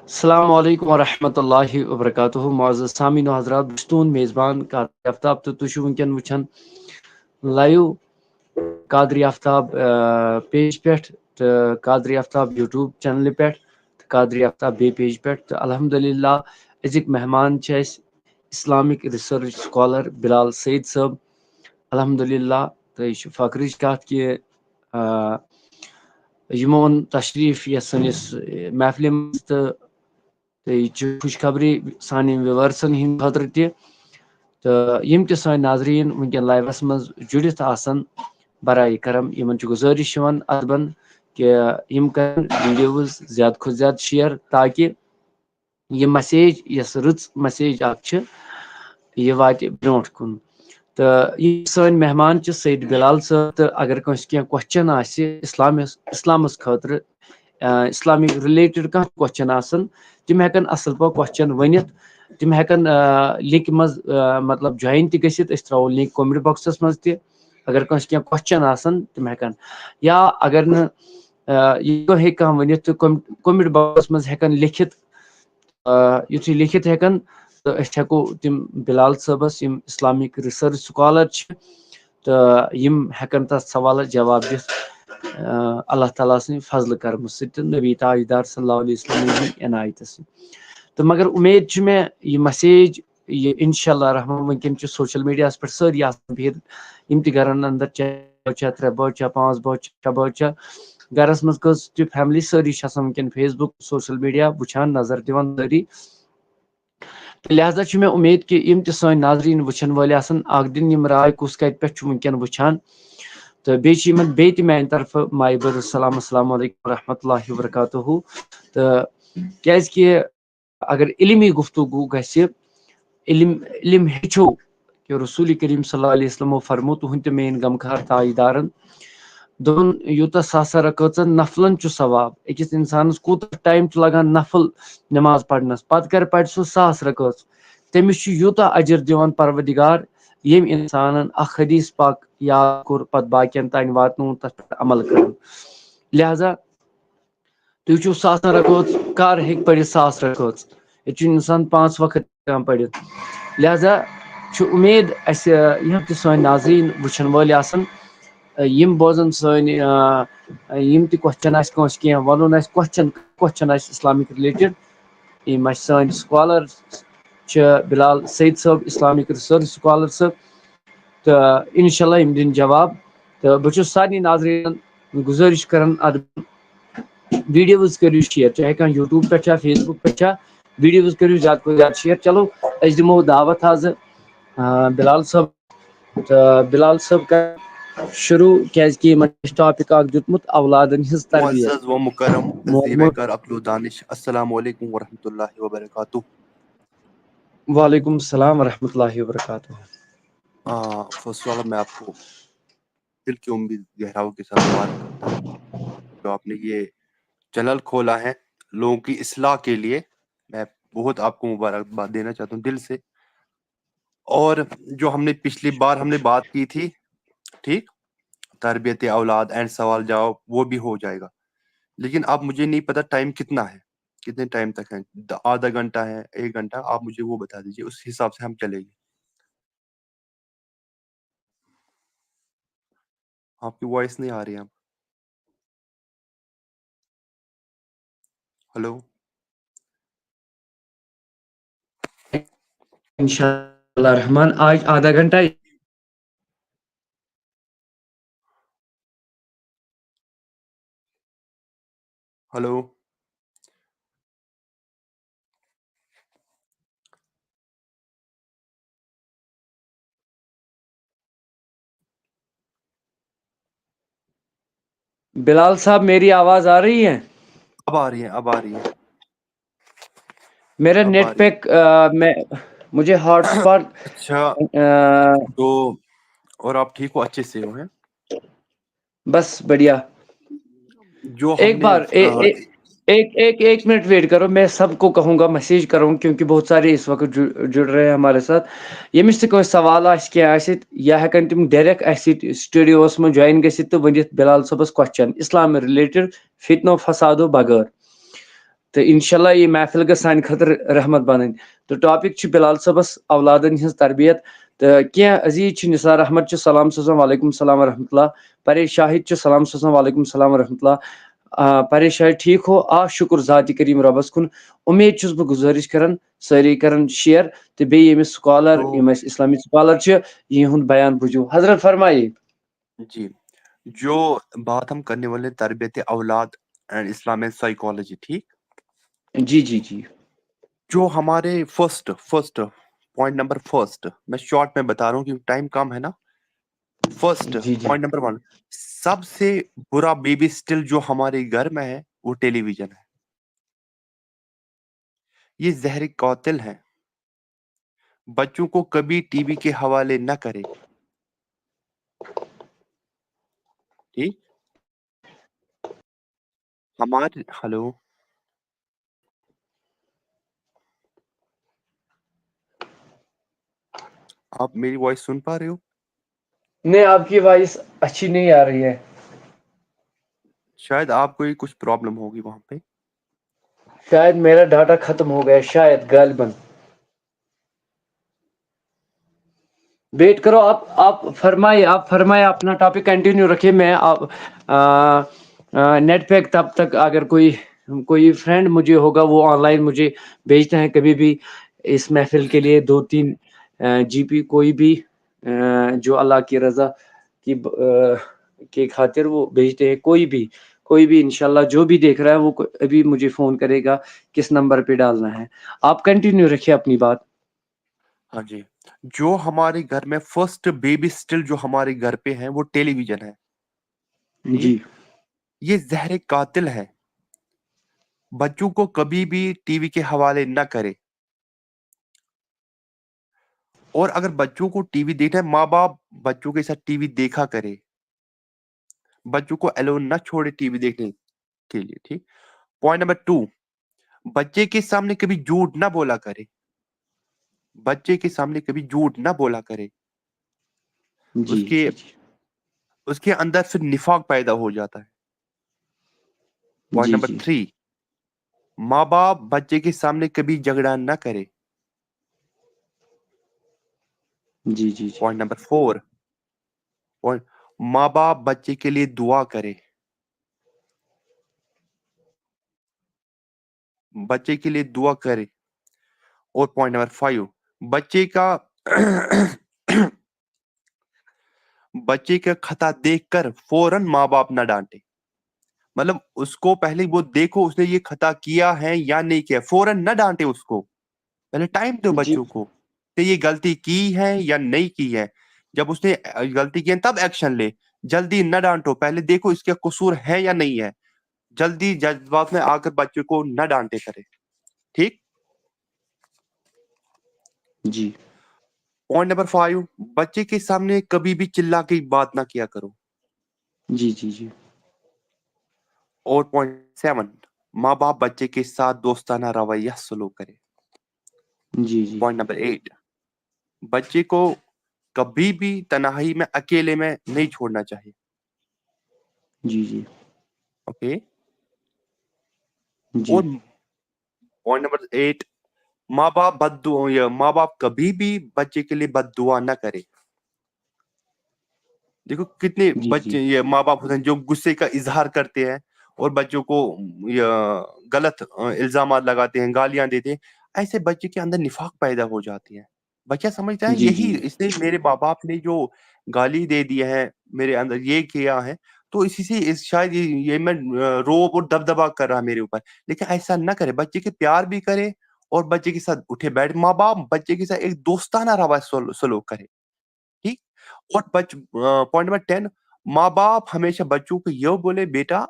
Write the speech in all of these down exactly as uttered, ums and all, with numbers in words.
السلام علیکم ورحمۃ اللہ وبرکاتہ۔ معزز سامعین و حضرات، بہٕ چھُس تُہُنٛد میزبان قادری آفتاب تہٕ تُہۍ چھِو وٕنکیٚن وٕچھان لایِو قادری آفتاب، آ، پیج پٮ۪ٹھ تہٕ قادری آفتاب YouTube چینلہِ پٮ۪ٹھ تہٕ قادری آفتاب بیٚیہِ پیج پٮ۪ٹھ۔ تہٕ الحمدللہ، أزِکۍ مہمان چھِ اَسہِ اسلامک ریسرچ سکالر بلال سعید صٲب۔ الحمدللہ، تہٕ یہِ چھِ فخرٕچ کَتھ کہِ، آ، یِمو اوٚن تشریٖف یَتھ سٲنِس محفلہِ منٛز تہٕ تہٕ یہِ چھِ خوشخبری سانٮ۪ن ویورسن ہٕنٛدِ خٲطرٕ تہِ۔ تہٕ یِم تہِ سٲنۍ ناظریٖن وٕنکیٚن لایوَس منٛز جُڑِتھ آسن، برائے کرم یِمن چھُ گُزٲرِش یِوان ادبن کہِ یِم کرن ویڈیوز زیادٕ کھۄتہٕ زیادٕ شیئر، تاکہِ یہِ مسیج، یۄس رٕژ مسیج اکھ چھِ، یہِ واتہِ برونٛٹھ کُن۔ تہٕ یِم سٲنۍ مہمان چھِ سید بلال صٲب، تہٕ اگر کٲنٛسہِ کینٛہہ کوسچن آسہِ اسلامس، اسلامس خٲطرٕ، آ، اسلامک ریلیٹڈ کانٛہہ کوسچن آسن، تِم ہٮ۪کن اصل پٲٹھۍ کوسچن ؤنِتھ۔ تِم ہٮ۪کن، آ، لِنکہِ منٛز، آ، مطلب جوین تہِ گٔژھِتھ۔ أسۍ ترٛاوو لِنک کومنٹ باکسس منٛز تہِ۔ اگر کٲنٛسہِ کینٛہہ کوسچن آسن، تِم ہٮ۪کن، یا اگر نہٕ، آ، یہِ ہیٚکہِ کانٛہہ ؤنِتھ، تہٕ کوم-، کومنٹ باکسس منٛز ہٮ۪کن لیکھِتھ۔ آ، یُتھُے لیکھِتھ ہٮ۪کن، تہٕ أسۍ ہٮ۪کو تِم بلال صٲبس، یِم اسلامک ریسرچ سکالر چھِ، تہٕ یِم ہٮ۪کن تتھ سوالس جواب دِتھ، آ، اللہ تعالیٰ سٕنٛدِ فضلہٕ کرمہٕ سۭتۍ تہٕ نبی تاجدار صلی اللہ علیہ وسلم سٕنٛدِ عنایتہٕ سۭتۍ۔ تہٕ مگر اُمید چھِ مےٚ، یہِ مسیج، یہِ انشاءاللہ رحمان، وٕنکیٚن چھِ سوشل میڈیاہس پٮ۪ٹھ سٲری آسان بِہِتھ، یِم تہِ گرن اندر چھِ، بٲژ چھا، ترٛےٚ بٲژ چھا، پانٛژھ بٲژ چھا، شےٚ بٲژ چھا، گرس منٛز کٔژ تہِ فیملی، سٲری چھِ آسان وٕنکیٚن فیس بُک، سوشل میڈیا وٕچھان، نظر دِوان سٲری۔ تہٕ لہذا چھُ مےٚ اُمید کہِ یِم تہِ سٲنۍ ناظریٖن وٕچھن وٲلۍ آسن، اکھ دِن یِم راے کُس کتہِ پٮ۪ٹھ چھُ وٕنکیٚن وٕچھان۔ تہٕ بیٚیہِ چھِ یِمن بیٚیہِ تہِ میانہِ طرفہٕ مایہِ بٔرٕژ سلام، السلام علیکم ورحمۃ اللہ وبرکاتہ۔ تہٕ کیازِ کہِ اگر علمی گفتگو گژھِ، علم، علم ہیٚچھو، کہِ رسول کریم صلی اللہ علیہ وسلمو فرمو، تُہُنٛد تہٕ میٲنۍ غمخار تاجدارن، دوٚپُن، یوٗتاہ ساسن رکٲژن نفلن چھُ ثواب، أکِس انسانس کوٗتاہ ٹایم چھُ لگان نفل نماز پرنس، پتہٕ کرِ پرِ سُہ ساس رکٲژ، تٔمِس چھُ یوٗتاہ اجر دِوان پروردگار، ییٚمۍ انسانن اکھ حدیث پاک یاد کوٚر، پتہٕ باقین تام واتنووُن، تتھ پٮ۪ٹھ عمل کرُن۔ لہذا تُہۍ چھِو ساسن رکٲژ، کر ہیٚکہِ پٔرِتھ ساس رکٲژ؟ ییٚتہِ چھُنہٕ انسان پانٛژھ وقت ہیٚکان پٔرِتھ۔ لہذا چھُ اُمید اَسہِ، یِم تہِ سٲنۍ ناظریٖن وٕچھن وٲلۍ آسن، یِم بوزن سٲنۍ، آ، یِم تہِ کوسچن آسہِ کٲنٛسہِ کینٛہہ وَنُن آسہِ، کوسچن، کوسچن آسہِ اسلامک ریلیٹڈ، یِم اَسہِ سٲنۍ سکالر چھِ، بلال سعید صٲب اسلامک ریسرچ سکالر صٲب، تہٕ انشاءاللہ یِم دِن جواب۔ تہٕ بہٕ چھُس سارنٕے ناظریٖنن گُزٲرِش کران، اتھ ویڈیوز کٔرِو شیئر، چاہے کانٛہہ YouTube پٮ۪ٹھ چھا، Facebook پٮ۪ٹھ چھا، ویڈیوز کٔرِو زیادٕ کھۄتہٕ زیادٕ شیئر۔ چلو، أسۍ دِمو دعوت حظ، آ، بلال صٲب۔ تہٕ بلال صٲب کر شروع، کیازِ کہِ یِمن چھُ ٹاپک اکھ دیُتمُت، اولادن ہٕنٛز تربیت۔ معزز و مکرم محمد۔ ذیوِ کار عقل و دانش، السلام علیکم ورحمۃ اللہ وبرکاتہ۔ وعلیکم السلام ورحمۃ اللہ وبرکاتہ۔ آ، فرسٹ آف آل، میں آپ کو دل کی عمدہ گہراؤں کے ساتھ مبارک کرتا ہوں جو آپ نے یہ چینل کھولا ہے لوگوں کی اصلاح کے لیے۔ میں بہت آپ کو مبارکباد دینا چاہتا ہوں دل سے۔ اور جو ہم نے پچھلی بار ہم نے بات کی تھی، ٹھیک، تربیت اولاد اینڈ سوال جواب، وہ بھی ہو جائے گا۔ لیکن اب مجھے نہیں پتا ٹائم کتنا ہے، کتنے ٹائم تک ہے، د-، آدھا گھنٹہ ہے، ایک گھنٹہ، آپ مجھے وہ بتا دیجیے، اس حساب سے ہم چلیں گے۔ آپ کی وائس نہیں آ رہی ہے۔ ہلو۔ انشاءاللہ رحمان، آج آدھا گھنٹہ۔ ہلو۔ بلال صاحب، میری آواز آ رہی ہے؟ اب آ رہی ہے، اب آ رہی ہے۔ میرا نیٹ پیک، آ، میں، مجھے ہاٹ اسپاٹ، اچھا، آ، تو اور آپ ٹھیک ہو، اچھے سے ہو؟ ہیں؟ بس بڑھیا۔ جو ہم ایک نے، بار، اے-، آ، اے-، ایک، ایک، ایک منٹ ویٹ کرو، میں سب کو کہوں گا، میسج کروں، کیونکہ بہت سارے اس وقت جڑ، جڑ رہے ہیں ہمارے ساتھ۔ ییٚمِس تہِ کٲنٛسہِ سوال آسہِ، کینٛہہ آسہِ، یا ہٮ۪کن تِم ڈایریکٹ اَسہِ سۭتۍ سٹوڈیوس منٛز جوین گٔژھِتھ تہٕ ؤنِتھ بلال صٲبس کوسچن، اسلام رِلیٹڈ، فتنہٕ و فسادو بغٲر۔ تہٕ انشاءاللہ یہِ محفل گٔژھ سانہِ خٲطرٕ رحمت بنٕنۍ۔ تہٕ ٹاپک چھُ بلال صٲبس اولادن ہٕنٛز تربیت۔ تہٕ کینٛہہ عزیز چھِ، نثار احمد چھُ، سلام سوزان، وعلیکم السلام ورحمۃ اللہ۔ پرے شاہد چھُ، سلام سوزان، وعلیکم السلام ورحمۃ اللہ۔ آ، پرے شاہد، ٹھیک ہو؟ آ، شکر ذات کریم ربس کُن۔ امید چھُس بہٕ گزٲرِش کران، سٲری کرن شیئر، تہٕ بیٚیہِ ییٚمِس سکالر، تو یِم اَسہِ اسلامی سکالر چھِ، یِہُنٛد بیان بوٗزِو۔ حضرت فرمائیے۔ جی، جو بات ہم کرنے والے تربیت اولاد اینڈ اسلام اینڈ سائیکالوجی، ٹھیک؟ جی، جی، جی۔ جو ہمارے first, first, point number first, میں شارٹ میں بتا رہا ہوں کیونکہ ٹائم کم ہے نا۔ فرسٹ، جی، جی۔ پوائنٹ نمبر ون، سب سے برا بیبی اسٹل جو ہمارے گھر میں ہے، وہ ٹیلی ویژن ہے۔ یہ زہر قاتل ہے۔ بچوں کو کبھی ٹی وی کے حوالے نہ کرے۔ ٹھیک؟ ہمارے، ہلو، آپ میری وائس سن پا رہے ہو؟ نہیں، آپ کی وائس اچھی نہیں آ رہی ہے۔ شاید آپ کو ہی کچھ پرابلم ہوگی وہاں پہ۔ شاید میرا ڈاٹا ختم ہو گیا، شاید، غالباً۔ ویٹ کرو، آپ، آپ فرمائے، آپ فرمائے، اپنا ٹاپک کنٹینیو رکھے۔ میں آپ، آ، آ، نیٹ پیک تب تک، اگر کوئی، کوئی فرینڈ مجھے ہوگا، وہ آن لائن مجھے بھیجتے ہیں کبھی بھی اس محفل کے لیے دو تین، آ، جی پی، کوئی بھی، آ، جو اللہ کی رضا کی ب-، آ، کی خاطر وہ بھیجتے ہیں۔ کوئی بھی، کوئی بھی انشاءاللہ جو بھی دیکھ رہا ہے، وہ کو-، ابھی مجھے فون کرے گا کس نمبر پہ ڈالنا ہے۔ آپ کنٹینیو رکھیے اپنی بات۔ ہاں جی، جو ہمارے گھر میں فرسٹ بیبی اسٹل جو ہمارے گھر پہ ہے، وہ ٹیلی ویژن ہے۔ جی۔ یہ زہر قاتل ہے۔ بچوں کو کبھی بھی ٹی وی کے حوالے نہ کرے۔ اور اگر بچوں کو ٹی وی دیکھنا ہے، ماں باپ بچوں کے ساتھ ٹی وی دیکھا کرے، بچوں کو الون نہ چھوڑے ٹی وی دیکھنے کے لیے، ٹھیک؟ پوائنٹ نمبر ٹو، بچے کے سامنے کبھی جھوٹ نہ بولا کرے، بچے کے سامنے کبھی جھوٹ نہ بولا کرے۔ جی، اس کے، جی، جی۔ اس کے اندر پھر نفاق پیدا ہو جاتا ہے۔ پوائنٹ جی، نمبر جی۔ تھری، ماں باپ بچے کے سامنے کبھی جھگڑا نہ کرے۔ جی، جی، جی۔ پوائنٹ نمبر فور، پوائنٹ، ماں باپ بچے کے لیے دعا کرے، بچے کے لیے دعا کرے۔ اور پوائنٹ نمبر فائیو، بچے کا بچے کا خطا دیکھ کر فوراً ماں باپ نہ ڈانٹے۔ مطلب، اس کو پہلے وہ دیکھو، اس نے یہ خطا کیا ہے یا نہیں کیا، فوراً نہ ڈانٹے اس کو۔ پہلے ٹائم دو جی۔ بچوں کو کہ یہ غلطی کی ہے یا نہیں کی ہے۔ جب اس نے، آ، غلطی کی ہے، تب ایکشن لے۔ جلدی نہ ڈانٹو، پہلے دیکھو اس کا قصور ہے یا نہیں ہے۔ جلدی جذبات میں آ کر بچوں کو نہ ڈانٹے کرے، ٹھیک؟ جی۔ پوائنٹ نمبر فائیو، بچے کے سامنے کبھی بھی چلا کے بات نہ کیا کرو۔ جی، جی، جی۔ اور پوائنٹ سیون، ماں باپ بچے کے ساتھ دوستانہ رویہ سلوک کرے۔ جی، جی۔ پوائنٹ نمبر ایٹ، بچے کو کبھی بھی تنہائی میں، اکیلے میں نہیں چھوڑنا چاہیے۔ جی، جی۔ اوکے؟ جی۔ اور پوائنٹ نمبر ایٹ، ماں باپ بد دعا، یا ماں باپ کبھی بھی بچے کے لیے بد دعا نہ کرے۔ دیکھو، کتنے جی، بچے، جی۔ یہ ماں باپ ہوتے ہیں جو غصے کا اظہار کرتے ہیں اور بچوں کو، یا، غلط، آ، الزامات لگاتے ہیں، گالیاں دیتے ہیں۔ ایسے بچے کے اندر نفاق پیدا ہو جاتی ہے۔ بچہ سمجھتا ہے، جی، یہی، جی۔ اس نے، میرے ماں باپ نے جو گالی دے دی ہے، میرے اندر یہ کیا ہے، تو اسی سے اس، شاید یہ، یہ میں، آ، روب اور دبدبا کر رہا میرے اوپر۔ لیکن ایسا نہ کرے، بچے کے پیار بھی کرے اور بچے کے ساتھ اٹھے بیٹھ، ماں باپ بچے کے ساتھ ایک دوستانہ رویہ سل-، سلوک کرے، ٹھیک؟ اور بچ-، آ، پوائنٹ نمبر ٹین، ماں باپ ہمیشہ بچوں کو یہ بولے، "بیٹا،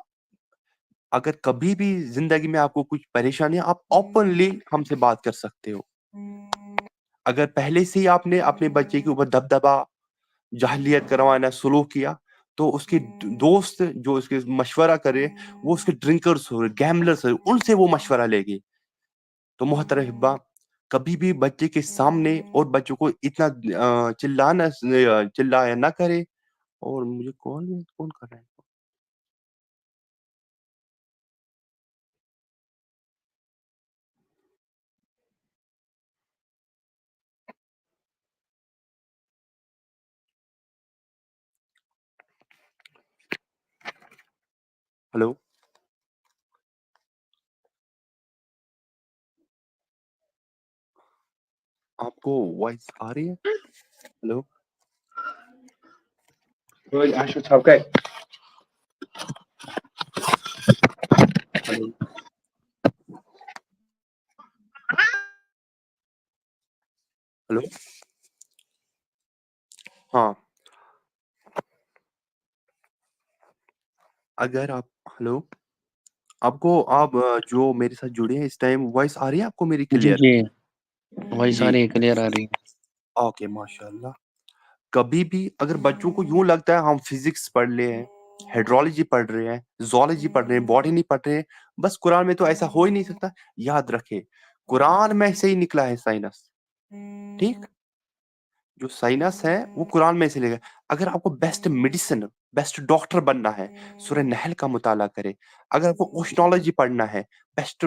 اگر کبھی بھی زندگی میں آپ کو کچھ پریشانی ہے، آپ اوپنلی ہم سے بات کر سکتے ہو۔" اگر پہلے سے ہی آپ نے اپنے بچے کے اوپر دبدبا، جاہلیت کروانا سلوک کیا، تو اس کے د-، دوست جو اس کے مشورہ کرے، وہ اس کے ڈرنکرز ہو، گیمبلرز ہو، ان سے وہ مشورہ لے گے۔ تو محترم احبا، کبھی بھی بچے کے سامنے اور بچوں کو اتنا، آ، چلانا، آ، چلایا نہ کرے۔ اور مجھے کال، کون کر رہا ہے؟ हेलो, आपको वॉइस आ रही है? Hello, Roy, I should have okay. Hello, hello. हाँ, अगर आप, हेलो, आपको, आप अ, जो मेरे साथ जुड़े हैं इस टाइम, वॉइस आ रही है आपको मेरी जी क्लियर? जी, वॉइस आ जी। रही है, क्लियर आ रही है। ओके, माशाल्लाह। कभी भी अगर बच्चों को यूं लगता है हम फिजिक्स पढ़ रहे हैं, हाइड्रोलॉजी पढ़ रहे हैं, जूलॉजी पढ़ रहे हैं, बॉटनी पढ़ रहे हैं, बस कुरान में तो ऐसा हो ही नहीं सकता। याद रखें, कुरान में से ही निकला है साइंस। ठीक, जो साइंस है वो कुरान में से लेगा। अगर आपको बेस्ट मेडिसिन, बेस्ट डॉक्टर बनना है, सूरह नहल का मुताला करें। अगर आपको ओशनोलॉजी पढ़ना है, बेस्ट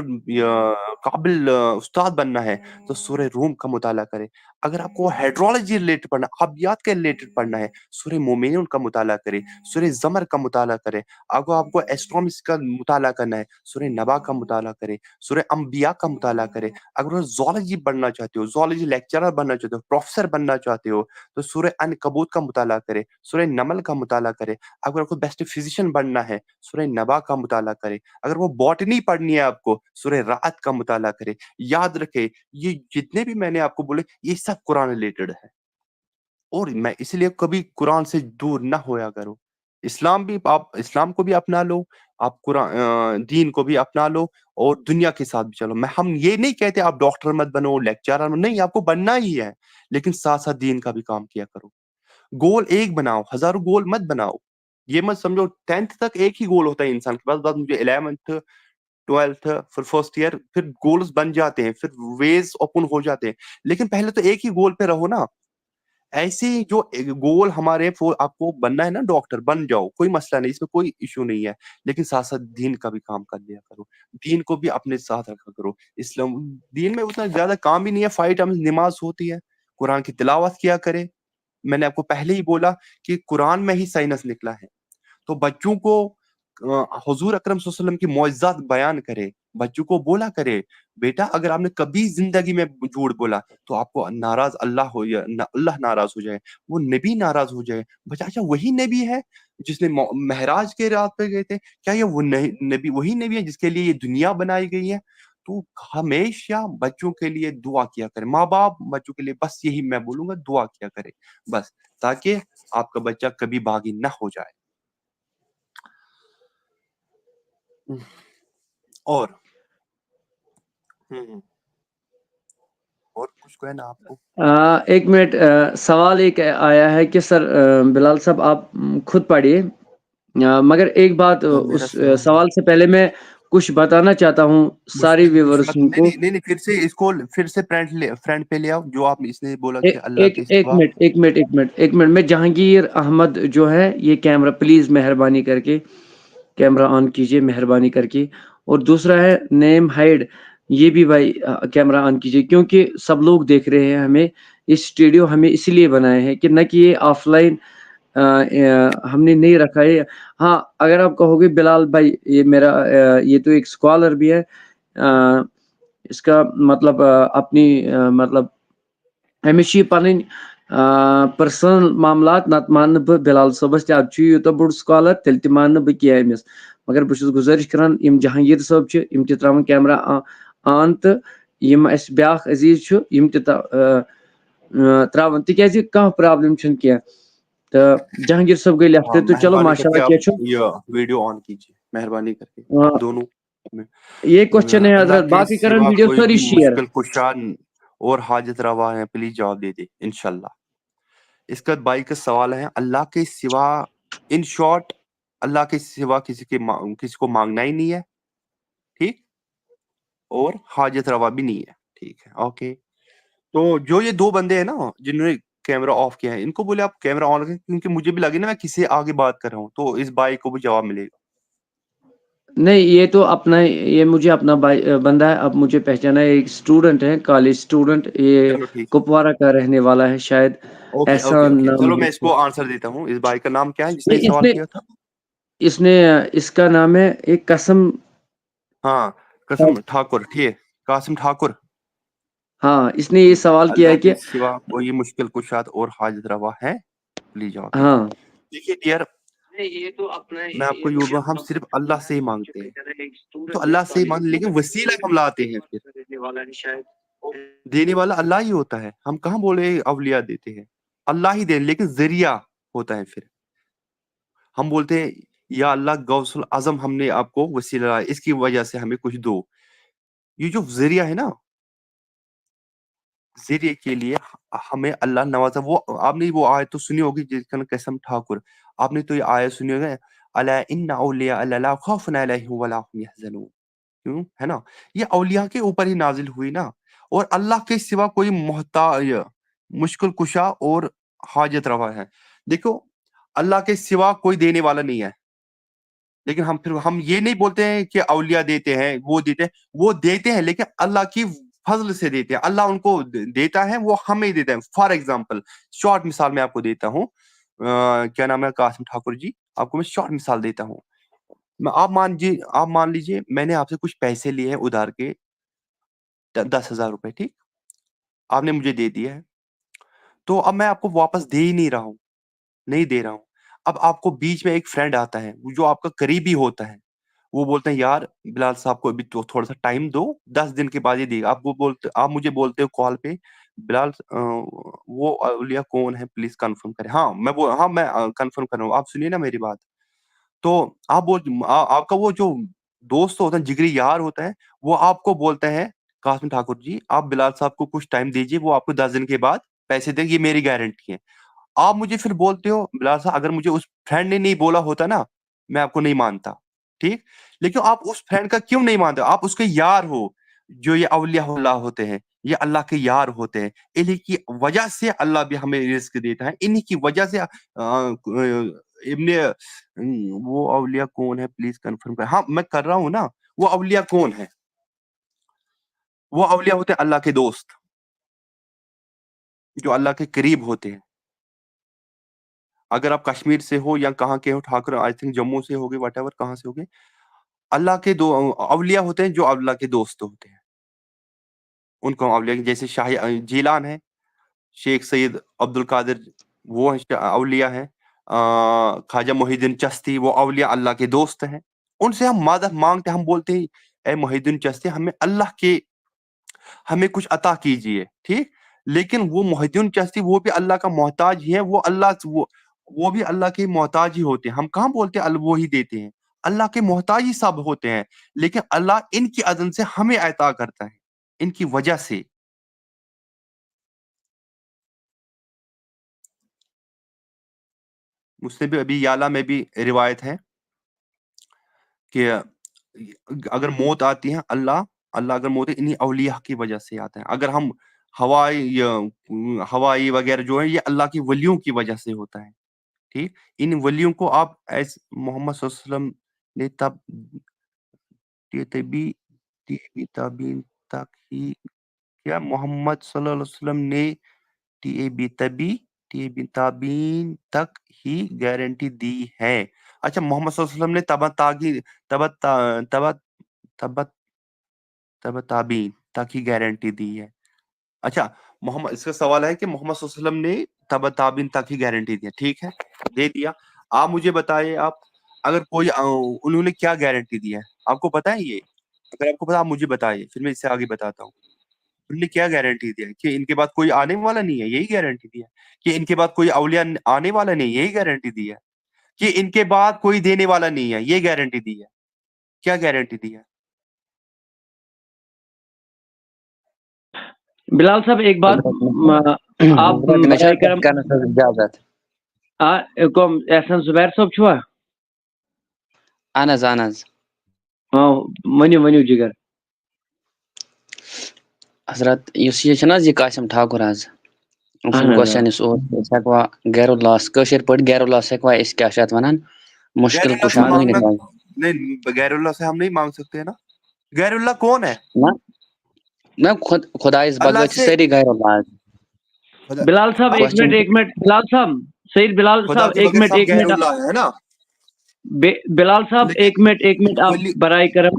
काबिल अ, उस्ताद बनना है, तो सूरह रूम का मुताला करें। अगर आपको हाइड्रोलॉजी रिलेटेड पढ़ना, आबियात के रिलेटेड पढ़ना है, सूरह मोमिनून का मुताला करें, सूरह जमर का मुताला करें। अगर आपको एस्ट्रोनॉमिक्स का मुताला करना है, सूरह नबा का मुताला करें, सूरह अंबिया का मुताला करें। अगर आप जूलॉजी पढ़ना चाहते हो, जूलॉजी लेक्चरर बनना चाहते हो, प्रोफेसर बनना चाहते हो, तो सूरह अनकबूत का मुताला करें, सूरह नमल का मुताला करें। अगर आपको बेस्ट फिजिशियन बनना है, सूरह नबा का मुताला करें। अगर वो बॉटनी पढ़नी है आपको, सूरह राअद का मुताला करें। याद रखें, ये जितने भी मैंने आपको बोले, ये सब कुरान रिलेटेड है। और मैं इसलिए कभी कुरान से दूर ना होया करो। इस्लाम भी आप, इस्लाम को भी अपना लो, आप कुरान अ, दीन को भी अपना लो और दुनिया के साथ भी चलो। मैं, हम ये नहीं कहते आप डॉक्टर मत बनो, लेक्चरर मत, नहीं, आपको बनना ही है, लेकिन साथ-साथ दीन का भी काम किया करो। गोल एक बनाओ, हज़ारों गोल मत बनाओ। ये मत समझो टेंथ तक एक ही गोल होता है इंसान के पास, बस मुझे इलेवंथ, ट्वेल्थ, फिर फर्स्ट ईयर, फिर गोल्स बन जाते हैं, फिर वेज ओपन हो जाते हैं। लेकिन पहले तो एक ही गोल पे रहो ना। ऐसे ही जो एक गोल हमारे फो आपको बनना है ना डॉक्टर, बन जाओ, कोई मसला नहीं, इसमें कोई इश्यू नहीं है। लेकिन साथ-साथ दीन का भी काम कर लिया करो, दीन को भी अपने साथ रखा करो। इस्लाम दीन में उतना ज़्यादा काम ही नहीं है, फ़ाइव टाइम्स नमाज होती है, कुरान की तिलावत किया करें। मैंने आपको पहले ही बोला कि कुरान में ही साइंस निकला है। तो बच्चों को अ, हुजूर अकरम सल्लल्लाहु अलैहि वसल्लम की मुअजिज़ात बयान करें, बच्चों को बोला करें, "बेटा अगर आपने कभी ज़िंदगी में झूठ बोला तो आपको नाराज़ अल्लाह हो या न अल्लाह नाराज़ हो जाए, वो नबी नाराज़ हो जाए।" बच्चा, अच्छा वही नबी है जिसने मो महराज के रात पे गए थे? क्या ये वो नहीं नबी वही नबी है जिसके लिए ये दुनिया बनाई गई है? तो हमेशा बच्चों के लिए दुआ किया करें। माँ-बाप बच्चों के लिए बस यही मैं बोलूँगा दुआ किया करें बस, ताकि आपका बच्चा कभी बागी ना हो जाए। और हुँ, हुँ। और कुछ कहना आपको? अ, एक मिनट अ, सवाल एक आया है कि सर अ, बिलाल साहब आप उम, खुद पढ़िए। अ, मगर एक बात अ, तो मेरा उस अ, सवाल सवाल से पहले मैं कुछ बताना चाहता हूँ सारे मुश्किल व्यूअर्स मुश्किल नहीं, को। नहीं, नहीं, नहीं, फिर से इसको फिर से फ्रंट ले फ्रंट पे ले आओ, जो आप इसने बोला कि ए, अल्लाह एक के एक सिवा मिनट एक मिनट एक मिनट एक मिनट मैं जहांगीर अहमद जो है ये कैमरा प्लीज मेहरबानी करके कैमरा ऑन कीजिए मेहरबानी करके। और दूसरा है नेम हाइड, ये भी भाई अ, कैमरा ऑन कीजिए क्योंकि सब लोग देख रहे हैं हमें। इस स्टूडियो हमें इसलिए बनाए हैं कि न कि ये ऑफलाइन हमने नहीं रखा है। हाँ, अगर आप कहोगे बिलाल भाई ये मेरा अ, ये तो एक स्कॉलर भी है अ, इसका मतलब अ, अपनी अ, मतलब أمِس چھِ یہِ پَنٕنۍ آ پٔرسٕنَل معاملات، نَتہٕ مانہٕ نہٕ بہٕ بِلال صٲبَس تہِ، اَدٕ چھُ یہِ یوٗتاہ بوٚڑ سکالر، تیٚلہِ تہِ مانہٕ نہٕ بہٕ کینٛہہ أمِس۔ مگر بہٕ چھُس گُزٲرِش کَران، یِم جہانگیٖر صٲب چھِ، یِم تہِ ترٛاوَن کیمرا آ آن، تہٕ یِم اَسہِ بیٛاکھ عزیٖز چھُ، یِم تہِ تہ- آ، آ، ترٛاوَن، تِکیٛازِ کانٛہہ پرٛابلِم چھَنہٕ کینٛہہ۔ تہٕ جہانگیٖر صٲب گٔے لیفٹ، हाँ, تہٕ چلو मेहरबानी ماشاء करके اللہ کینٛہہ आप چھُنہٕ۔ ये वीडियो ऑन कीजिए, मेहरबानी करके آ، दोनों। ये क्वेश्चन है अल्लाह हजरत, के बाकी करन सिवा वीडियो कोई सारी भी शेयर। मुश्किल कुशा और हाजत रवा है, प्लीज जवाब दे दे इंशाल्लाह। इसका भाई का सवाल है, अल्लाह के सिवा, इन शॉर्ट, अल्लाह के सिवा किसी के मा-, किसी को मांगना ही नहीं है, ठीक, और हाजत रवा भी नहीं है, ठीक है, ओके। तो जो ये दो बंदे हैं ना जिन्होंने कैमरा ऑफ किया है, इनको बोले आप कैमरा ऑन रखें, क्योंकि मुझे भी लगे ना मैं किससे आगे बात कर रहा हूँ, तो इस भाई को भी जवाब मिलेगा। नहीं, ये तो अपना, ये मुझे अपना भाई अ, बंदा है, अब मुझे पहचाना है, एक स्टूडेंट है, कॉलेज स्टूडेंट, ये चलो ठीक। कुपवारा का रहने वाला है शायद, ओके, ओके, एहसान ओके। नाम चलो है मैं इसको इसका। आंसर देता हूँ। इस भाई का नाम क्या है नहीं, जिसने ये सवाल इसने किया था? इसने इसका नाम है एक कसम। हाँ, कसम ठाकुर, ठीक है, कासिम ठाकुर। हाँ, इसने ये सवाल किया अल्लाह है कि के सिवा कोई मुश्किल कुशाद और हाजत रवा है? प्लीज जवाब दीजिए। हाँ। देखिए डियर, नहीं, ये तो अपना मैं आपको यूं बोलूं, हम सिर्फ अल्लाह से ही मांगते हैं। तो अल्लाह से ही मांगते, लेकिन वसीला हम लाते हैं फिर। देने वाला है शायद। देने वाला अल्लाह ही होता है। हम कहाँ बोले अवलिया देते हैं, अल्लाह ही दे, लेकिन जरिया होता है। फिर हम बोलते हैं, या अल्लाह, गौसुल आजम हमने आपको वसीला, इसकी वजह से हमें कुछ दो। ये जो जरिया है ना, जरिए के लिए ह- हमें अल्लाह नवाजा। वो आपने वो आयत तो सुनी होगी जिसका नाम कसम ठाकुर, आपने तो ये आयत सुनी होगी, अला इन्ना औलिया अल्लाह ला खौफुन अलैहिम वला हुम यहजनून। क्यों है ना? ये औलिया के ऊपर ही नाजिल हुई ना। और अल्लाह के सिवा कोई मोहताज, मुश्किल कुशा और हाजत रवा है। देखो, अल्लाह के सिवा कोई देने वाला नहीं है। लेकिन हम फिर हम ये नहीं बोलते हैं कि औलिया देते हैं, वो देते हैं, वो देते हैं, लेकिन अल्लाह की फजल से देते हैं। अल्लाह उनको दे- देता है, वो हमें देता है। फॉर एग्जाम्पल, शॉर्ट मिसाल मैं आपको देता हूँ, अ, क्या नाम है, कासिम ठाकुर जी, आपको मैं शॉर्ट मिसाल देता हूँ। मैं आप मान जी आप मान लीजिए, मैंने आपसे कुछ पैसे लिए हैं उधार के, द- दस हजार रुपए, ठीक, आपने मुझे दे दिया है, तो अब मैं आपको वापस दे ही नहीं रहा हूँ, नहीं दे रहा हूँ। अब आपको बीच में एक फ्रेंड आता है, वो जो आपका करीबी होता है, वो बोलते हैं, यार, बिलाल साहब को अभी तो थोड़ा सा टाइम दो, दस दिन के बाद ये देगा। आपको बोलते आप मुझे बोलते हो कॉल पे, बिलाल, अ, वो अलिया कौन है, प्लीज कंफर्म करें। हाँ, मैं बोल हाँ, मैं कंफर्म कर रहा हूँ, आप सुनिए ना मेरी बात। तो आप बोल आ, आपका वो जो दोस्त होता है, जिगरी यार होता है, वो आपको बोलता है, कासिम ठाकुर जी, आप बिलाल साहब को कुछ टाइम दीजिए, वो आपको दस दिन के बाद पैसे देंगे, ये मेरी गारंटी है। आप मुझे फिर बोलते हो, बिलाल साहब, अगर मुझे उस फ्रेंड ने नहीं बोला होता ना, मैं आपको नहीं मानता, ठीक? लेकिन आप उस फ्रेंड का क्यों नहीं मानते? आप उसके यार हो, जो ये अलिया होते हैं, ये अल्लाह के यार होते हैं, इन्हीं की वजह से अल्लाह भी हमें रिस्क देता है, इन्हीं की वजह से। अ, इब्ने वो अलिया कौन है, प्लीज कंफर्म कर। हाँ, मैं कर रहा हूँ ना, वो अलिया कौन है? वो अलिया होते हैं अल्लाह के दोस्त, जो अल्लाह के करीब होते हैं। अगर आप कश्मीर से हो या कहाँ के हो, ठाकुर, आई थिंक जम्मू से होगे, वट एवर, कहाँ से होगे, अल्लाह के दो अलिया होते हैं, जो अल्लाह के दोस्त होते हैं, उनको हम अलिया, जैसे शाह अ, जीलान है, शेख सैयद अब्दुल कादिर, वो है शा- अलिया है, अ, ख्वाजा मोहिद्दीन चिश्ती, वो अलिया अल्लाह के दोस्त हैं। उनसे हम मदद मांगते, हम बोलते हैं, ए मोहिद्दीन चिश्ती, हमें अल्लाह के हमें कुछ अता कीजिए, ठीक? लेकिन वो मोहिद्दीन चिश्ती, वो भी अल्लाह का मोहताज ही है, वो अल्लाह वो वो भी अल्लाह के मोहताज ही होते हैं। हम कहाँ बोलते हैं अल्लाह वो ही देते हैं? अल्लाह के मोहताज ही सब होते हैं, लेकिन अल्लाह इनकी अजन से हमें अता करता है, इनकी वजह से। मुस्लिम भी अबी याला में भी रिवायत है कि अगर मौत आती है, अल्लाह अल्लाह अगर मौत इन्हीं अलिया की वजह से आता है। अगर हम हवाई या, उम, हवाई वगैरह जो है, ये अल्लाह की वलियों की वजह से होता है, ठीक? इन वलियों को आप ऐसे मोहम्मद सल्लल्लाहु अलैहि वसल्लम ने तब ये तभी ये भी ताबीन तक ही क्या मोहम्मद सल्लल्लाहु अलैहि वसल्लम ने टीए बी तबी टीए बी ताबीन तक ही गारंटी दी है। अच्छा, मोहम्मद सल्लल्लाहु अलैहि वसल्लम ने तबा तागी तबा ता- तबा तबा तबा ताबीन तक ही गारंटी दी है। अच्छा, मोहम्मद, इसका सवाल है कि मोहम्मद सल्लल्लाहु अलैहि वसल्लम ने तबा ताबीन तक ही गारंटी दी है, ठीक है, दे दिया। आप मुझे बताइए, आप अगर कोई अ, उन्होंने क्या गारंटी दी है, आपको पता है ये? अगर आपको पता, आप मुझे बताइए, फिर मैं इससे आगे बताता हूँ। उन्होंने क्या गारंटी दिया कि इनके बाद कोई आने वाला नहीं है, यही गारंटी दी है। कि इनके बाद कोई अलिया न- आने वाला नहीं, यही गारंटी दी है। कि इनके बाद कोई देने वाला नहीं है, ये गारंटी दी है। क्या गारंटी दी है? بلال صاحب، ایک بات، م- آپ حضرت، مےٚ چھا برائے کتھ کرم، کرنس حظ اجازت؟ آ، کم احسن زبیر صٲب چھُوا؟ اہن حظ، اہن حظ۔ آ، ؤنِو، ؤنِو جِگر۔ حضرت، یُس یہِ چھُنہٕ حظ یہِ قاسم ٹھاکُر حظ؟ أمۍ سُنٛد اہن حظ، آ۔ کوسچن یُس اوس، أسۍ ہٮ۪کوا غیر اللہس، کٲشِر پٲٹھۍ غیر اللہس ہٮ۪کوا أسۍ کیٛاہ چھِ اَتھ وَنان؟ مُشکِل غیر اللہ سے کُشا مانگنا ؤنِتھ حظ؟ نہیں، غیر اللہ سے ہم نہیں مانگ سکتے ہیں نا۔ غیر اللہ کون ہے؟ نہ، نہ، خۄد-، خۄدایَس اللہ بغٲر چھِ سے سٲری غیر اللہ حظ۔ خدا بلال صاحب، ایک کوسچن منٹ، ایک منٹ، بلال صاحب، سید بلال خدا صاحب، کے ایک بغیر منٹ، سب ایک غیر منٹ۔ اللہ ہے نا؟ بے- بلال صاحب، لیکن ایک منٹ، ایک منٹ، آپ ولی- برائے کرم،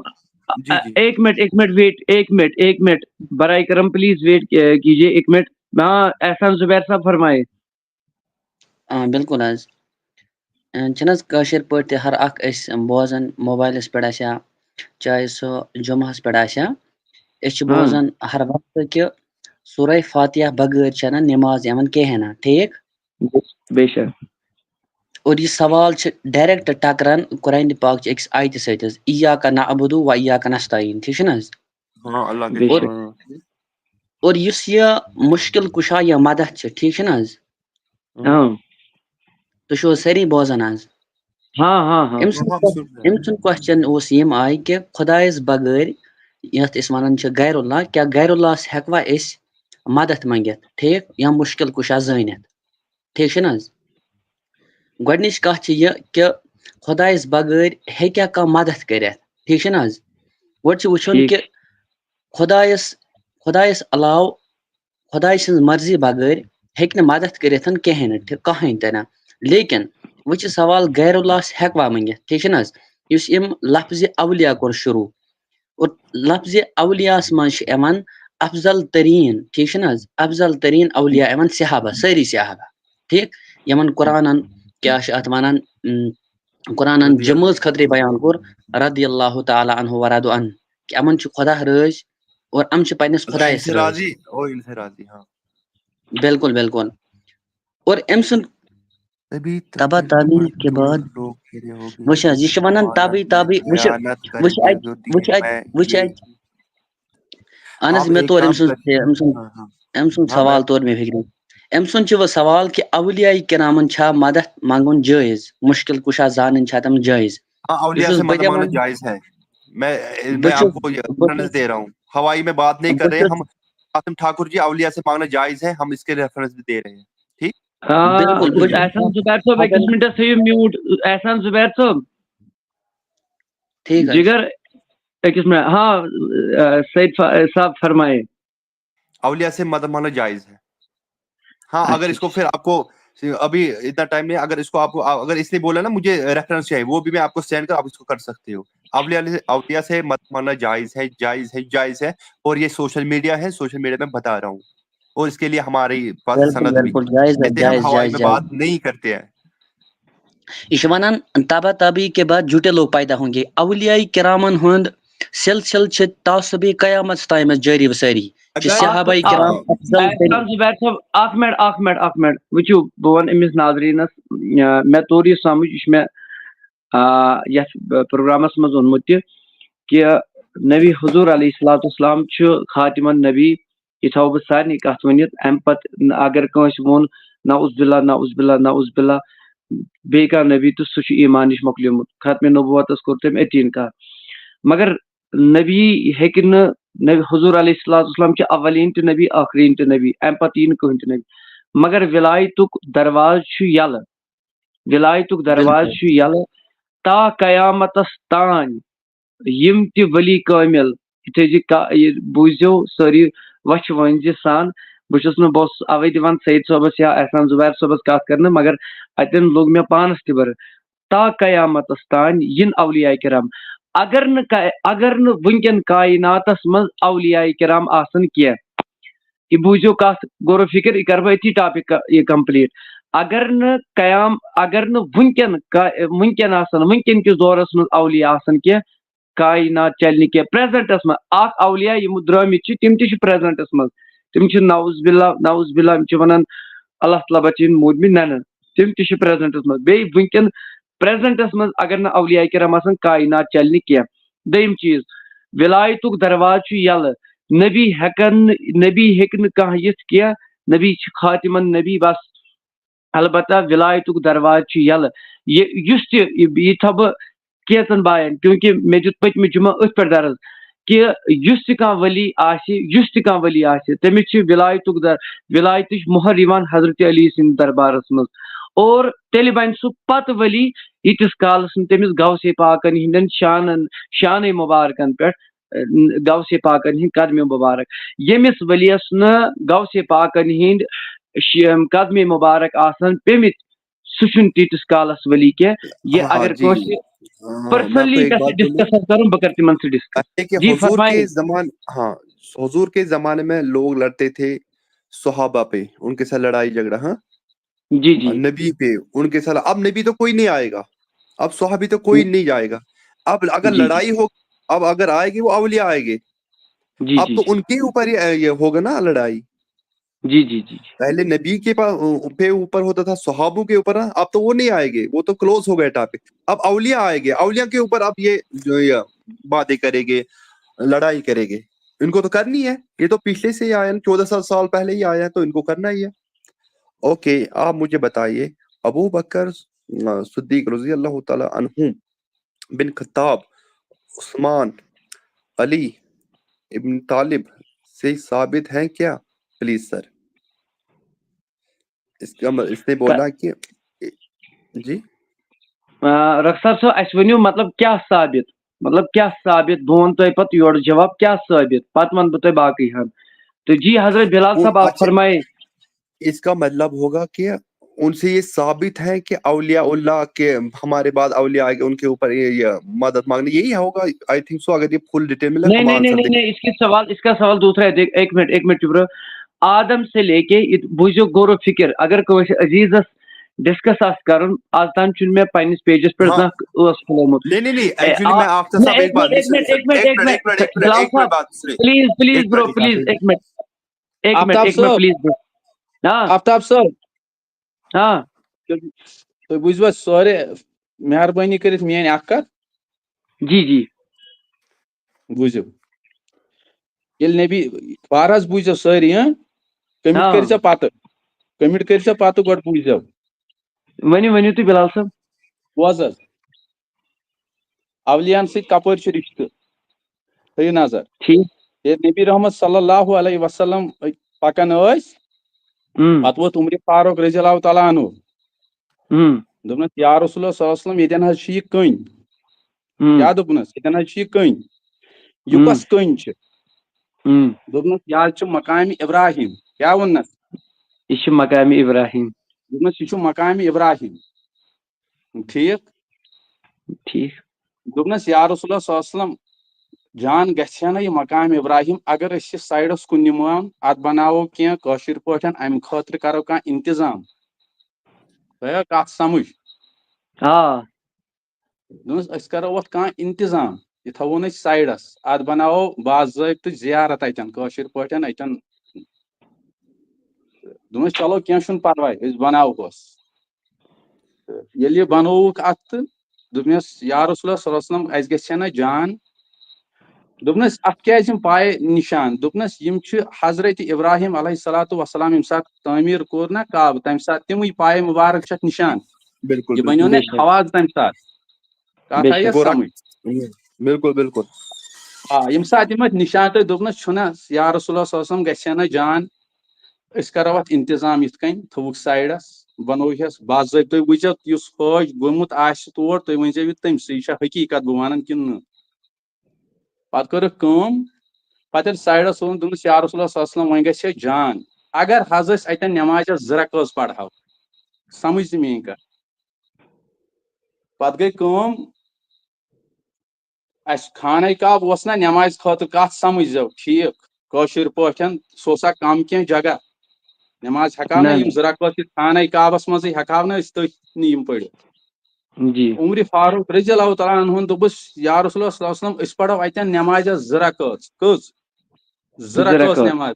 جی، جی۔ ایک منٹ، ایک منٹ، ویٹ، ایک منٹ، ایک منٹ، برائے کرم، پلیز ویٹ کیجیے ایک منٹ۔ ہاں، احسان زبیر صاحب، فرمائے۔ آ، بِلکُل حظ۔ آ، چھِنہٕ حظ کٲشِر پٲٹھۍ تہِ ہر اکھ أسۍ بوزان موبایلَس پٮ۪ٹھ آسہِ ہا، چاہے سُہ جُمعہَس پٮ۪ٹھ آسہِ ہا، أسۍ چھِ ہاں۔ بوزان ہر وقتہٕ کہِ سورہ فاتحہ بغٲر چھَنہٕ نٮ۪ماز یِوان کِہیٖنۍ نہٕ، ٹھیٖک؟ بے شک۔ اور یہِ سوال چھِ ڈایریکٹ ٹکران قرآن پاک چہِ أکِس آیتہِ سۭتۍ حظ، "ایاک نعبد و ایاک نستعین"، ٹھیٖک چھُنہٕ حظ؟ ہاں، اللہ کے بے فضل شک۔ سے۔ اور یُس یہِ مُشکِل کُشا یا مدد چھِ، ٹھیٖک چھُنہٕ حظ؟ ہاں۔ تُہۍ چھِو حظ سٲری بوزان حظ؟ ہاں، ہاں، ہاں۔ أمۍ سُنٛد ہاں، کۄس-، سُہ چھُ۔ أمۍ سُنٛد کوسچن اوس ییٚمہِ آیہِ کہِ خۄدایَس بغٲر، یَتھ أسۍ وَنان چھِ غیر اللہ، کیٛاہ غیر اللہَس ہٮ۪کوا أسۍ مدد منٛگِتھ، ٹھیٖک، یا مُشکِل کُشا زٲنِتھ، ٹھیٖک چھُنہٕ حظ؟ گۄڈٕنِچ کَتھ چھِ یہِ کہِ خۄدایَس بغٲر ہیٚکیٛاہ کانٛہہ مدد کٔرِتھ، ٹھیٖک چھُنہٕ حظ؟ گۄڈٕ چھُ وٕچھُن ٹھیٖک۔ کہِ خۄدایَس، خۄدایَس علاوٕ، خۄداے سٕنٛز مرضی بغٲر ہیٚکہِ نہٕ مدد کٔرِتھ کِہیٖنۍ نہٕ، ٹھیٖک، کٕہٕنۍ تہِ نہٕ۔ لیکن وۄنۍ چھُ سوال، غیر اللہَس ہٮ۪کوا منٛگِتھ، ٹھیٖک چھُنہٕ حظ؟ یُس أمۍ لفظِ اولیاء کوٚر شروع، اور لفظِ اولیاءَس منٛز چھِ یِوان افضل تریٖن، ٹھیٖک چھُنہٕ حظ؟ افضل تریٖن اولیاء یِوان صحابہ، سٲری صحابہ، ٹھیٖک؟ یِمن قرآنن کیٛاہ چھِ اَتھ وَنان، اۭں، قرآنن رضی اللہ جمٲژ خٲطرٕ بیان کوٚر، رضی اللہ تعالیٰ عنہ ورضوا عنہ، کہِ یِمن چھُ خۄدا رٲضۍ اور یِم چھِ پننِس اچھا، خۄدایَس ان سے رٲضۍ۔ راضی، او، ان سے راضی، ہاں۔ بِلکُل، بِلکُل۔ اور أمۍ سُنٛد تبا تابعین کے بعد، وٕچھ حظ، یہِ چھِ وَنان تابعی، تابعی، وٕچھ، وٕچھ اَتہِ، وٕچھ اَتہِ، اہن حظ، مےٚ توٚر أمۍ سُنٛد، أمۍ سُنٛد، أمۍ سُنٛد سوال توٚر مےٚ فِکرِ۔ أمۍ سُنٛد چھُ وۄنۍ سوال کہِ اولیاء کرامن چھا مدد منٛگُن جٲیز؟ مُشکِل کُشا زانٕنۍ چھا تِم جٲیز؟ ہاں، اولیاء چھُس سے بہٕ مدد تہِ مانگنا وَنان، جائز ہے۔ میں، میں بہٕ آپ چھُس، کو یہ بہٕ ریفرنس چھُس، دے رہا ہوں۔ ہوائی میں بات نہیں بہٕ کر رہے ہیں چھُس، ہم، قاسم ٹھاکر جی اولیاء سے مانگنا جائز ہے، ہم اس کے ریفرنس بھی دے رہے ہیں۔ ٹھیٖک؟ آ، بِلکُل، بِلکُل۔ احسان زبیر صٲب، أکِس مِنٹَس تھٲیِو میوٗٹ۔ احسان زبیر صٲب، ٹھیٖک حظ۔ جِگر، أکِس مِنٹ۔ ہاں، آ، سعید فا-، صاحب فرمائے۔ اولیاء سے مدد مانگنا جائز ہے۔ ہاں، اگر اچھا، اس کو پھر آپ کو ابھی اتنا ٹائم نہیں، اگر اس کو آپ کو، اگر اس نے بولا نا مجھے ریفرنس چاہیے، وہ بھی میں آپ کو سینڈ کر، آپ اس کو کر سکتے ہو۔ اولیاء سے، اولیاء سے مدد مانگنا جائز ہے، جائز ہے، جائز ہے۔ اور یہ سوشل میڈیا ہے، سوشل میڈیا میں بتا رہا ہوں۔ اور اس کے لیے ہمارے پاس بِلکُل، سند بھی بِلکُل، جائز ہے، دیتے ہیں، ہم جائز، ہوائی جائز، میں جائز۔ بات نہیں کرتے ہیں۔ یہِ چھِ وَنان، تبا تابعی کے بعد جھوٹے لوگ پیدا ہوں گے۔ اولیاء کرامن ہُنٛد سلسلہٕ چھِ تعصبِ قیامت تامَتھ جٲری و سٲری۔ چھِ اگر صحابہ آپ کرام آ، افضل ترین۔ احسان زبیر صٲب، اکھ مِنٹ، اکھ مِنٹ، اکھ مِنٹ۔ وٕچھِو، بہٕ وَنہٕ أمِس ناظریٖنَس، آ، مےٚ توٚر یہِ سمجھ، یہِ چھُ مےٚ، آ، یَتھ پروگرامَس منٛز ووٚنمُت تہِ کہِ نبی حضور علیہ الصلوۃ والسلام چھُ خاتمن نبی۔ یہِ تھاوٕ بہٕ سارنٕے کَتھ ؤنِتھ۔ اَمہِ پَتہٕ اگر کٲنٛسہِ ووٚن، نعوذ باللہ، نعوذ باللہ، نعوذ باللہ، بیٚیہِ کانٛہہ نبی، تہٕ سُہ چھُ ایٖمان نِش مۄکلیومُت۔ ختمِ نبوتَس کوٚر تٔمۍ أتی اِنکار۔ مگر نبی ہیٚکہِ نہٕ، نبی حضور علیہ الصلوۃ والسلام چھِ اولین تہِ نبی، ٲخرین تہِ نبی، اَمہِ پَتہٕ یی نہٕ کٕہٕنۍ تہِ نبی۔ مگر ولایتُک دروازٕ چھُ یَلہٕ، ولایتُک دروازٕ بِلکُل۔ چھُ یَلہٕ۔ تا قیامتس تام یِم تہِ ولی کٲمِل، یہِ تھٲیزِ کا-، یہِ بوٗزِو سٲری وَچھِ وٲنٛزِ سان۔ بہٕ چھُس نہٕ، بہٕ اوسُس اَوَے دِوان سعید صٲبَس یا احسان زُبیر صٲبَس کَتھ کَرنہٕ، مگر اَتٮ۪ن لوٚگ مےٚ پانَس تہِ بُرٕ۔ تا قیامتس تام یِن اولیاء کرام۔ اگر نہٕ کا-، اگر نہٕ وٕنکٮ۪ن کائناتس منٛز اولیاء کرام آسن کینٛہہ، یہِ بوٗزِو کتھ، غور و فکر، یہِ کرٕ بہٕ أتی ٹاپک یہِ کمپلیٖٹ۔ اگر نہٕ قیام، اگر نہٕ وٕنکٮ۪ن کا-، وٕنکٮ۪ن آسن، وٕنکٮ۪ن کِس دورس منٛز اولیاء آسن کینٛہہ، کائنات چلہِ نہٕ کینٛہہ۔ پریزنٹس منٛز اکھ اولیاء یِم درٲمٕتۍ چھِ، تِم تہِ چھِ پریزنٹس منٛز۔ تِم چھِ نعوذ باللہ، نعوذ باللہ، یِم چھِ ونان اللہ تعالیٰ بچٲیِن موٗدمٕتۍ۔ نہ، نہ، تِم تہِ چھِ پریزنٹس منٛز۔ بیٚیہِ وٕنکٮ۪ن پریزنٹس منٛز اگر نہٕ اولیاء کرام آسن، کائنات چلہِ نہٕ کینٛہہ۔ دوٚیِم چیٖز، ولایتُک دروازٕ چھُ یَلہٕ۔ نبی ہٮ۪کن نہٕ، نبی ہیٚکہِ نہٕ کانٛہہ یِتھ کینٛہہ۔ نبی چھِ خاتمن نبی بس۔ البتہ ولایتُک دروازٕ چھُ یَلہٕ۔ یہِ، یُس تہِ، یہِ، یہِ تھاو بہٕ کینٛژن باین، کیونکہ مےٚ دیُت پٔتمہِ جمعہ أتھۍ پٮ۪ٹھ درس کہِ یُس تہِ کانٛہہ ولی آسہِ، یُس تہِ کانٛہہ ولی آسہِ، تٔمِس چھِ ولایتُک در-، ولایتٕچ مۄہر یِوان حضرت علی سٕنٛدِس دربارس منٛز۔ اور تیٚلہِ بنہِ سُہ پتہٕ ولی، ییٖتِس کالس نہٕ تٔمِس غوث پاکن ہٕنٛدٮ۪ن شانن، شانَے مُبارکن پٮ۪ٹھ، اہ، غوث پاکن ہٕنٛدۍ قدمِ مُبارک، ییٚمِس ؤلیَس نہٕ غوث پاکن ہٕنٛدۍ ش-، قدمِ مُبارک آسن پیٚمٕتۍ، سُہ چھُنہٕ تیٖتِس کالَس ؤلی کینٛہہ۔ یہِ ہاں، ہاں، اگر جی۔ کٲنٛسہِ ہاں، میں آپ کو پٔرسنلی ایک گژھِ بات بولوں۔ ڈسکس کرُن، بہٕ کرٕ تِمن سۭتۍ ڈسکس۔ پہلے کے جی، حضور فرمائیے۔ کے زمان ہاں، حضور کے زمانے میں لوگ لڑتے تھے صحابہ پہ، ان کے ساتھ لڑائی جھگڑا۔ ہاں، جی، جی۔ نبی پہ، ان کے ساتھ۔ اب نبی تو کوئی نہیں آئے گا، اب صحابی تو کوئی نہیں جائے گا۔ اب اگر جی، جی۔ لڑائی ہو، اب اگر آئے گی، وہ اولیاء آئے گے، جی، اب جی، تو جی۔ ان کے اوپر ہی، یہ ہوگا نا لڑائی۔ جی، جی، جی، جی۔ پہلے نبی کے پا-، پہ اوپر ہوتا تھا، صحابوں کے اوپر نا، اب تو وہ نہیں آئے گے، وہ تو کلوز ہو گئے ٹاپک۔ اب اولیاء آئے گے، اولیاء کے اوپر اب یہ جو یہ باتیں کرے گے، لڑائی کرے گے، ان کو تو کرنی ہے۔ یہ تو پچھلے سے ہی آیا نا، چودہ سو سال پہلے ہی آیا ہے، تو ان کو کرنا ہی ہے۔ اوکے، آپ مجھے بتائیے، ابو بکر، آ، صدیق رضی اللہ تعالی عنہ بن خطاب، عثمان، علی ابن طالب سے ثابت ہیں کیا؟ Please sir. اس کا م-، اس نے بولا کہ جی۔ آ، رخسار صٲب، اَسہِ ؤنِو، مطلب، کیٛاہ ثابت؟ مطلب، کیٛاہ ثابت؟ بہٕ وَنہٕ تۄہہِ پَتہٕ یورٕ جواب، کیٛاہ ثابت؟ پَتہٕ وَنہٕ بہٕ تۄہہِ باقٕے ہَن۔ تو جی، حضرت بلال وہ صاحب، آپ اچھا، فرمائیں۔ اس کا مطلب ہوگا کہ ان سے یہ ثابت ہے کہ اولیاء اللہ کے، ہمارے بعد اولیاء آئے گے، ان کے اوپر یہ، یہ مدد مانگنی، یہی ہوگا، آئی تھنک سو۔ اگر یہ فل ڈیٹیل میں لے، نہیں، ہم نہیں، نہیں, آنسر نہیں, دیں۔ نہیں, اس کے سوال، اس کا سوال دوسرا ہے۔ دیکھ، ایک منٹ، ایک منٹ، چپ رہو۔ آدم سے لے کے ات-، بوزو غور و فکر، اگر کوئی عزیزس ڈسکس آسہِ کرُن، آز تام چھُنہٕ مےٚ پننِس پیجس پٮ۪ٹھ ہاں۔ زانٛہہ ٲس کھُلومُت۔ نہیں، نہیں، نہیں، اے، ایکچولی آ، میں آفتاب نہ، صاحب ایک ایک بات منٹ، ایک منٹ، ایک منٹ، ایک منٹ، ایک منٹ، ایک منٹ، بلال ایک صاحب، منٹ بات سنیں۔ پلیز، پلیز، ایک برو، منٹ، پلیز، ایک منٹ، ایک منٹ، آفتاب ایک منٹ، صٲب۔ پلیز، برو۔ ہاں، آفتاب صٲب، ہاں۔ تُہۍ بوٗزِو حظ سورُے، مہربٲنی کٔرِتھ میٲنۍ اکھ کتھ۔ جی، جی۔ بوٗزِو، ییٚلہِ نبی، وار حظ بوٗزِو سٲری، ہاں؟ کمنٹ ہاں۔ کٔرۍ زیو پتہٕ، کمنٹ کٔرۍ زیو پتہٕ، گۄڈٕ بوٗزِو۔ ؤنِو، ؤنِو تُہۍ بلال صٲب۔ بوز حظ، اولیاہن سۭتۍ کپٲرۍ چھُ رشتہٕ؟ تھٲیِو نظر۔ ٹھیٖک۔ ییٚلہِ نبی رحمت صلی اللہ علیہ وسلم پکان ٲسۍ، اۭں، پتہٕ ووت عمر فاروق رضی اللہ تعالیٰ عنہ۔ اۭں، دوٚپنس، یا رسول اللہ صلی اللہ علیہ وسلم، ییٚتٮ۪ن حظ چھِ یہِ کٔنۍ۔ اۭں، کیٛاہ دوٚپنس؟ ییٚتٮ۪ن حظ چھِ یہِ کٔنۍ۔ یہِ اۭں۔ کۄس کٔنۍ چھِ؟ اۭں۔ دوٚپنس، یہِ حظ چھِ مقام ابراہیم۔ کیٛاہ ووٚننس؟ یہِ چھِ مقام ابراہیم۔ دوٚپنس، یہِ چھُ مقام ابراہیم۔ ٹھیٖک۔ ٹھیٖک۔ دوٚپنس، یا رسول اللہ صلی اللہ علیہ وسلم، جان گژھِ ہا نہ یہِ مقام ابراہیم، اگر أسۍ یہِ سایڈس کُن نِمہون، اتھ بناوو کینٛہہ کٲشِر پٲٹھۍ، امہِ خٲطرٕ کرو کانٛہہ انتظام۔ تۄہہِ آیا کتھ سمجھ؟ آ۔ دوٚپنس، أسۍ کرو اتھ کانٛہہ انتظام، یہِ تھاوون أسۍ سایڈس، اتھ بناوو باضٲبطہٕ زیارت اتٮ۪ن، کٲشِر پٲٹھۍ اتٮ۪ن۔ دوٚپنس، چلو، کینٛہہ چھُنہٕ پرواے، أسۍ بناوہوس۔ تہٕ ییٚلہِ یہِ بنووُکھ اتھ، تہٕ دوٚپمس، یا رسول اللہ صلی اللہ علیہ وسلم، اسہِ گژھِ ہا نہ جان۔ دوٚپنس، اتھ کیازِ یِم پایہِ نشان؟ دوٚپنس، یِم چھِ حضرت ابراہیم علیہ الصلوۃ والسلام ییٚمہِ ساتہٕ تعمیٖر کوٚر نہ کعبہٕ، تمہِ ساتہٕ تِمٕے پایہِ مُبارک چھِ اتھ نشان۔ بالکل، یہِ بالکل۔ بنیو نہ بے شک۔ حواز تمہِ ساتہٕ۔ کتھ بے آیہِ شک۔ گوٚو سمجھ؟ بالکل، بالکل۔ آ، ییٚمہِ ساتہٕ یِم اتھ نشان تۄہہِ دوٚپنس چھُنہ، یا رسول اللہ صلی اللہ علیہ وسلم گژھِ ہا نہ جان، أسۍ کرو اتھ انتظام یِتھ کٔنۍ، تھوٚوُکھ سایڈس، بنوو ہس باضٲبطہٕ۔ تُہۍ وٕچھزیو، یُس حٲج گوٚمُت آسہِ تور، تُہۍ ؤنۍزیو یہِ تٔمۍ سٕے، یہِ چھا حقیٖقت بہٕ ونان کِنہٕ نہٕ؟ پتہٕ کٔرٕکھ کٲم، پتہٕ ییٚلہِ سایڈس اوٚن، دوٚپنس، یا رسول اللہ صلی اللہ علیہ وسلم، وۄنۍ گژھِ ہے جان، اگر حظ أسۍ اتٮ۪ن نٮ۪مازِ زٕ رکٲژ پرہو۔ سمجھ ژٕ میٲنۍ کتھ؟ پتہٕ گٔے کٲم، اسہِ خانہ کعبہ اوس نہ نٮ۪مازِ خٲطرٕ، کتھ سمجھ زیو ٹھیٖک کٲشِر پٲٹھۍ، سُہ اوسا کم کینٛہہ جگہ؟ نٮ۪ماز ہٮ۪کہو نہ نہ، یِم نہ۔ زٕ رکعت تہِ خانہ کعبس منٛزٕے ہٮ۪کہو نہ أسۍ تٔتھۍ نہٕ یِم پٔرِتھ؟ جی۔ عمر فاروق رضی اللہ تعالیٰ عنہ ہن دوٚپُس، یا رسول اللہ صلی اللہ علیہ وسلم، أسۍ پرو اتٮ۪ن نٮ۪مازِ زٕ رکٲژ۔ کٔژ؟ زٕ زٕ رکٲژ رکٲژ۔ نٮ۪ماز۔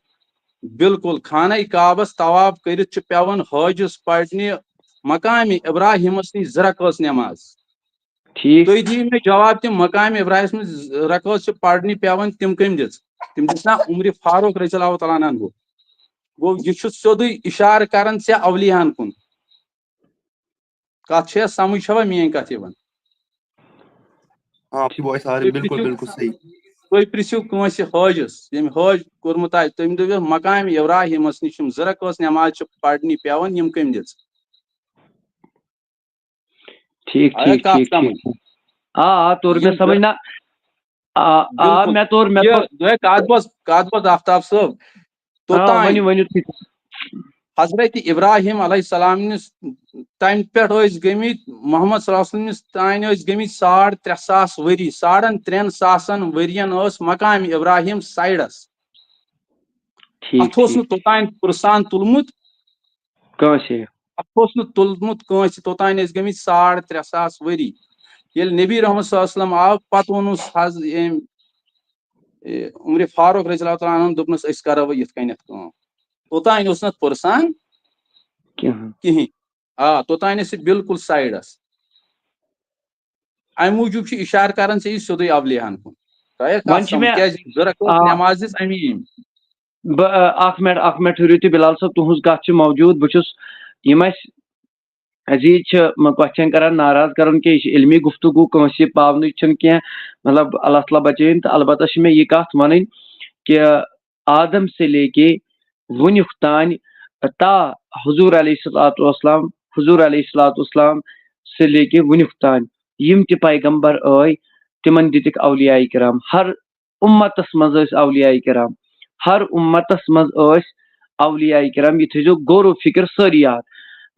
بالکل، خانہ کعبس طواف کٔرِتھ چھُ پٮ۪وان حٲجِس پرنہِ مقامِ ابراہیمس نِش زٕ رکٲژ نٮ۪ماز۔ ٹھیٖک۔ تُہۍ دِیِو مےٚ جواب، تِم مقامِ ابراہیمس منٛز رکٲژ چھِ پرنہِ پٮ۪وان، تِم کٔمۍ دِژ؟ تِم دِژ نا عمر فاروق رضی اللہ تعالیٰ عنہ۔ گوٚو، یہِ چھُ سیوٚدُے اِشارٕ کران ژےٚ اولیاہن کُن۔ کتھ چھےٚ سمجھ چھوا میٲنۍ کتھ یِوان؟ آپ کی وائس آ رہی، تُہۍ بالکل، پرٛژھِو، بالکل صحیح۔ تُہۍ پرٛژھِو کٲنٛسہِ حٲجِس، ییٚمۍ حٲج کوٚرمُت آسہِ، تٔمۍ دٔپِو، مقامِ ابراہیمس نِش یِم زٕ رکٲژ نٮ۪ماز چھِ پرنہِ پٮ۪وان، یِم کٔمۍ دِژ؟ ٹھیٖک، آیا ٹھیٖک، کتھ ٹھیٖک، سمجھ؟ ٹھیٖک۔ آ، آ، توٚر مےٚ یِم سمجھ زٕ، نہ۔ آ، آ، بالکل۔ مےٚ توٚر، مےٚ یہِ، توٚر۔ یہِ کتھ بوز، کتھ بوز آفتاب صٲب۔ آ، توٚتام، ؤنِو، ؤنِو تُہۍ۔ حضرت ابراہیم علیہ السلام نِس تَمہِ پٮ۪ٹھ ٲسۍ گٔمٕتۍ، محمد صلی اللہ علیہ وسلم نِس تانۍ ٲسۍ گٔمٕتۍ ساڑ ترٛےٚ ساس ؤری۔ ساڑن ترٛٮ۪ن ساسن ؤرین ٲس مقام ابراہیم سایڈس۔ ٹھیٖک اتھ اوس ٹھیٖک نہٕ توٚتام پرسان تُلمُت، کٲنٛسے۔ اتھ اوس نہٕ تُلمُت کٲنٛسہِ۔ توٚتام ٲسۍ گٔمٕتۍ ساڑ ترٛےٚ ساس ؤری۔ ییٚلہِ نبی رحمت صلی اللہ علیہ وسلم آو، پتہٕ ووٚنُس حض أمۍ، اے، عمر فاروق رضی اللہ تعالیٰ عنہ دوٚپنَس، أسۍ کرو وۄنۍ یِتھ کٔنٮ۪تھ کٲم۔ توٚتام اوس نہٕ اتھ پرسان کینٛہہ۔ کِہیٖنۍ۔ آ، توٚتام ٲسۍ یہِ بالکل سایڈس۔ امہِ موٗجوٗب چھُ اِشارٕ کران ژےٚ یہِ سیوٚدُے اولیاہن کُن۔ تۄہہِ آسہِ وۄنۍ کتھ چھِ سمجھ، مےٚ، کیازِ ضرورت ٲس آ، نماز دِژ امی أمۍ۔ بہٕ، آ، اکھ منٹ، اکھ منٹ ٹھٔہرِو تُہۍ، بلال صٲب، تُہٕنٛز کتھ چھِ موجود۔ بہٕ چھُس، یِم اَسہِ عزیز چھِ، م-، question کران، ناراض کرُن کینٛہہ، یہِ چھِ علمی گفتگو، کٲنٛسہِ پاونٕچ چھَنہٕ کینٛہہ، مطلب، اللہ تعالیٰ بچٲیِن۔ تہٕ البتہ چھِ مےٚ یہِ کتھ ونٕنۍ کہِ آدم سے لے کے وُنیُک تانۍ، تا حضور علیہ الصلوۃ والسلام، حضور علیہ الصلوۃ والسلام سے لے کے وُنیُک تانۍ یِم تہِ پیغمبر ٲے، تِمن دِتِکھ اولیاء کرام۔ ہر اُمتس منٛز ٲسۍ اولیاء کرام، ہر اُمتس منٛز ٲسۍ اولیاء کرام۔ یہِ تھٲیزیو غور و فکر سٲری یاد۔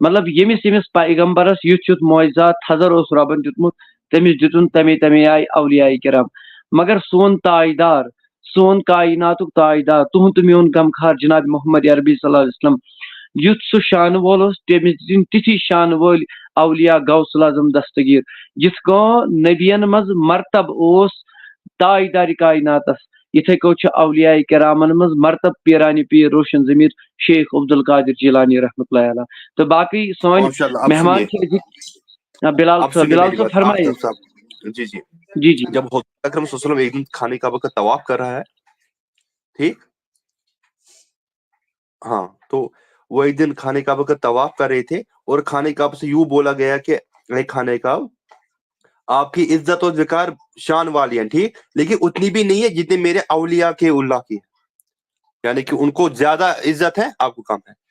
مطلب، ییٚمِس ییٚمِس پیغمبرس یُتھ یُتھ معجزات تھزر اوس رۄبن دیُتمُت، تٔمِس دیُتُن تمے تمے آیہِ اولیاء کرام۔ مگر سون تاجدار، سون کائناتُک تاجدار، تُہُنٛد تہٕ میون غمخار جناب محمد عربی صلی اللہ علیہ وسلم، یُتھ سُہ شانہٕ وول اوس، تٔمِس دِتِن تِتھی شانہٕ وٲلۍ اولیاء غوث الاعظم دستگیر۔ یِتھ کٔنۍ نبین منٛز مرتب اوس تاجدار کائناتس، یِتھے کٔنۍ چھُ اولیاء کرامن منٛز مرتب پیرانِ پیر روشن ضمیر شیخ عبدالقادر جیلانی رحمۃ اللہ علیہ۔ تہٕ باقٕے سٲنۍ ماشاء اللہ، اب مہمان سنیے، چھِ أزِکۍ، آ، بلال اب صٲب، سنیے بلال میری صٲب بات، فرمائیے۔ آفتاب صاحب۔ جی جی۔ جی جی۔ جب حضور اکرم صلی اللہ علیہ وسلم ایک دن خانہ کعبہ کا طواف کر رہا ہے، ٹھیک، ہاں، تو وہ ایک دن خانہ کعبہ کا طواف کر رہے تھے اور خانہ کعبہ سے یوں بولا گیا کہ اے خانہ کعبہ، آپ کی عزت اور وقار شان والی ہیں، ٹھیک، لیکن اتنی بھی نہیں ہے جتنے میرے اولیاء کے اللہ کی ہے، یعنی کہ ان کو زیادہ عزت ہے، آپ کو کم ہے۔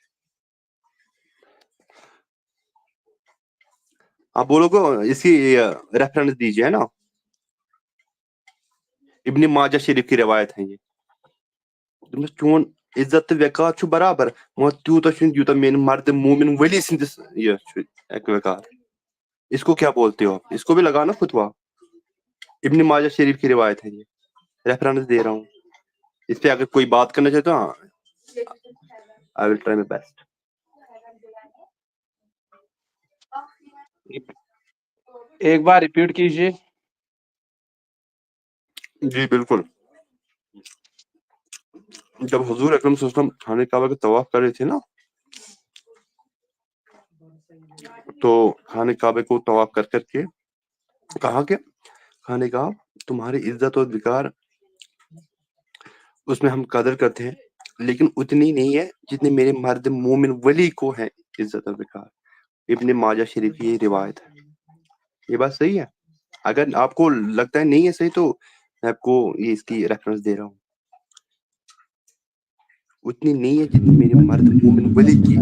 آپ بولو کو اس کی ریفرنس دیجیے، ہے نا، ابن ماجہ شریف کی روایت ہے یہ۔ دوٚپمَس، چون عزت تہٕ وقار چھُ برابر، مگر تیوٗتاہ چھُنہٕ، یوٗتاہ میٛانہِ مردِ مومن ولی سٕنٛدِس یہِ چھُ وقار۔ اس کو کیا بولتے ہو آپ؟ اس کو بھی لگاؤ نا فتوا۔ ابن ماجہ شریف کی روایت ہے یہ، ریفرنس دے رہا ہوں۔ اس پہ اگر کوئی بات کرنا چاہے تو ہاں، I will try my best۔ ایک بار ریپیٹ کیجیے۔ جی بالکل۔ جب حضور اکرم صلی اللہ علیہ وسلم خانہ کعبہ کا طواف کر رہے تھے نا، تو خانہ کعبے کو طواف کر کر کے کہا کہ خانہ کعبہ، تمہاری عزت اور وقار، اس میں ہم قدر کرتے ہیں، لیکن اتنی نہیں ہے جتنی میرے مرد مومن ولی کو ہے عزت اور وقار۔ ابن ماجہ شریف کی یہ روایت ہے۔ یہ بات صحیح ہے؟ اگر آپ کو لگتا ہے نہیں ہے صحیح، تو میں آپ کو یہ اس کی ریفرنس دے رہا ہوں۔ اتنی نہیں ہے جتنی میرے مرد مومن ولی کی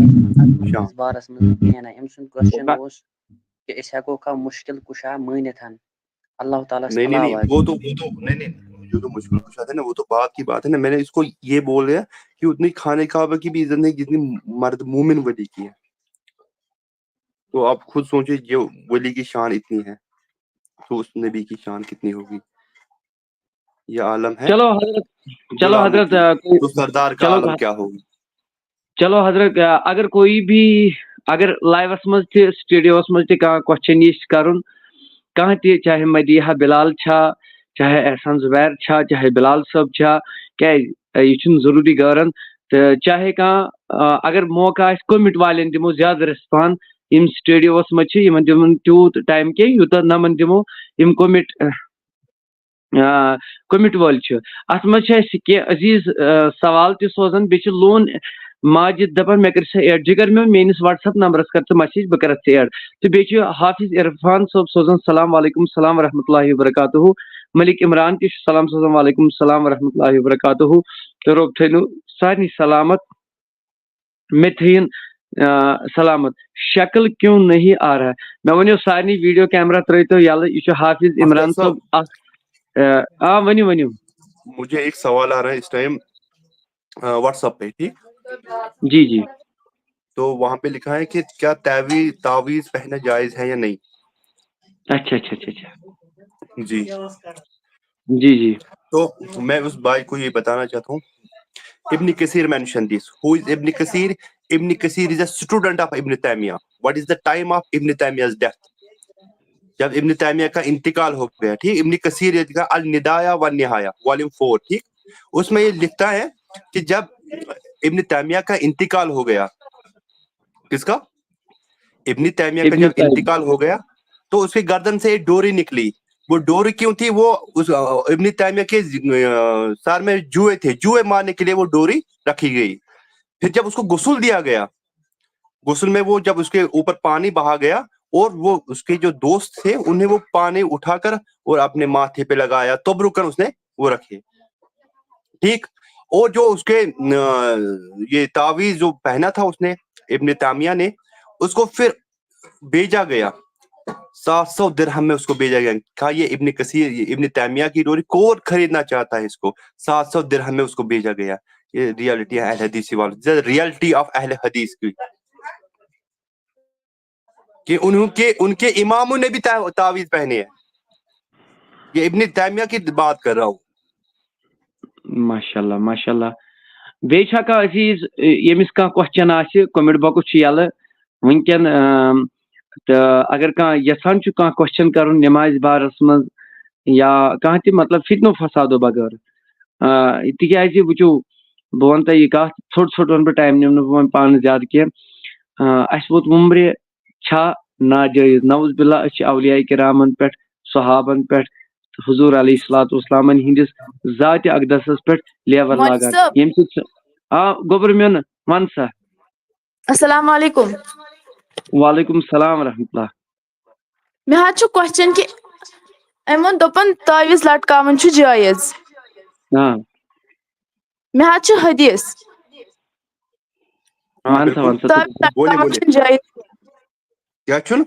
شان۔ اس بارس منٛز کینٛہہ نہ، أمۍ سُنٛد کوسچن اوس کہِ أسۍ ہٮ۪کو کانٛہہ مُشکِل کُشا مٲنِتھ۔ اللہ تعالیٰ ہس نہیں نہیں نہیں، علاوہ۔ وہ تو وہ تو نہیں نہیں، جو تو مشکل کشا تھا نا، وہ تو بعد کی بات ہے نا۔ میں نے اس کو یہ بول رہا کہ اتنی خانہ کعبہ کی بھی عزت نہیں جتنی مرد مومن ولی کی ہے۔ تو آپ خود سوچے، جو ولی کی شان اتنی ہے، تو اس نبی کی شان کتنی ہوگی؟ یہ عالم ہے، چلو حضرت، جو چلو عالم حضرت، کی، آ، کوئی، تو سردار کا چلو عالم حضرت، کیا ہوگی؟ چلو حضرت، آ، اگر کوئی بھی، اگر لائیوس منٛز تہِ، سٹوڈیوس منٛز تہِ کانٛہہ کوسچن یژھِ کرُن، کانٛہہ تہِ، چاہے مدیحہ بلال چھا، چاہے احسان زبیر چھا، چاہے بلال صٲب چھا، کیازِ، آ، یہِ چھُنہٕ ضروٗری غٲرن، تہٕ چاہے کانٛہہ، آ، اگر موقع آسہِ، کومنٹ والٮ۪ن دِمو زیادٕ ریسپانس، یِم سٹوڈیوس منٛز چھِ، یِمن دِمو نہٕ تیوٗت ٹائم کینٛہہ، یوٗتاہ نمن دِمو یِم کومنٹ، آ، کومنٹ وٲلۍ چھِ۔ اتھ منٛز چھِ اَسہِ کینٛہہ عزیز، آ، سوال تہِ سوزان، بیٚیہِ چھِ لون ماجد دپان، مےٚ کٔرۍ سا ایڈ۔ جگر میون، میٲنِس WhatsApp نمبرس کر ژٕ مسیج، بہٕ کرتھ ژٕ ایڈ۔ تہٕ بیٚیہِ چھُ حافظ عرفان صٲب سوزان، سلام علیکم، السلام ورحمۃ اللہ وبرکاتہ۔ ملک عمران تہِ چھُ سلام سوزان، وعلیکم السلام ورحمۃ اللہ وبرکاتہ۔ تہٕ رۄب تھٲینو سارنٕے سلامت۔ مےٚ تھٲیِن، آ، سلامت۔ شکل کیوں نہیں آ رہا؟ مےٚ ؤنِو سارنٕے، ویڈیو کیمرہ ترٲیتو یلہٕ، یہِ چھُ حافظ عمران صٲب۔ صٲب اکھ۔ آ، آ، ؤنِو، ؤنِو۔ مجھے ایک سوال آ رہا ہے اس ٹائم، آ، WhatsApp پہ، ٹھیک؟ جی، جی۔ तो वहां पे लिखा है कि क्या तावीज तावीज पहनना जायज है या नहीं। اچھا اچھا اچھا اچھا जी। جی جی तो मैं उस भाई को ये बताना चाहता हूँ, Ibn Kathir mention this. Who is Ibn Kathir? Ibn Kathir is a student of Ibn Taymiyyah. What is the time of Ibn Taymiyyah's death? जब इब्न तैमिया का इंतकाल हो गया, ठीक, इब्न कसीर का अल निदाया व निहाया, वॉल्यूम फोर, ठीक, उसमें ये लिखता है कि जब इब्न तैमिया का इंतकाल हो गया, किसका? इब्न तैमिया का इब्न जब तैमिया। इंतकाल हो गया, तो उसके गर्दन से एक डोरी निकली। वो डोरी क्यों थी? वो उस अ, इब्न तैमिया के अ, सर में जुए थे, जुए मारने के लिए वो डोरी रखी गई। फिर जब उसको गुस्ल दिया गया, गुस्ल में वो जब उसके ऊपर पानी बहा गया और वो उसके जो दोस्त थे उन्हें वो पानी उठाकर और अपने माथे पे लगाया, तबरुकन उसने वो रखे, ठीक। और जो उसके अ, ये तावीज जो पहना था उसने, इब्न तामिया ने, उसको फिर भेजा गया, सात सौ दिरहम में उसको भेजा गया। कहा, ये इब्न कसीर, ये इब्न तामिया की डोरी, कौन खरीदना चाहता है इसको? सात सौ दिरहम में उसको भेजा गया। ये रियलिटी है अहले हदीस वालों, रियलिटी ऑफ अहले हदीस की, कि उनके उनके इमामों ने भी ता- तावीज पहने हैं। ये इब्न तामिया की बात कर रहा हूँ। ماشاء اللہ ماشاء اللہ۔ بیٚیہِ چھا کانٛہہ عزیٖز، ییٚمِس کانٛہہ کوسچن آسہِ، کومنٹ باکس چھُ یَلہٕ وٕنکیٚن۔ آم، تہٕ اگر کانٛہہ یژھان چھُ کانٛہہ کوسچن کرُن نمازِ بارس منٛز یا کانٛہہ تہِ، مطلب، فتنہٕ فسادو بغٲر، آ، تِکیازِ وٕچھِو، بہٕ وَنہٕ تۄہہِ یہِ کَتھ، ژھوٚٹ ژھوٚٹ وَنہٕ بہٕ، ٹایم نِمہٕ نہٕ بہٕ وۄنۍ پانہٕ زیادٕ کینٛہہ۔ آ، اَسہِ ووت وُمرِ چھا ناجٲیز؟ نعوذ باللہ، أسۍ چھِ اولیاء کرامن پٮ۪ٹھ، صحابن پٮ۪ٹھ، حضور علیہ الصلوۃ والسلامن ہٕنٛدِس ذاتِ اقدسس پٮ۪ٹھ لیور مولوی لاگان، صٲب۔ ییٚمہِ سۭتۍ سُہ، آ، گوٚبُر میون، وَن سا۔ السلام علیکم۔ وعلیکم السلام ورحمۃ اللہ۔ مےٚ حظ چھُ کوسچن کہِ أمۍ ووٚن، دوٚپُن، تعویٖذ لٹکاوُن چھُ جٲیز۔ آ۔ مےٚ حظ چھُ حدیث۔ हाँ, وَن سا، बिल्कुल। وَن سا۔ تعویٖذ بولیے، لٹکاوُن بولیے۔ چھُنہٕ جٲیز۔ کیا چھُنہٕ؟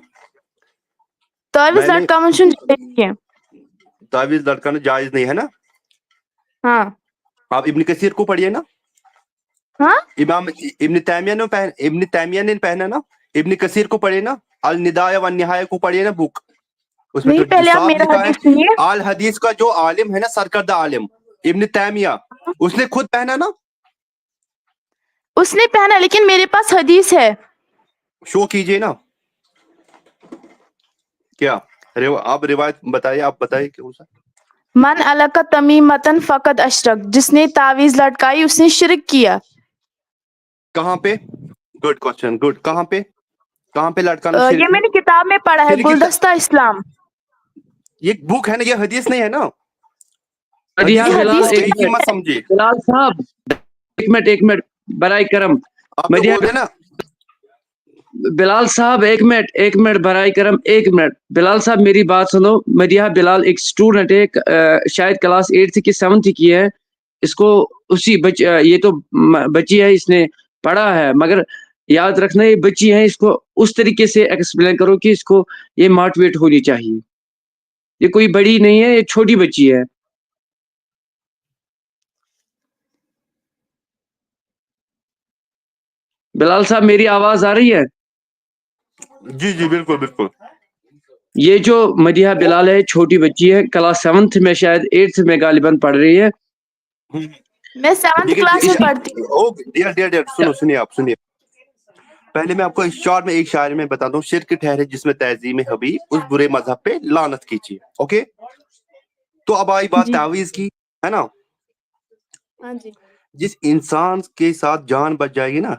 تعویٖذ نہیں، نہیں۔ لٹکاوُن چھُنہٕ جٲیز کینٛہہ۔ तावीज लटकाना जायज नहीं है ना? ہاں۔ आप इब्न कसीर को पढ़िए ना। ہاں؟ इमाम इब्न तैमिया ने पहन इब्न तैमिया ने पहना ना, इब्न कसीर को पढ़िए ना, अल निदाया व निहाया को पढ़िए ना बुक। उसमें नहीं, तो पहले आप साफ मेरा लिखा है, हदीस सुनिए। अल हदीस का जो आलिम है ना, सरकर्दा आलिम, इब्न तैमिया, उसने खुद पहना ना। उसने पहना, लेकिन मेरे पास हदीस है। शो कीजिए ना। क्या? रिव-, आप रिवायत बताइए, आप बताइए कौन सा? من علق تمیمة فقد اشرک، जिसने तावीज़ लटकाई उसने शिरक किया। कहाँ पे? Good question, good. कहाँ पे, कहाँ पे लटकाना अ, शिरक ये है? मैंने किताब में पढ़ा है, फिर किस- गुलदस्ता इस्लाम। ये बुक है ना, ये हदीस नहीं है ना? مدیحہ حدیث بلال، حدیث ایک نہیں ہے، منٹ۔ مت سمجھیے۔ بلال صاحب، ایک منٹ، ایک منٹ، برائے کرم۔ آپ تو مدیحہ بول رہے نا۔ بلال صاحب، ایک منٹ، ایک منٹ، برائے کرم، ایک منٹ۔ بلال صاحب، میری بات سنو۔ مدیحہ بلال ایک اسٹوڈنٹ ہے، ایک، آ، شاید کلاس ایٹتھ کی، سیونتھ کی ہے۔ اس کو اسی بچ-، آ، یہ تو م-، بچی ہے، اس نے پڑھا ہے، مگر یاد رکھنا، یہ بچی ہے، اس کو اس طریقے سے ایکسپلین کرو کہ اس کو یہ موٹیویٹ ہونی چاہیے۔ یہ کوئی بڑی نہیں ہے، یہ چھوٹی بچی ہے۔ بلال صاحب، میری آواز آ رہی ہے؟ جی، جی، بالکل، بالکل۔ یہ جو مدیحہ بلال ہے، چھوٹی بچی ہے، کلاس سیونتھ میں، شاید ایٹتھ میں غالباً پڑھ رہی ہے۔ میں سیونتھ دیکھیے، کلاس اس میں کی، پڑھتی ہوں۔ او، ڈیئر، ڈیئر، ڈیئر، سنو، سنیے آپ، سنیے۔ پہلے میں آپ کو اس شارٹ میں ایک شاعری میں بتاتا ہوں، شرک ٹھہرے جس میں تعظیم حبیب، اس برے مذہب پہ لعنت کیجیے۔ اوکے؟ تو اب آئی بات جی۔ تعویذ کی، ہے نا؟ ہاں جی۔ جس انسان کے ساتھ جان بچ جائے گی نا،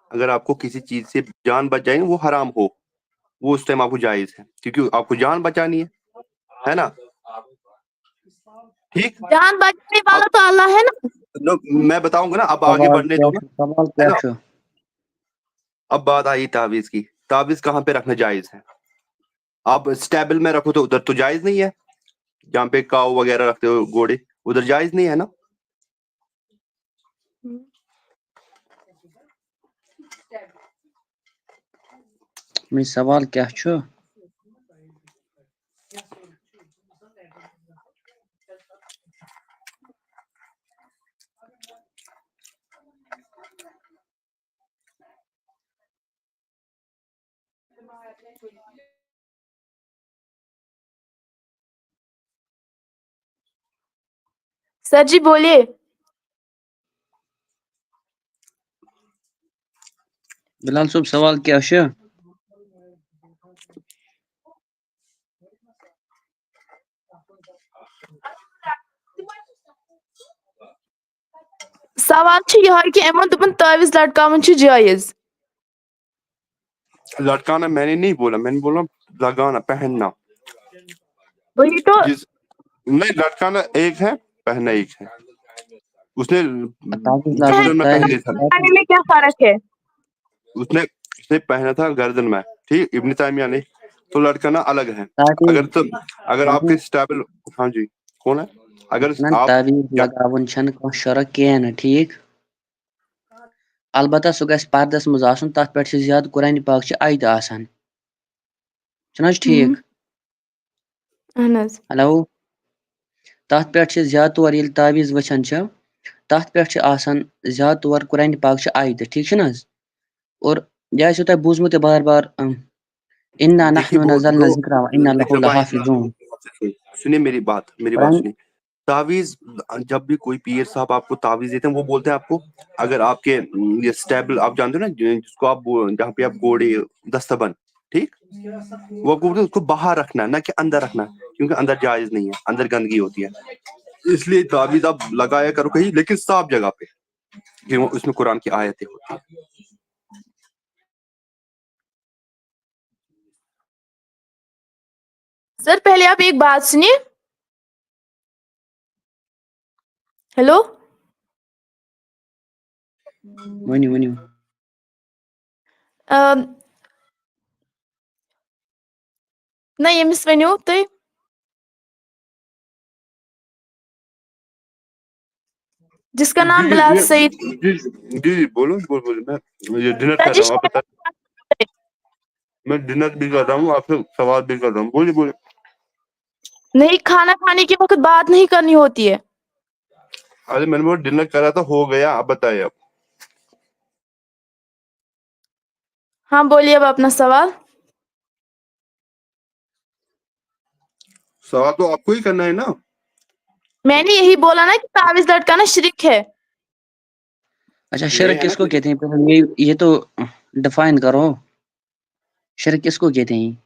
اگر آپ کو کسی چیز سے جان بچ جائے گی، وہ حرام ہو، وہ اس ٹائم آپ کو جائز ہے، کیونکہ آپ کو جان بچانی ہے، ہے نا؟ ٹھیک؟ جان بچانے والا تو اللہ ہے نا۔ نو، میں بتاؤں گا نا، اب آگے سوال بڑھنے کیا دو نا، چھو؟ سوال ہے کیا نا؟ چھو؟ اب بات آئی تعویذ کی، تعویذ کہاں پہ رکھنا جائز ہے؟ آپ اسٹیبل میں رکھو تو ادھر تو جائز نہیں ہے، جہاں پہ کاؤ وغیرہ رکھتے ہو، گھوڑے، ادھر جائز نہیں ہے نا؟ مےٚ سوال کیٛاہ چھُ؟ سر جی، بولیے۔ بلال صٲب، سوال کیٛاہ چھُ؟ سوال چھُ یِہوٚے کہِ أمۍ ووٚن، دوٚپُن، تعویذ لٹکاوُن چھُ جٲیز۔ لٹکانا मैंने नहीं बोला, मैंने बोला लगाना, पहनना। وہی تو۔ जिस नहीं, लटकाना एक है, पहनना एक है। उसने تعویذ गर्दन لاگُن में تعویذ۔ पहनने था, پہننے میں کیا فرق ہے؟ उसने उसने पहना था गर्दन में, ठीक, इब्न तैमिया ने। तो लटकाना अलग है। تعویذ अगर तो अगर تعویذ आपके स्टेबल, हाँ जी, कौन है? अगर نہ، आप تعویذ क्या لگاوُن چھنہٕ کانٛہہ شرک کینٛہہ نہٕ، ٹھیٖک؟ البتہ سُہ گژھِ پردس منٛز آسُن، تتھ پٮ۪ٹھ چھِ زیادٕ قرآنِ پاک چہِ آیتہٕ آسان، چھُنہٕ حظ ٹھیٖک؟ اہن حظ۔ ہیلو، تتھ پٮ۪ٹھ چھِ زیادٕ طور ییٚلہِ تعویذ وٕچھان چھِ، تتھ پٮ۪ٹھ چھِ آسان زیادٕ طور قرآنِ پاک چہِ آیتہٕ، ٹھیٖک چھُنہٕ حظ؟ اور یہِ آسیو تۄہہِ بوٗزمُت تہِ بار بار، اِم، اِنا देखिے نحن वो نزلنا जो الذکر و اِنا देखिے لہو भाई, لحافظون۔ सुनिए मेरी बात, मेरी बात قرآن सुनिए। तावीज, जब भी कोई पीर साहब आपको तावीज देते हैं, वो बोलते हैं आपको, अगर आपके, उम, ये स्टेबल आप जानते हो ना, जि- जिसको आप बो- जहाँ पे आप गोड़े, दस्तबंद, ठीक, वो आपको बोलते हैं उसको बाहर रखना है, ना कि अंदर रखना है, क्योंकि अंदर जायज नहीं है, अंदर गंदगी होती है। इसलिए तावीज आप लगाया करो कहीं, लेकिन साफ जगह पे, कि वो- उसमें कुरान की आयतें होती है। सर, पहले आप एक बात सुनिए। हेलो। ؤنِو، ؤنِو۔ अम, نہ، ییٚمِس ؤنِو تُہۍ، जिसका नाम जी, बिलाल जी, सईद। जी, जी, जी, बोलो, बोल, बोलो, मैं ये डिनर कर राजेश, रहा हूँ, आप बता। मैं डिनर भी कर रहा हूँ, आपसे सवाल भी कर रहा हूँ, बोलिए, बोलिए। नहीं, खाना खाने के वक्त बात नहीं करनी होती है। अरे, मैंने बोला डिनर करा था, हो गया, आप बताइए आप। हाँ, बोलिए अब अपना सवाल। सवाल तो आपको ही करना है ना। मैंने यही बोला ना कि तावीज लटकाना शिरक है। अच्छा, यही शिरक है ना किसको कि कहते हैं? पहले ये, ये तो डिफाइन करो, शिरक किसको कहते हैं?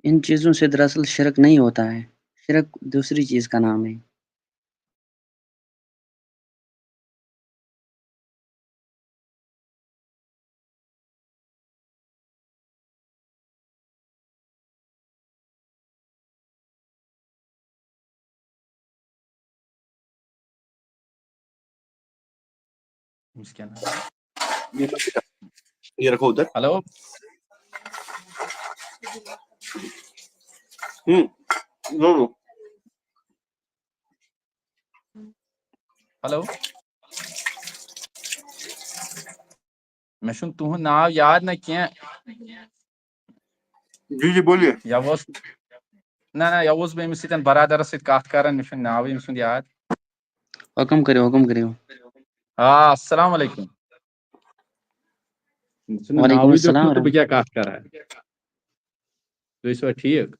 इन चीज़ों से दरअसल शिरक नहीं होता है, शिरक दूसरी चीज़ का नाम है। ये रखो उधर। हेलो। हम्म, लो, लो। हेलो। مےٚ چھُنہٕ تُہُنٛد ناو یاد نہ کینٛہہ۔ जी, जी, बोलिए। یا اوس نہ نہ یا اوس بہٕ أمِس سۭتۍ برادرس سۭتۍ کتھ کران، مےٚ چھُنہٕ ناوٕے أمۍ سُنٛد یاد۔ حکم کٔرِو، حکم کٔرِو۔ آ، السلام علیکم۔ مےٚ چھُنہٕ وعلیکم ناوٕے السلام لیوٚکھمُت تہٕ بہٕ ورحمۃ۔ کیٛاہ کتھ کرٕ؟ تُہۍ ٲسوا ٹھیٖک؟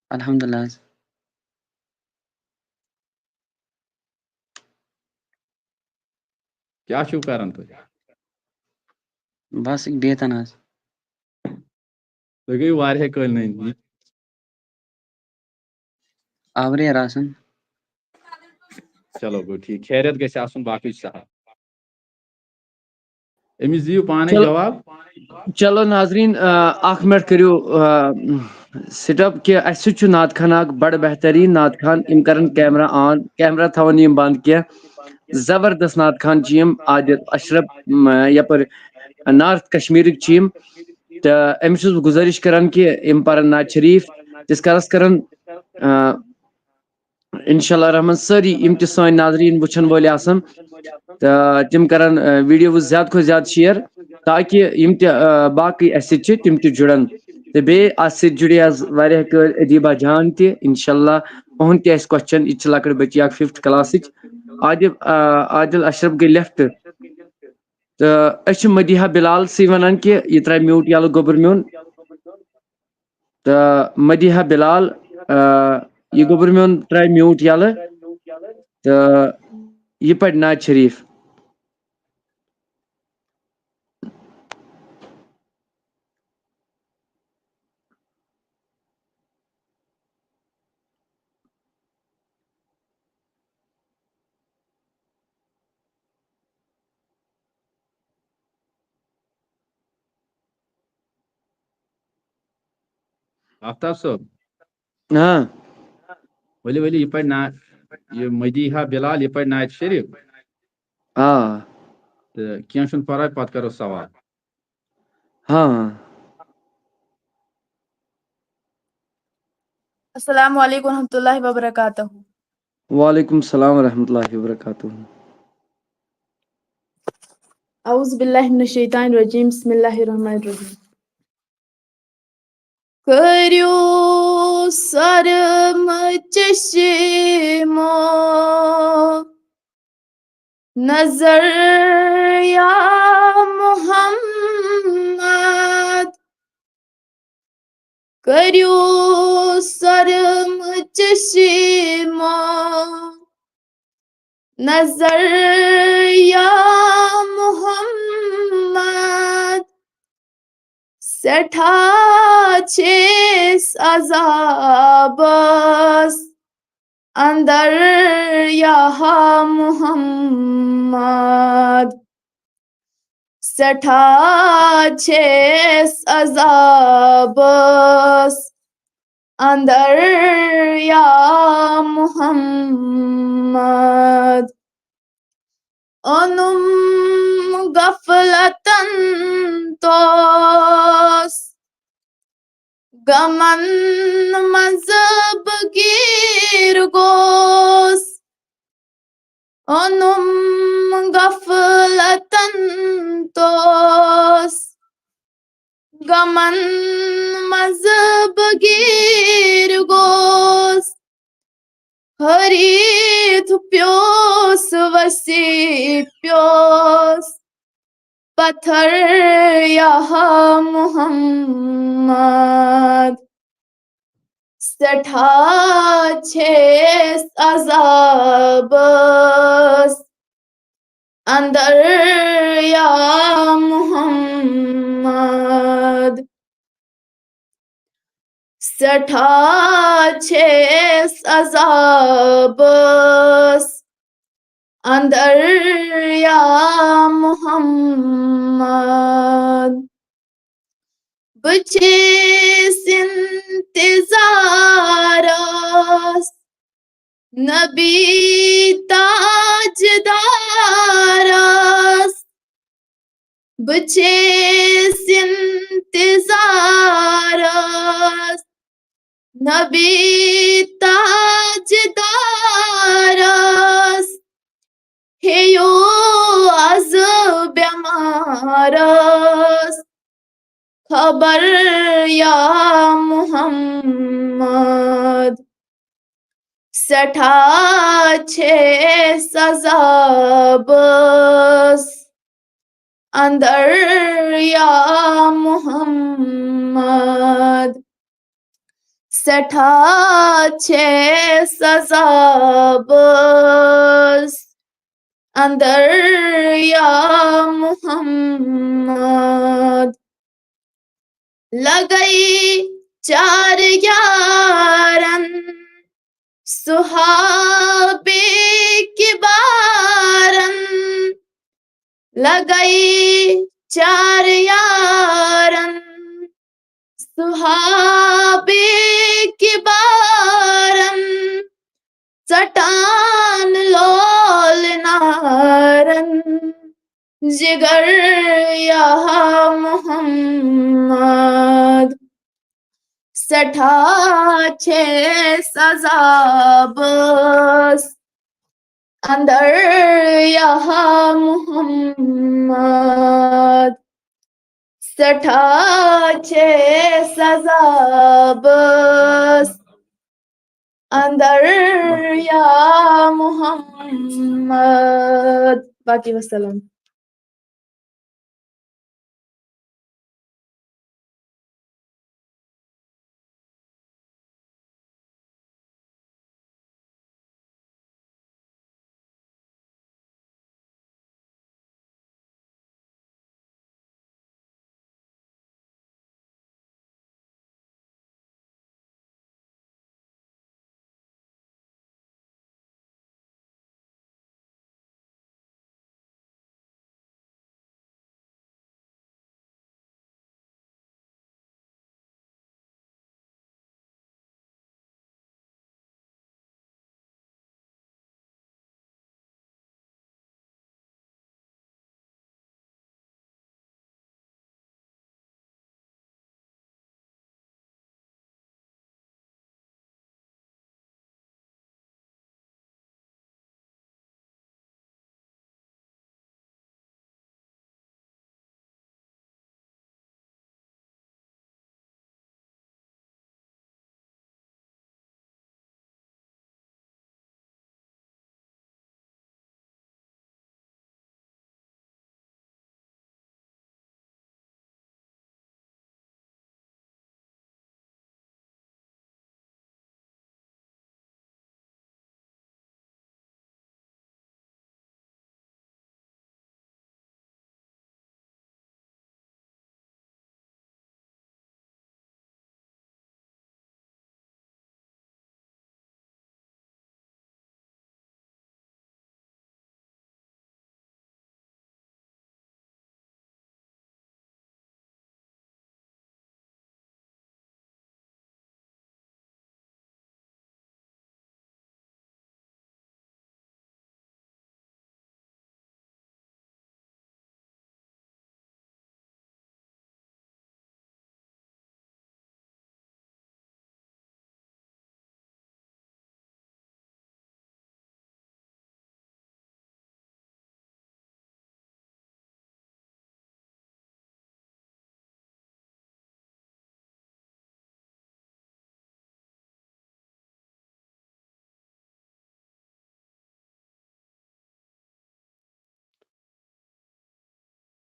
الحمدللہ حظ۔ کیٛاہ چھِو کران تُہۍ؟ بس بہتن حظ۔ تُہۍ گٔیِو واریاہ کٲلۍ نٔنۍ۔ آوریر آسان۔ چلو گوٚو ٹھیٖک، خیریت گژھِ آسُن، باقٕے چھُ سہل۔ أمِس دِیِو پانے چلو۔ جواب۔ چلو ناظرین، آ، اکھ منٹ کٔرِو، آ، سٹاپ کہِ اسہِ سۭتۍ چھُ نعت خان اکھ بڑٕ بہتریٖن نعت خان، یِم کرن کیمرہ آن، کیمرہ تھاون یِم بند کینٛہہ۔ زبردست نعت خان چھِ یِم، عادل اشرف، م، یپٲرۍ نارتھ کشمیرٕکۍ چھِ یِم۔ تہٕ أمِس چھُس بہٕ گُزٲرِش کران کہِ یِم پرن نعت شریف، تِس کالس کرن، آ، انشاءاللہ الرحمن سٲری یِم تہِ سٲنۍ ناظریٖن وٕچھن وٲلۍ آسن تہٕ تِم کرن، آ، ویڈیوز زیادٕ کھۄتہٕ زیادٕ شیئر۔ تاکہِ یِم تہِ آ، باقٕے اَسہِ سۭتۍ چھِ تِم تہِ جُڑن۔ تہٕ بیٚیہِ اَتھ سۭتۍ جُڑے آز واریاہ کٲلۍ ادیبہ جان تہِ، انشاءاللہ اُہُنٛد تہِ آسہِ کوسچن۔ یہِ تہِ چھِ لۄکٕٹ بٔچی اکھ ففتھ کلاسٕچ۔ عادل آ، عادل اشرف گٔے لیفٹ۔ تہٕ أسۍ چھِ مدیحہ بلال سٕے وَنان کہِ یہِ ترٛاوِ میوٗٹ یَلہٕ گوٚبُر میون۔ تہٕ مدیحہ بلال، آ، یہِ گوٚبُر میون ترٛاوِ میوٗٹ یَلہٕ۔ تہٕ یہِ پَرِ نعت شریٖف۔ آفتاب صٲب، ہاں۔ ؤلِو، ؤلِو، یہِ پَرِ نا-، یہِ مدیحہ بلال، یہِ پَرِ نعت شریٖف۔ آ۔ تہٕ کینٛہہ چھُنہٕ پَرواے، پَتہٕ کَرو سوال۔ ہاں۔ السلام علیکم ورحمۃ اللہ وبرکاتہ۔ وعلیکم السلام ورحمۃ اللہ وبرکاتہ۔ اعوذ باللہ من الشیطان الرجیم، بسم اللہ الرحمن الرحیم۔ کٔرِو سرم چشمو نظر یا محمد، کٔرِو سرم چشمو نظر یا محمد، سٮ۪ٹھاہ چھِس عذابس اندر یا محمد، سٮ۪ٹھاہ چھِس عذابس اندر یا محمد۔ اوٚنُم غفلتن توس، غمن منٛز بہٕ گیٖر گوس۔ اوٚنُم غفلتن توس، غمن منٛز بہٕ گیٖر گوس۔ حریٖت پیوس، وسیع پیوس، پتھر یا محمد، سٮ۪ٹھاہ چھِس عذابس اندر یا محمد، سٮ۪ٹھاہ چھِس عذابس اندر یا محمد۔ بہٕ چھِس انتظارس نبی تاجدارس، بہٕ چھِس انتظارس نبی تاجدارس، ہیٚیِو از بٮ۪مارس خبر یا محمد، سٮ۪ٹھاہ چھِس عذابس اندر یا محمد، سٮ۪ٹھاہ چھِس عذابس اندر یا محمد۔ لگے چار یارن صحابے کبارن، لگے چار یارن صحابے کبارن، ژٹان لول نارن جگر یا محمد، سٮ۪ٹھاہ چھِس عذابس اندر یا محمد، سٮ۪ٹھاہ چھے سزا بس اندر یا محمد۔ باقی وسلام۔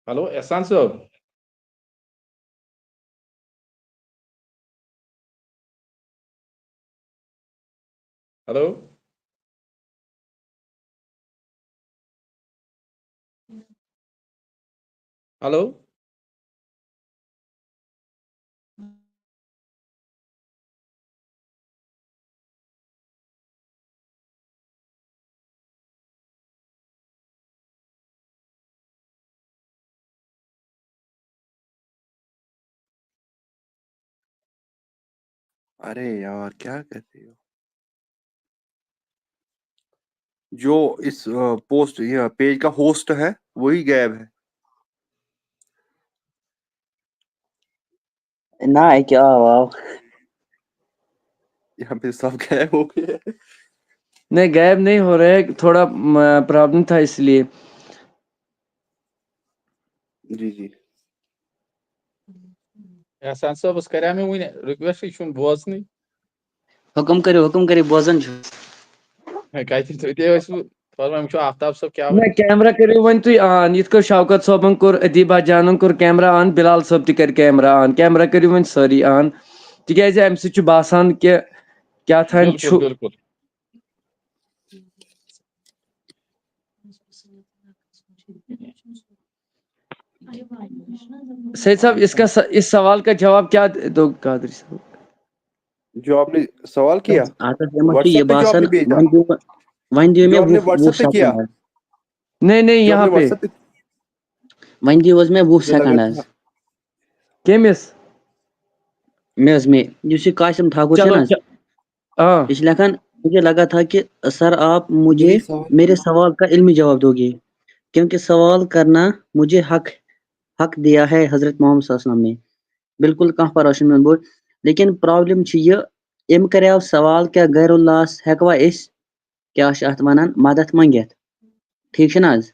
ہیلو، احسان صٲب۔ ہیلو۔ ہیلو۔ ارے یار، کیا کرتے ہو؟ جو اس پوسٹ یا پیج کا ہوسٹ ہے، وہی غائب ہے۔ نہ، یہِ کیٛاہ آو آو۔ یہاں پہ سب غائب ہو گئے۔ نہیں، غائب نہیں ہو رہے، تھوڑا پرابلم تھا اس لیے۔ جی جی۔ احسان صٲبس کریٛاو مےٚ وُنہِ ریکویسٹ، یہِ چھُنہٕ بوزنٕے۔ حُکُم کٔرِو، حُکُم کٔرِو، بوزان چھُس۔ ہے، کتہِ تُہۍ تہِ ٲسِو فرمان، وٕچھو آفتاب صٲب کیٛاہ وَنہِ۔ نہ، کیمرہ کٔرِو وۄنۍ تُہۍ آن، یِتھ کٔنۍ شوکت صٲبن کوٚر، ادیبہ جانن کوٚر کیمرہ آن، بلال صٲب تہِ کرِ کیمرہ آن، کیمرہ کٔرِو وۄنۍ سٲری آن، تِکیازِ امہِ سۭتۍ چھُ باسان کہِ کیٛاہ تام چھُ۔ بِلکُل، بِلکُل۔ سید صاحب، اس کا س-، اس سوال کا جواب کیا دے-، دو قادری صاحب؟ جو آپ نے سوال کیا؟ اَتھ حظ یِمَن چھُ WhatsApp یہِ پہ جو آپ نے باسان، بھیجا؟ وۄنۍ دِیِو مےٚ، وۄنۍ دِیِو جو مےٚ آپ نے وُہ، وُہ WhatsApp پہ کیا؟ سیکنڈ حظ۔ نہیں، نہیں، جو آپ یہاں نے پہ۔ WhatsApp پہ وۄنۍ دِیِو حظ مےٚ وُہ مجھے لگا سیکنڈ تھا حظ۔ کٔمِس؟ مےٚ حظ مےٚ، یُس یہِ قاسم ٹھاکُر چھُ چلو، نہ حظ، چ-، آ۔ یہِ چھُ لیکھان، مجھے لگا تھا کہ سر آپ مجھے یہی سوال۔ میرے سوال کا علمی جواب دو گے، کیونکہ سوال کرنا مجھے حق، حق دیا ہے حضرت محمد صلی اللہ علیہ وسلم نے۔ بالکل کانٛہہ پرواے چھُنہٕ مےٚ، بہٕ، لیکن پرابلم چھِ یہِ، أمۍ کریو سوال، کیٛاہ غیر اللہس ہٮ۪کوا أسۍ، کیٛاہ چھِ اَتھ وَنان، مدد منٛگِتھ؟ ٹھیٖک چھُنہٕ حظ؟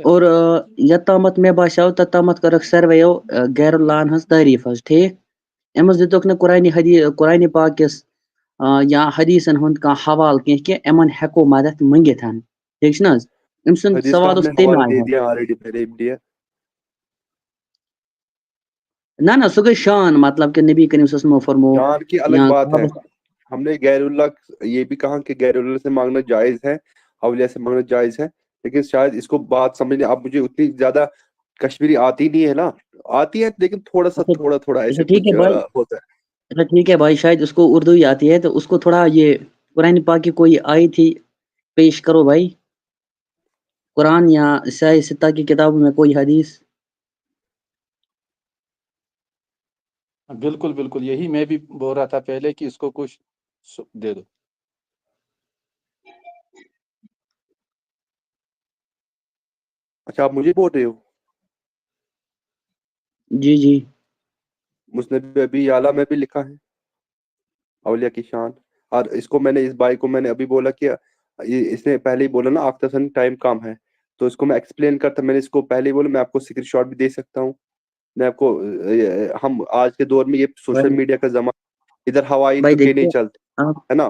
اور یوٚتامَتھ مےٚ باسیو، توٚتامَتھ کٔرٕکھ سارویو غیر اللہن ہٕنٛز تعریٖف حظ، ٹھیٖک؟ أمِس دِتُکھ نہٕ قرآنِ حدیٖث، قرآنِ پاکِس یا حدیٖثن ہُنٛد کانٛہہ حوالہٕ کینٛہہ کہِ یِمن ہٮ۪کو مدد مٔنگِتھ ہن، ٹھیٖک چھُنہٕ حظ؟ أمۍ سُنٛد سوال اوس تَمہِ آیہِ حظ۔ نہ نہ، سُہ گٔے شان، مطلب کہ نبی کریم صلی اللہ علیہ وسلم فرمو شان کی الگ بات ہے۔ ہم نے غیر اللہ، یہ بھی کہا کہ غیر اللہ سے مانگنا جائز ہے، اولیاء سے مانگنا جائز ہے، لیکن شاید اس کو بات سمجھنے، اب مجھے اتنی زیادہ کشمیری آتی نہیں ہے نا، آتی ہے لیکن تھوڑا سا، اچھا، تھوڑا تھوڑا ایسے اچھا، ٹھیک ہے کچھ، بھائی۔ آ، ہوتا ہے۔ اچھا، ٹھیک ہے بھائی، شاید اس کو اردو ہی آتی ہے، تو اس کو تھوڑا یہ قرآن پاک کی کوئی آیت ہی پیش کرو بھائی، قرآن یا سیاہ ستہ کی کتابوں میں کوئی حدیث۔ بالکل، بالکل، یہی میں بھی بول رہا تھا پہلے کہ اس کو کچھ سو-، دے دو۔ اچھا، آپ مجھے بول رہے ہو؟ جی جی۔ مسند ابی یعلا میں بھی لکھا ہے اولیاء کی شان، اور اس کو میں نے، اس بھائی کو میں نے ابھی بولا کہ یہ، اس نے پہلے ہی بولا نا، آختر سن ٹائم کم ہے، تو اس کو میں ایکسپلین کرتا، میں نے اس کو پہلے ہی بولا، میں آپ کو اسکرین شاٹ بھی دے سکتا ہوں۔ میں آپ کو، اے، ہم آج کے دور میں یہ سوشل بھائی، میڈیا کا زمانہ، ادھر ہوائی بھائی، تکے نہیں دیکھیے، چلتے، آپ، ہے نا؟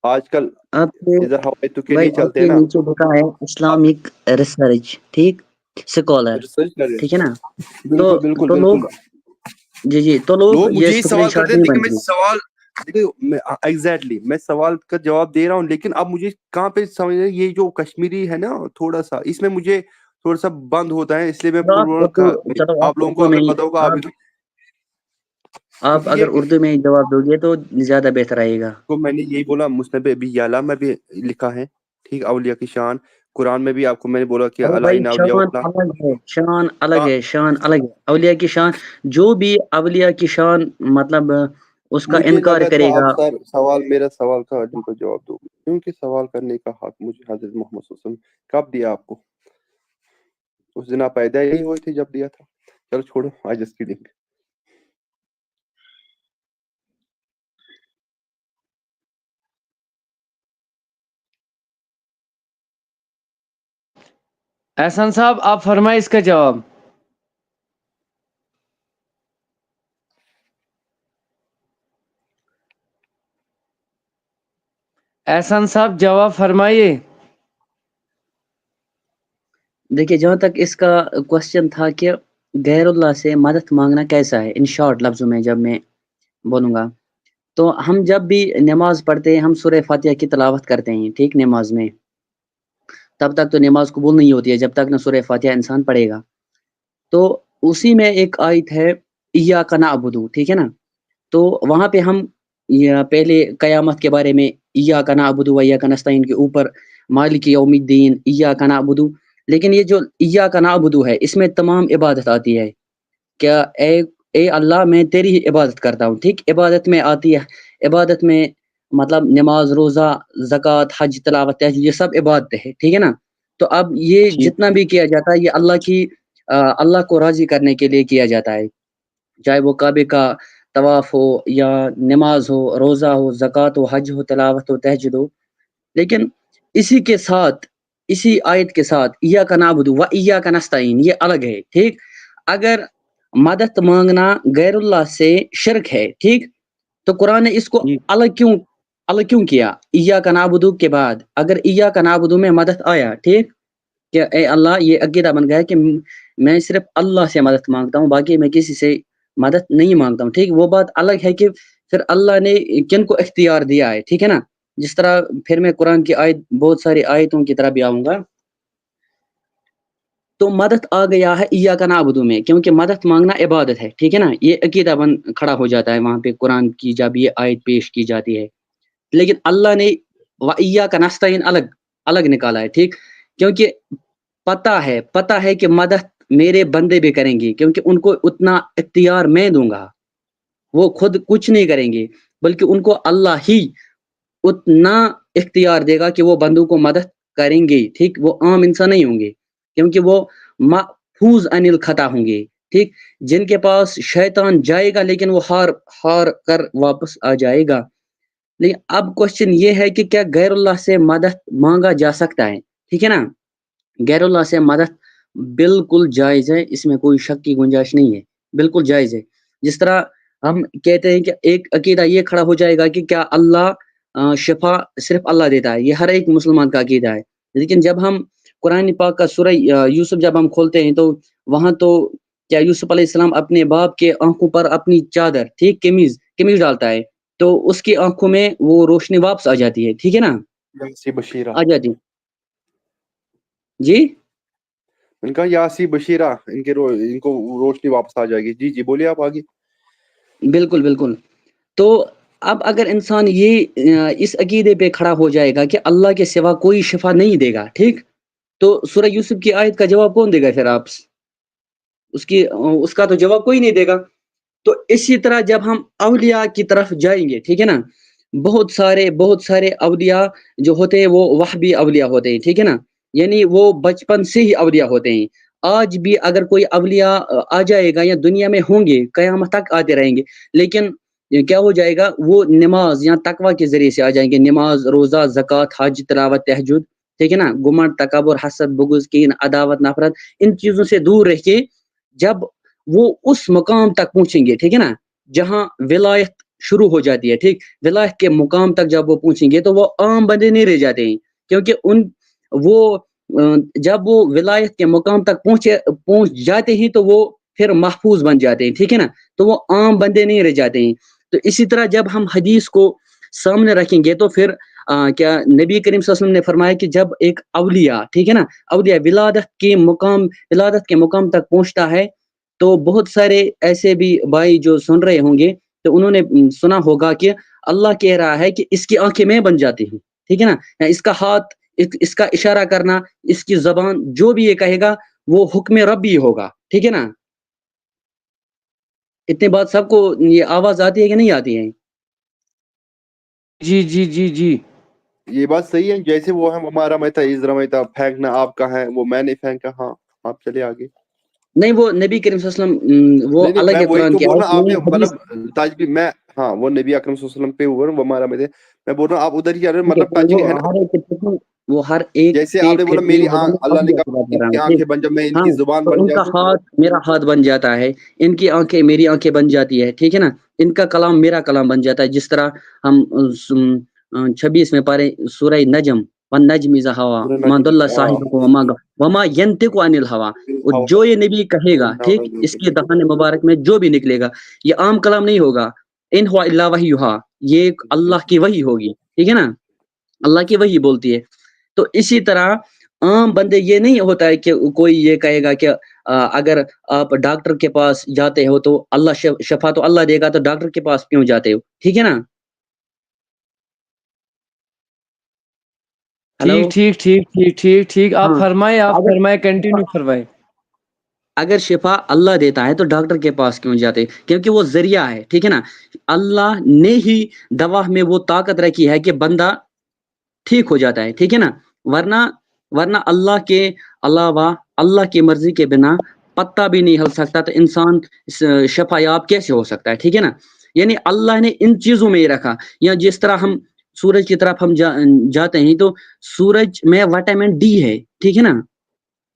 آج کل آپ کے، ادھر ہوائی تکے بھائی، نہیں آپ چلتے کے نا۔ نیچے لکھا ہے اسلامک ریسرچ، ٹھیک، اسکالر، ریسرچ کر رہے ہیں۔ ٹھیک ہے نا؟ بالکل، تو، بالکل، تو لوگ، بالکل۔ جی جی، تو لوگ لوگ مجھے یہ ہی سوال اسکرین شاٹ کرتے ہیں، نہیں لیکن میں بنتے۔ سوال، دیکھو، میں، ایگزیکٹلی، میں سوال کا جواب دے رہا ہوں، لیکن اب مجھے کہاں پہ سمجھ رہے ہیں، یہ جو کشمیری ہے نا، تھوڑا سا اس میں مجھے تھوڑا سا بند ہوتا ہے، اس لیے میں تو آپ پورا اردو، کا، چلو، آپ آپ لوگوں کو اردو اگر میں، پتا ہوگا، آپ، ابھی آپ ٹھیک ہے، اگر اردو میں جواب دو گے تو زیادہ بہتر آئے گا۔ کو میں نے یہی بولا، مسند ابی یعلا میں بھی لکھا ہے، ٹھیک، اولیاء کی شان، قرآن میں بھی آپ کو میں نے بولا کہ ارے اللہ بھائی، ان اولیاء شان اللہ۔ الگ ہے، شان الگ ہاں۔ ہے، شان الگ ہے۔ اولیاء کی شان، جو بھی اولیاء کی شان، مطلب، اس کا مجھے انکار لگا تھا کرے آپ گا۔ سر، سوال، میرا سوال کا، جن کو جواب دو، کیونکہ سوال کرنے کا حق مجھے حضرت محمد صلی اللہ علیہ وسلم کب دیا آپ کو؟ اس دن آپ پیدا ہی نہیں ہوئے تھے جب دیا تھا۔ چلو چھوڑو، I just kidding۔ احسان صاحب، آپ فرمائیں اس کا جواب۔ احسان صاحب، جواب فرمائیے۔ دیکھیے، جہاں تک اس کا کوشچن تھا کہ غیر اللہ سے مدد مانگنا کیسا ہے، ان شارٹ لفظوں میں جب میں بولوں گا، تو ہم جب بھی نماز پڑھتے ہیں، ہم سورہ فاتحہ کی تلاوت کرتے ہیں، ٹھیک، نماز میں، تب تک تو نماز قبول نہیں ہوتی ہے جب تک نہ سورہ فاتحہ انسان پڑھے گا۔ تو اسی میں ایک آیت ہے، ایاک نعبد، ٹھیک ہے نا؟ تو وہاں پہ ہم، یا پہلے قیامت کے بارے میں، ایاک نعبد و ایاک نستعین کے اوپر، مالک یوم الدین، ایاک نعبد، لیکن یہ جو ایاک نعبد ہے، اس میں تمام عبادت آتی ہے۔ کیا اے، اے اللہ، میں تیری ہی عبادت کرتا ہوں، ٹھیک؟ عبادت میں آتی ہے، عبادت میں مطلب نماز، روزہ، زکوٰۃ، حج، تلاوت، تہجد، یہ سب عبادت ہے، ٹھیک ہے نا؟ تو اب یہ ٹھیک۔ جتنا بھی کیا جاتا ہے، یہ اللہ کی، آ، اللہ کو راضی کرنے کے لیے کیا جاتا ہے، چاہے وہ کعبے کا طواف ہو یا نماز ہو، روزہ ہو، زکوٰۃ ہو، حج ہو، تلاوت ہو، تہجد ہو۔ لیکن اسی کے ساتھ، اسی آیت کے ساتھ، ایاک نعبد و ایاک نستعین، یہ الگ ہے، ٹھیک؟ اگر مدد مانگنا غیر اللہ سے شرک ہے، ٹھیک؟ تو قرآن نے اس کو جی۔ الگ کیوں، الگ کیوں کیا؟ ایاک نعبد کے بعد اگر ایاک نعبد میں مدد آیا، ٹھیک، کہ اے اللہ، یہ عقیدہ بن گیا کہ م-، میں صرف اللہ سے مدد مانگتا ہوں، باقی میں کسی سے مدد نہیں مانگتا ہوں، ٹھیک؟ وہ بات الگ ہے کہ پھر اللہ نے کن کو اختیار دیا ہے، ٹھیک ہے نا؟ جس طرح پھر میں قرآن کی آیت، بہت ساری آیتوں کی طرح بھی آؤں گا۔ تو مدد آ گیا ہے ایاک نعبد میں، کیونکہ مدد مانگنا عبادت ہے، ٹھیک ہے نا؟ یہ عقیدہ بن کھڑا ہو جاتا ہے وہاں پہ قرآن کی جب یہ آیت پیش کی جاتی ہے۔ لیکن اللہ نے و ایاک نستعین الگ، الگ نکالا ہے، ٹھیک؟ کیونکہ پتہ ہے، پتہ ہے کہ مدد میرے بندے بھی کریں گے، کیونکہ ان کو اتنا اختیار میں دوں گا، وہ خود کچھ نہیں کریں گے، بلکہ ان کو اللہ ہی اتنا اختیار دے گا کہ وہ بندوں کو مدد کریں گے، ٹھیک؟ وہ عام انسان نہیں ہوں گے، کیونکہ وہ محفوظ عن الخطا ہوں گے، ٹھیک؟ جن کے پاس شیطان جائے گا، لیکن وہ ہار، ہار کر واپس آ جائے گا۔ لیکن اب کوشچن یہ ہے کہ کیا غیر اللہ سے مدد مانگا جا سکتا ہے؟ ٹھیک ہے نا؟ غیر اللہ سے مدد بالکل جائز ہے، اس میں کوئی شک کی گنجائش نہیں ہے، بالکل جائز ہے۔ جس طرح ہم کہتے ہیں کہ ایک عقیدہ یہ کھڑا ہو جائے گا کہ کیا اللہ، آ، شفا صرف اللہ دیتا ہے، یہ ہر ایک مسلمان کا عقیدہ ہے۔ لیکن جب ہم قرآن پاک کا سورہ، آ، یوسف جب ہم کھولتے ہیں تو وہاں تو کیا یوسف علیہ السلام اپنے باپ کے آنکھوں پر اپنی چادر، ٹھیک، قمیض، قمیض ڈالتا ہے، تو اس کی آنکھوں میں وہ روشنی واپس آ جاتی ہے، ٹھیک ہے نا؟ یا سی بشیرہ۔ آ جاتی۔ جی، ان کا یا سی بشیرہ، ان کے رو, ان کو روشنی واپس آ جائے گی۔ جی جی، بولیے آپ آگے۔ بالکل، بالکل۔ تو اب اگر انسان یہ، آ، اس عقیدے پہ کھڑا ہو جائے گا کہ اللہ کے سوا کوئی شفا نہیں دے گا، ٹھیک؟ تو سورہ یوسف کی آیت کا جواب کون دے گا پھر آپ؟ اس کی، اس کا تو جواب کوئی نہیں دے گا۔ تو اسی طرح جب ہم اولیاء کی طرف جائیں گے، ٹھیک ہے نا، بہت سارے، بہت سارے اولیاء جو ہوتے ہیں وہ وہابی اولیاء ہوتے ہیں، ٹھیک ہے نا، یعنی وہ بچپن سے ہی اولیاء ہوتے ہیں۔ آج بھی اگر کوئی اولیاء آ جائے گا یا دنیا میں ہوں گے، قیامت تک آتے رہیں گے، لیکن کیا ہو جائے گا؟ وہ نماز یا تقوی کے ذریعے سے آ جائیں گے، نماز، روزہ، زکوٰۃ، حج، تلاوت، تہجد، ٹھیک ہے نا، گمنڈ، تکبر، حسد، بغض، کین، عداوت، نفرت، ان چیزوں سے دور رہ کے جب وہ اس مقام تک پہنچیں گے، ٹھیک ہے نا، جہاں ولایت شروع ہو جاتی ہے، ٹھیک، ولایت کے مقام تک جب وہ پہنچیں گے تو وہ عام بندے نہیں رہ جاتے ہیں، کیونکہ ان، وہ، آ، جب وہ ولایت کے مقام تک پہنچے، پہنچ جاتے ہیں تو وہ پھر محفوظ بن جاتے ہیں، ٹھیک ہے نا، تو وہ عام بندے نہیں رہ جاتے ہیں۔ تو اسی طرح جب ہم حدیث کو سامنے رکھیں گے تو پھر، آ، کیا نبی کریم صلی اللہ علیہ وسلم نے فرمایا کہ جب ایک اولیاء، ٹھیک ہے نا، اولیاء ولادت کے مقام، ولادت کے مقام تک پہنچتا ہے تو بہت سارے ایسے بھی بھائی جو سن رہے ہوں گے تو انہوں نے، م، سنا ہوگا کہ اللہ کہہ رہا ہے کہ اس کی آنکھیں میں بن جاتی ہوں، ٹھیک ہے نا، یا اس کا ہاتھ، اس، اس کا اشارہ کرنا، اس کی زبان، جو بھی یہ کہے گا وہ حکم ربی ہوگا، ٹھیک ہے نا۔ اتنی بات سب کو یہ آواز آتی ہے کہ نہیں آتی ہے؟ جی جی جی جی یہ بات صحیح ہے، جیسے وہ ہے ہمارا میں تھا، اس میں تھا، پھینکنا آپ کا ہے، وہ میں نہیں پھینکا۔ ہاں، آپ چلے آگے۔ نہیں، وہ نبی کریم صلی اللہ علیہ وسلم، م، وہ نہیں نہیں، الگ میں ہے وہی قرآن تو کی بول آیت رہا ہوں، آپ میں نے حدیث۔ مطلب تاج بھی میں، ہاں، وہ نبی اکرم صلی اللہ علیہ وسلم پہ ہوا، وہ ہمارا میں تھے۔ میں بول رہا ہوں، آپ ادھر ہی آ رہے ہیں، ٹھیک ہے، مطلب ٹچنگ ہے وہ نا۔ ہر ایک، وہ ہر ایک جیسے پہ آپ نے بولا پھر میری یہ آنکھ، بولنا اللہ نے اب کہا یہ ان بات کی کر رہا ہوں، آنکھیں ٹھیک؟ بن جائے، میں ان ہاں، کی زبان تو بن ان کا جاتی۔ ہاتھ میرا ہاتھ بن جاتا ہے، ان کی آنکھیں میری آنکھیں بن جاتی ہے، ٹھیک ہے نا، ان کا کلام میرا کلام بن جاتا ہے۔ جس طرح ہم، ام، چھبیس میں پارے سورہ نجم، والنجم اذا هوى، سورہ ما نجم، ضل ہاں۔ صاحبكم وما غوى، وما ينطق عن الهوى، اور جو یہ نبی کہے گا، ٹھیک، اس کے دہان مبارک میں جو بھی نکلے گا، یہ عام کلام نہیں ہوگا، ان هو الا وحی یوحی، یہ ایک اللہ کی وحی ہوگی، ٹھیک ہے نا، اللہ کی وحی بولتی ہے۔ تو اسی طرح عام بندے یہ نہیں ہوتا ہے کہ کوئی یہ کہے گا کہ، آ، اگر آپ ڈاکٹر کے پاس جاتے ہو تو اللہ ش-، شفا تو اللہ دے گا، تو ڈاکٹر کے پاس کیوں جاتے ہو، ٹھیک ہے نا؟ ہیلو؟ ٹھیک ٹھیک ٹھیک ٹھیک ٹھیک ٹھیک آپ ہاں۔ فرمائیں، آپ اگر فرمائیں، کنٹینیو فرمائیں۔ اگر شفا اللہ دیتا ہے تو ڈاکٹر کے پاس کیوں جاتے؟ کیونکہ وہ ذریعہ ہے، ٹھیک ہے نا؟ اللہ نے ہی دوا میں وہ طاقت رکھی ہے کہ بندہ ٹھیک ہو جاتا ہے، ٹھیک ہے نا؟ ورنہ، ورنہ اللہ کے علاوہ، اللہ کی مرضی کے بنا پتا بھی نہیں ہل سکتا، تو انسان س-، شفا یاب کیسے ہو سکتا ہے، ٹھیک ہے نا؟ یعنی اللہ نے ان چیزوں میں ہی رکھا، یا جس طرح ہم سورج کی طرف ہم جا-، جاتے ہیں تو سورج میں وٹامن ڈی ہے، ٹھیک ہے نا؟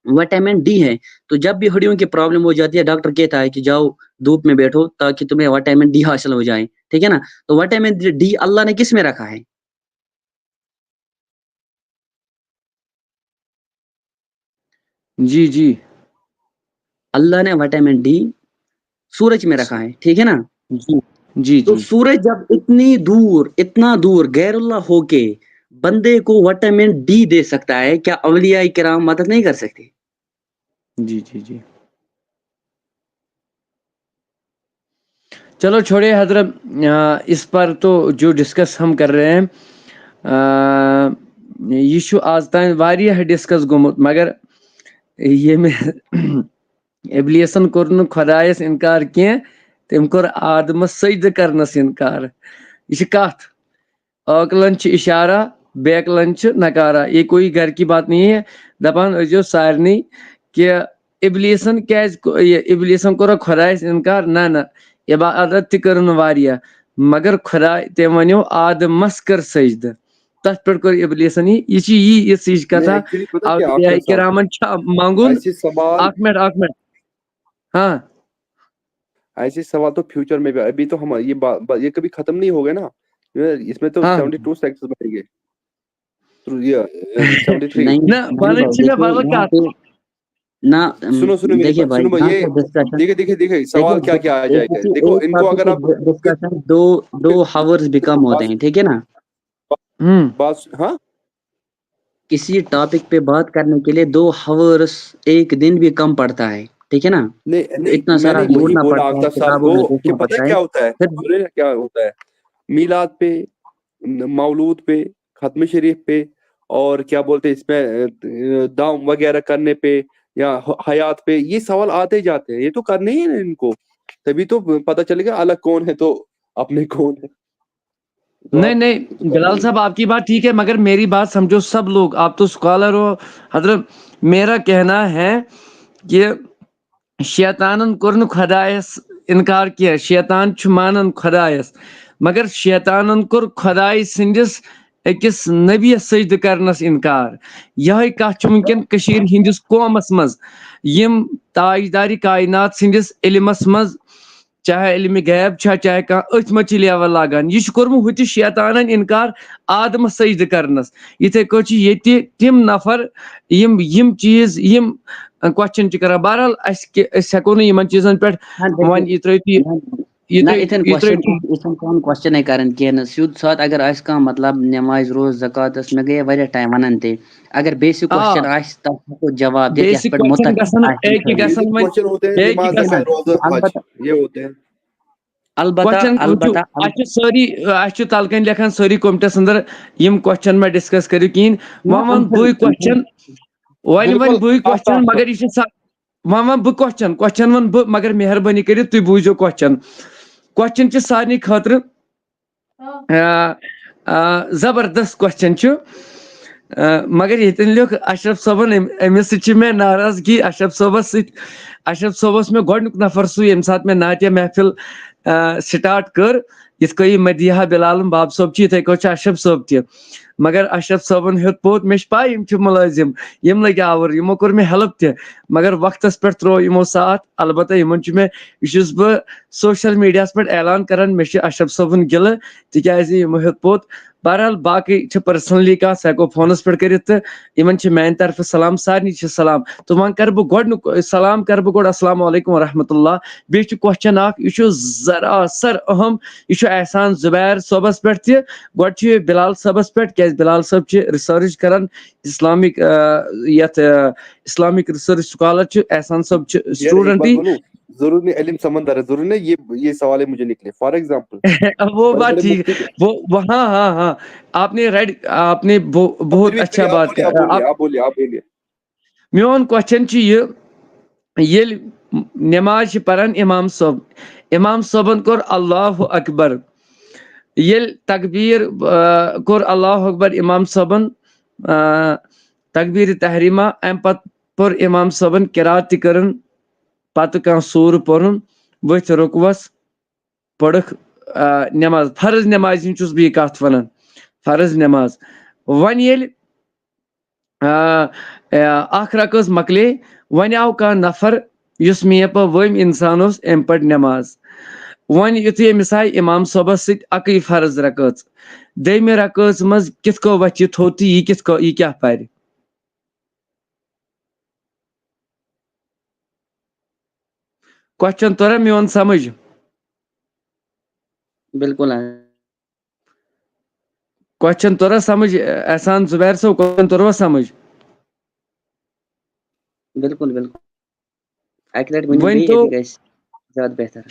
وٹامن ڈی ہے، تو جب بھی ہڈیوں کی پرابلم ہو جاتی ہے، ڈاکٹر کہتا ہے کہ جاؤ دھوپ میں بیٹھو تاکہ تمہیں وٹامن ڈی حاصل ہو جائے، ٹھیک ہے نا؟ تو وٹامن ڈی اللہ نے کس میں رکھا ہے؟ جی جی اللہ نے وٹامن ڈی سورج میں رکھا ہے، ٹھیک ہے نا؟ جی جی تو جی سورج جب اتنی دور، اتنا دور غیر اللہ ہو کے بندے کو وٹامن ڈی دے سکتا ہے، کیا اولیاء کرام مدد نہیں کر سکتے؟ جی جی جی چلو چھوڑے حضرت، آ، اس پر تو جو ڈسکس ہم کر رہے ہیں، آ، یہ چھُ آز تام واریاہ ڈسکس گوٚمُت، مگر ییٚمہِ ابلیسن کوٚر نہٕ خۄدایس انکار کینٛہہ، تٔمۍ کوٚر آدمس سجدٕ کرنس انکار۔ یہِ چھِ کتھ۔ عاقلن چھِ اشارہ، بیقلن چھِ نکارہ۔ یہ کوئی گھر کی بات نہیں ہے۔ دپان ٲسۍزیو سارنٕے کہ ابلیسن کیازِ کو-، یہ ابلیسن کوٚر خۄدایس انکار؟ نہ، نہ، عبادت تہِ کٔرٕن واریاہ، مگر خۄداے، تٔمۍ ونیو آدمس کر سجدٕ۔ تتھ پٮ۪ٹھ کوٚر ابلیسن یہِ، یہِ چھِ یی یِژھ ہِش کتھا۔ Actually پتہ کیٛاہ، اولیاء کرامن چھا منٛگُن؟ ایسے سوال اکھ منٹ، اکھ منٹ۔ ہاں۔ ایسے سوال تو فیوچر میں بھی، ابھی تو ہم یہ با, با, یہ کبھی ختم نہیں ہوگا نا، یہ- اس میں تو ہاں۔ سیونٹی ٹو سیکٹس بنیں گے۔ تو یہ سیونٹی تھری۔ نہیں، نہ، بنان چھِ مےٚ بدل کتھ۔ نہ، سنو، سنو میری دیکھیے بات، بھائی، سنو بھائی، یہاں یہ پہ ڈسکشن، دیکھیے، دیکھیے، دیکھیے، سوال کیا کیا آ جائے گا۔ دیکھو، ان کو اگر آپ ڈسکشن دو دو ہاورز بھی کم ہوتے ہیں، ٹھیک ہے نا؟ ہوں۔ بات، ہاں، کسی ٹاپک پہ بات کرنے کے لیے دو ہاورز ایک دن بھی کم پڑتا ہے، ٹھیک ہے نا؟ نہیں، نہیں، اتنا میں سارا نے وہی ڈھونڈنا بولا پڑتا ہے، آفتاب صاحب کتابوں میں کو کہ دیکھنا پتہ پڑتا ہے ہے۔ کیا ہوتا ہے، پھر سنو نا کیا ہوتا ہے، میلاد پہ، مولود پہ، ختم شریف پہ، اور کیا بولتے ہیں اس میں، ا، دام وغیرہ کرنے پہ یا ح- حیات پہ، یہ سوال آتے جاتے ہیں، یہ تو کرنے ہی ہیں ان کو، تبھی تو پتہ چلے گا الگ کون ہے تو اپنے کون ہے۔ تو نہیں آپ نہیں، بلال صاحب، آپ کی بات ٹھیک ہے، مگر میری بات سمجھو سب لوگ، آپ تو اسکالر ہو حضرت۔ میرا کہنا ہے کہ شیطانن کوٚر نہٕ خۄدایس انکار کینٛہہ، شیطان چھُ مانان خۄدایس، مگر شیطانن کوٚر خۄداے سٕنٛدِس أکِس نبیَس سجدٕ کرنس انکار۔ یہے کتھ چھِ وٕنکیٚن کٔشیٖرِ ہٕنٛدِس قومس منٛز، یِم تاجدارِ کائنات سٕنٛدِس علمس منٛز، چاہے علمِ غیب چھا، چاہے کانٛہہ أتھۍ منٛز چھِ لیول لاگان۔ یہِ چھُ کوٚرمُت ہُتہِ شیطانن انکار آدمس سجدٕ کرنس۔ یِتھے کٲٹھۍ چھِ ییٚتہِ تِم نفر یِم، یِم چیٖز، یِم کوسچن چھِ کران۔ بہرحال، اسہِ کہِ-، أسۍ ہٮ۪کو نہٕ یِمن چیٖزن پٮ۪ٹھ نہ، دیکھیے، وۄنۍ یہِ ترٲوِتھ یہِ، یہِ نہ، ترٲوِتھ، یِتھٮ۪ن یہِ ترٲوِتھ۔ کوسچن، یِتھٮ۪ن کانٛہہ کوسچن ہے کران کینٛہہ نہٕ۔ سیوٚد سادٕ اگر آسہِ کانٛہہ، مطلب، نٮ۪مازِ، روزٕ، زکاتس، مےٚ گٔیے واریاہ ٹایم ونان تہِ۔ اگر بیسک آ۔ کوسچن آسہِ، تتھ ہٮ۪کو جواب دِتھ، یتھ بیسک پٮ۪ٹھ کوسچن متفق گژھن نہ آسہِ۔ ایک ہی گژھن وۄنۍ، کوسچن ہوتے ہیں، بیٚیہِ کیٛاہ نماز، گژھن؟ روزہ، حج، البتہ یہ ہوتے ہیں۔ البتہ، کوسچن البتہ، وٕچھِو، اَسہِ چھُ سٲری، اَسہِ چھُ تَلہٕ کَنۍ لیکھان سٲری کومنٹَس اندر یِم کوسچن مہ ڈسکس کٔرِو کِہیٖنۍ۔ وۄنۍ وَنہٕ بٕے کوسچن، وۄنۍ وَنہٕ بٕے کوسچن، مگر یہِ چھُ سا-، وۄنۍ وَنہٕ بہٕ کوسچن، کوسچن وَنہٕ بہٕ، مگر مہربٲنی کٔرِتھ تُہۍ بوٗزِو کوسچن۔ کوسچن چھِ سارنٕے خٲطرٕ، آ، آ، زبردست کوسچن چھُ۔ آ، مگر ییٚتٮ۪ن لیوٚکھ اشرف صٲبن، أمۍ، أمِس سۭتۍ چھِ مےٚ ناراضگی اشرف صٲبس سۭتۍ۔ اشرف صٲب اوس مےٚ گۄڈٕنیُک نفر سُہ، ییٚمہِ ساتہٕ مےٚ نعتیہ محفل، آ، سٹارٹ کٔر۔ یِتھ کٔنۍ یہِ مدیحہ بلال باب صٲب چھُ، یِتھَے کٲٹھۍ چھُ اشرف صٲب تہِ۔ مگر اشرف صٲبن ہیوٚت پوٚت، مےٚ چھِ پَے یِم چھِ مُلٲزِم، یِم لٔگۍ آوُر، یِمو کوٚر مےٚ ہیلپ تہِ۔ مگر وقتس پٮ۪ٹھ ترٛوو یِمو ساتھ۔ البتہ یِمن چھُ مےٚ، یہِ چھُس بہٕ سوشل میڈیاہس پٮ۪ٹھ اعلان کران، مےٚ چھُ اشرف صٲبُن گِلہٕ، تِکیازِ یِمو ہیوٚت پوٚت۔ بہرحال، باقٕے چھِ پرسنلی کانٛہہ، سُہ ہٮ۪کو فونس پٮ۪ٹھ کٔرِتھ، تہٕ یِمن چھِ میانہِ طرفہٕ سلام، سارنٕے چھِ سلام۔ تہٕ وۄنۍ کرٕ بہٕ گۄڈٕنیُک سلام، کرٕ بہٕ گۄڈٕ السلام علیکم ورحمۃ اللہ۔ بیٚیہِ چھُ کوسچن اکھ، یہِ چھُ سراسر اہم، یہِ چھُ احسان زبیر صٲبس پٮ۪ٹھ تہِ، گۄڈٕ چھُ یہِ بلال صٲبس پٮ۪ٹھ، کیازِ بلال صٲب چھِ ریسرچ کران اسلامک، آ، یتھ، آ، اسلامک ریسرچ سکالر چھُ، احسان صٲب چھُ یار، ایک اسٹوڈنٹ بات ہی۔ بولوں، ضرور نہیں، علم سمندر ہے، ضرور نہیں، یہ، یہ سوال ہے مجھے نکلے۔ فار ایگزامپل، وہ بات ٹھیک، وہ، وہ، ہاں، ہاں، ہاں، آپ نے رائٹ، آپ نے بہت اچھا بات کہا۔ آپ بولیے، آپ بولیے۔ میون کوسچن چھُ یہِ، ییٚلہِ نماز چھِ پران امام صٲب، امام صٲبن کوٚر اللہ اکبر، ییٚلہِ تکبیر، آ، کوٚر اللہ اکبر امام صٲبن، آ، تکبیر تحریمہ، امہِ پتہٕ پوٚر امام صٲبن قرات تہِ کٔرٕن، پتہٕ کانٛہہ سورٕ پوٚرُن، ؤتھۍ رُکوس، پٔرٕکھ، آ، نماز، فرض نمازِ ہٕنٛز چھُس بہٕ یہِ کتھ ونان، فرض نماز۔ وۄنۍ ییٚلہِ، آ، آ، اکھ رکٲژ مۄکلے، وۄنۍ آو کانٛہہ نفر یُس مےٚ پتہٕ وٲمۍ انسان اوس، أمۍ پٔر نماز۔ وۄنۍ یُتھُے أمِس آیہِ امام صٲبس سۭتۍ اکٕے فرض رکٲژ، دوٚیمہِ رکٲژ منٛز کِتھ کٔنۍ وۄتھِ یہِ تھوٚد تہٕ یہِ کِتھ کٔنۍ، یہِ کیٛاہ پرِ؟ کوسچن توٚرا میون سمجھ؟ بالکل آ۔ کوسچن توٚرا سمجھ؟ احسان زبیر صٲب، کوسچن توٚروا سمجھ؟ بالکل، بالکل۔ اکہِ لٹہِ ؤنِو وۄنۍ بیٚیہِ، تو ییٚتہِ گژھِ زیادٕ بہتر۔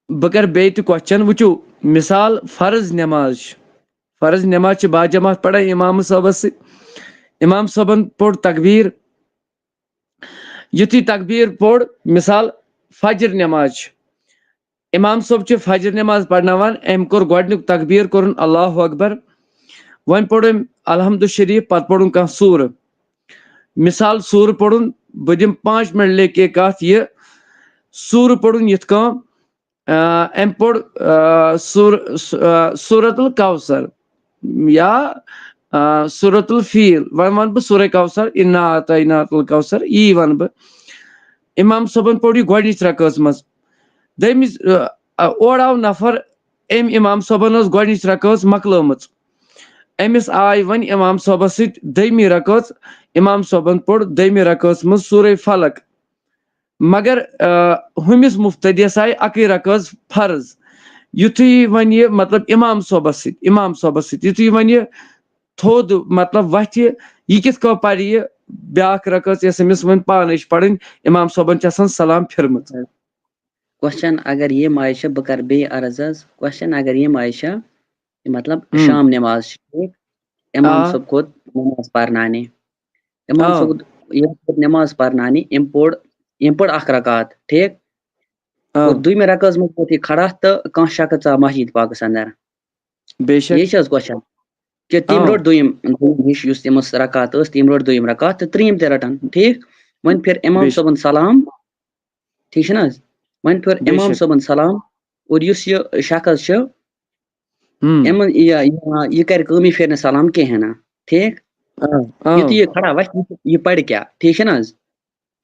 بہٕ کرٕ بیٚیہِ تہِ کوسچن۔ وٕچھِو، مثال، فرض نماز چھِ، فرض نماز چھِ باجماعت پران امام صٲبس سۭتۍ۔ امام صٲبن پوٚر تکبیر، یُتھُے تکبیر پوٚر، مثال، فجر نماز چھِ، امام صٲب چھِ فجر نماز پرناوان، أمۍ کوٚر گۄڈٕنیُک تکبیر کوٚرُن اللہ اکبر، وۄنۍ پوٚر أمۍ الحمد شریف، پتہٕ پوٚرُن کانٛہہ سورٕ۔ مثال، سورٕ پوٚرُن، بہٕ دِمہٕ پانٛچ منٹ لے کے کتھ یہِ، سورٕ پوٚرُن یِتھ کٔنۍ، آ، أمۍ پوٚر، آ، سور-، س-، آ، سورت الکوثر یا، آ، سورۃ الفیل، وۄنۍ وَنہٕ بہٕ سورہ کوثر، انا اعطیناک الکوثر، یی وَنہٕ بہٕ۔ امام صٲبن پوٚر یہِ گۄڈٕنِچ رکٲژ منٛز۔ دوٚیمِس، آ، آ، اورٕ آو نفر، أمۍ امام صٲبن ٲس گۄڈٕنِچ رکٲژ مۄکلٲومٕژ۔ أمِس آے وۄنۍ امام صٲبس سۭتۍ دوٚیمہِ رکٲژ، امام صٲبن پوٚر دوٚیمہِ رکٲژ منٛز سورہ فلق۔ مگر، آ، ہُمِس مُفتدیَس آیہِ اَکٕے رکٲژ فرض۔ یُتھُے وۄنۍ یہِ، مطلب، امام صٲبس سۭتۍ، امام صٲبس سۭتۍ، یُتھُے وۄنۍ یہِ تھوٚد، مطلب، وۄتھِ، یہِ کِتھ کٔنۍ پَرِ یہِ بیٛاکھ رکٲژ، یۄس أمِس وۄنۍ پانَے چھِ پَرٕنۍ، امام صٲبن چھِ آسان سلام پھِرمٕژ۔ کوسچن اگر یِم آیہِ چھِ، بہٕ کرٕ بیٚیہِ عرض حظ۔ کوسچن اگر یِم آیہِ چھِ، مطلب، ہم۔ شام نماز چھِ ٹھیٖک، امام آ۔ صٲب کھوٚت نماز پرناونہِ۔ امام آ۔ صٲب ییٚلہِ کھوٚت نماز پرناونہِ، أمۍ پوٚر، أمۍ پوٚر اکھ رکعت، ٹھیٖک؟ آ۔ اور دوٚیمہِ رکٲژ منٛز ووت یہِ کھڑا تہٕ کانٛہہ شخص ژاو مسجد پاکس اندر۔ بے شک۔ یہِ چھِ حظ کوسچن؟ کہِ تٔمۍ آ۔ رٔٹ دوٚیِم، دوٚیِم ہِش یُس تٔمِس رکعت ٲس، تٔمۍ رٔٹ دوٚیِم رکعت تہٕ ترٛیٚیِم تہِ رَٹن، ٹھیٖک؟ وۄنۍ پھِر امام بے شک۔ صٲبُن سلام، ٹھیٖک چھُنہٕ حظ؟ وۄنۍ پھِر بے امام شک۔ صٲبُن سلام، اور یُس یہِ شخص چھُ، ہم۔ یِمن یہِ، یہِ، یہِ کرِ کٲم، یہِ پھِرِ نہٕ سلام کِہیٖنۍ نہٕ، ٹھیٖک؟ آ، آ۔ یُتھُے یہِ کھڑا وَتھِ، یہِ پَرِ کیٛاہ، ٹھیٖک چھُنہٕ حظ؟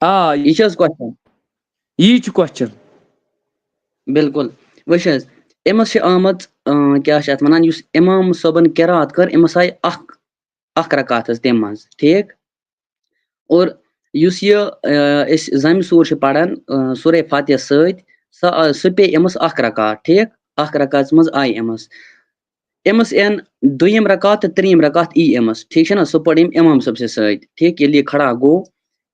آ، یہِ چھِ حظ کوسچن؟ یی چھُ کوسچن۔ بِلکُل۔ وٕچھ حظ، أمِس چھِ آمٕژ، اۭں، کیٛاہ چھِ اَتھ وَنان، یُس اِمام صٲبَن قِرات کٔر، أمِس آیہِ اَکھ، اَکھ رکعت حظ تَمہِ منٛز، ٹھیٖک؟ اور یُس یہِ، اۭں، أسۍ زَمہِ سوٗر چھِ پَران، اۭں، سورہ فاتحہ سۭتۍ، سۄ، سُہ پیٚیہِ أمِس اَکھ رکعت، ٹھیٖک؟ اَکھ رکعتَس منٛز آیہِ أمِس۔ أمِس یِن دوٚیِم رکعت تہٕ ترٛیٚیِم رکعت یی أمِس، ٹھیٖک چھُنہ؟ سُہ پَرِ أمۍ اِمام صٲبسٕے سۭتۍ، ٹھیٖک؟ ییٚلہِ یہِ کھڑا گوٚو،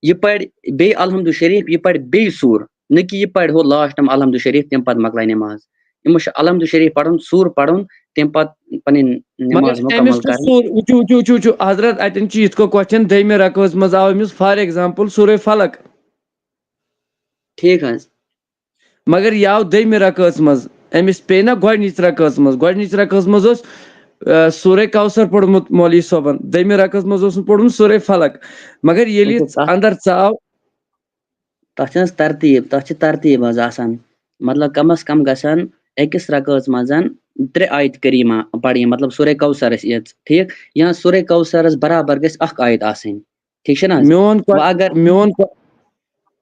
یہِ پَرِ بیٚیہِ الحمد شریف، یہِ پَرِ بیٚیہِ سوٗر، نہ کہِ یہِ پَرِ ہُہ لاسٹَم الحمد شریف، تَمہِ پَتہٕ مۄکلاے نٮ۪ماز۔ أمِس چھُ الحمد شریف پَرُن، سوٗر پَرُن، تَمہِ پَتہٕ پَنٕنۍ مگر نٮ۪ماز أمِس مُکمل چھُ کَرٕنۍ۔ سوٗر، وٕچھِو، وٕچھِو، وٕچھِو، وٕچھِو، حضرت، اَتٮ۪ن چھُ یِتھ کٔنۍ کوسچن، دوٚیمہِ رکٲژ منٛز آو أمِس، فار ایگزامپل، سورہ فلق۔ ٹھیٖک حظ۔ مگر یہِ آو دوٚیمہِ رکٲژ منٛز، أمِس پیٚیہِ نہ گۄڈٕنِچ رکٲژ منٛز، گۄڈٕنِچ رکٲژ منٛز اوس، آ، سورہ کوثر پوٚرمُت مولوی صٲبن، دوٚیمہِ رکٲژ منٛز اوس نہٕ پوٚرمُت سورہ فلق۔ مگر ییٚلہِ یہِ اچھا، تَتھ اندر ژاو، تَتھ چھِ حظ ترتیٖب، تَتھ چھِ ترتیٖب حظ آسان۔ مطلب، کم از کم گژھن أکِس رکٲژ منٛز ترٛےٚ آیت کریٖمہ پَرٕنۍ، مطلب، سورہ کوثرس یٲژ، ٹھیٖک؟ یا سورہ کوثرس برابر گژھِ اکھ آیت آسٕنۍ، ٹھیٖک چھُنہٕ حظ؟ میون کو-، وۄنۍ اگر میون کو-،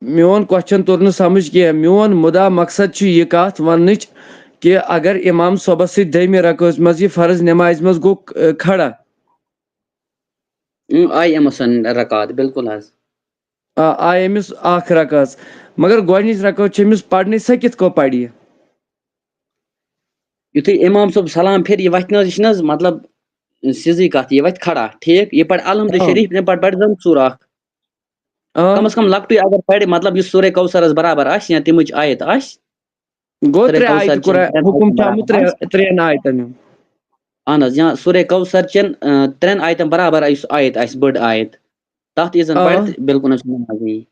میون کوسچن توٚر نہٕ سمجھ کینٛہہ۔ میون مُدا مقصد چھُ یہِ کتھ وننٕچ کہِ اگر امام صٲبس سۭتۍ دوٚیمہِ رکٲژ منٛز یہِ فرض نمازِ منٛز گوٚو، ک-، کھڑا۔ اۭں، آیہِ أمِس رکعت، بِلکُل حظ۔ آ، آیہِ أمِس اکھ رکٲژ، مگر گۄڈٕنِچ رکٲژ چھِ أمِس پرنٕچ، سۄ کِتھ کٔنۍ پرِ یہِ؟ یُتھُے امام صٲب سلام پھِرِ، یہِ وَتھِ نہٕ حظ، یہِ چھِنہٕ حظ، مطلب، سیٚزٕے کَتھ، یہِ وَتھِ کھڑا، ٹھیٖک؟ یہِ پَرِ الحمد آ۔ شریٖف، یہِ پَرِ، پَرِ زَن سورہ اَکھ۔ آ۔ کم از کم لۄکٹُے اگر پَرِ، مطلب، یُس سورہ کوثرس برابر آسہِ یا تَمِچ آیت آسہِ، گوٚو سورہ ترٛےٚ کوثر آیتہٕ چھِ قرآن، ترٛٮ۪ن حُکُم آیتَن چھُ آمُت برابر ترٛےٚ، آسہِ۔ ترٛٮ۪ن آیتَن ہُنٛد۔ اہن حظ، یا سورہ کوثر چٮ۪ن، آ، ترٛٮ۪ن آیتَن برابر یُس آیت آسہِ، بٔڑ آیت، تَتھ ییٖژ زَن آ۔ پَرِ تہٕ بِلکُل أمۍ سُنٛد نٮ۪ماز یی۔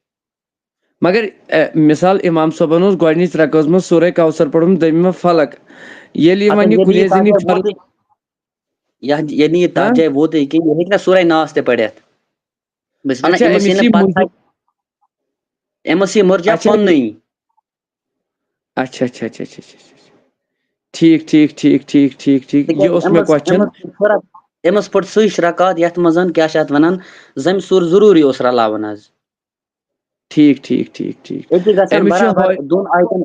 مگر، اے، مثال، امام صٲبن اوس گۄڈٕنِچ رکٲژ منٛز سورہ کوثر پوٚرمُت، دوٚیمہِ منٛز فلق۔ ییٚلہِ یہِ اَتھ وۄنۍ یہِ ییٚلہِ کُنہِ یہِ زٔنۍ یہِ تَتھ جایہِ فرض ووتُے، یا ییٚلہِ نہٕ یہِ تَتھ ہاں؟ جایہِ ووتُے کینٛہہ، یہِ ہیٚکہِ نہ سورہ ناس تہِ پٔرِتھ۔ بہٕ چھُس وَنان، اچھا، أمِس أمِس یی نہٕ یی پَتہٕ، مُجہِ-، أمِس یی مُرجا اچھا، پَننُے۔ اچھا، اچھا، اچھا، اچھا، اچھا، اچھا، اچھا۔ ٹھیٖک، ٹھیٖک، ٹھیٖک، ٹھیٖک، ٹھیٖک، ٹھیٖک۔ یہِ تِکیٛازِ اوس مےٚ أمِس، question۔ أمِس چھُ تھوڑا، أمِس پوٚر سُے رکعت یَتھ منٛز زَن کیٛاہ چھِ اَتھ وَنان، زَمہِ سوٗر ضروٗری اوس رَلاوُن حظ۔ ٹھیٖک، ٹھیٖک، ٹھیٖک، ٹھیٖک۔ أتی گژھن أمِس چھُ برابر ہٲے-، دۄن آیتن،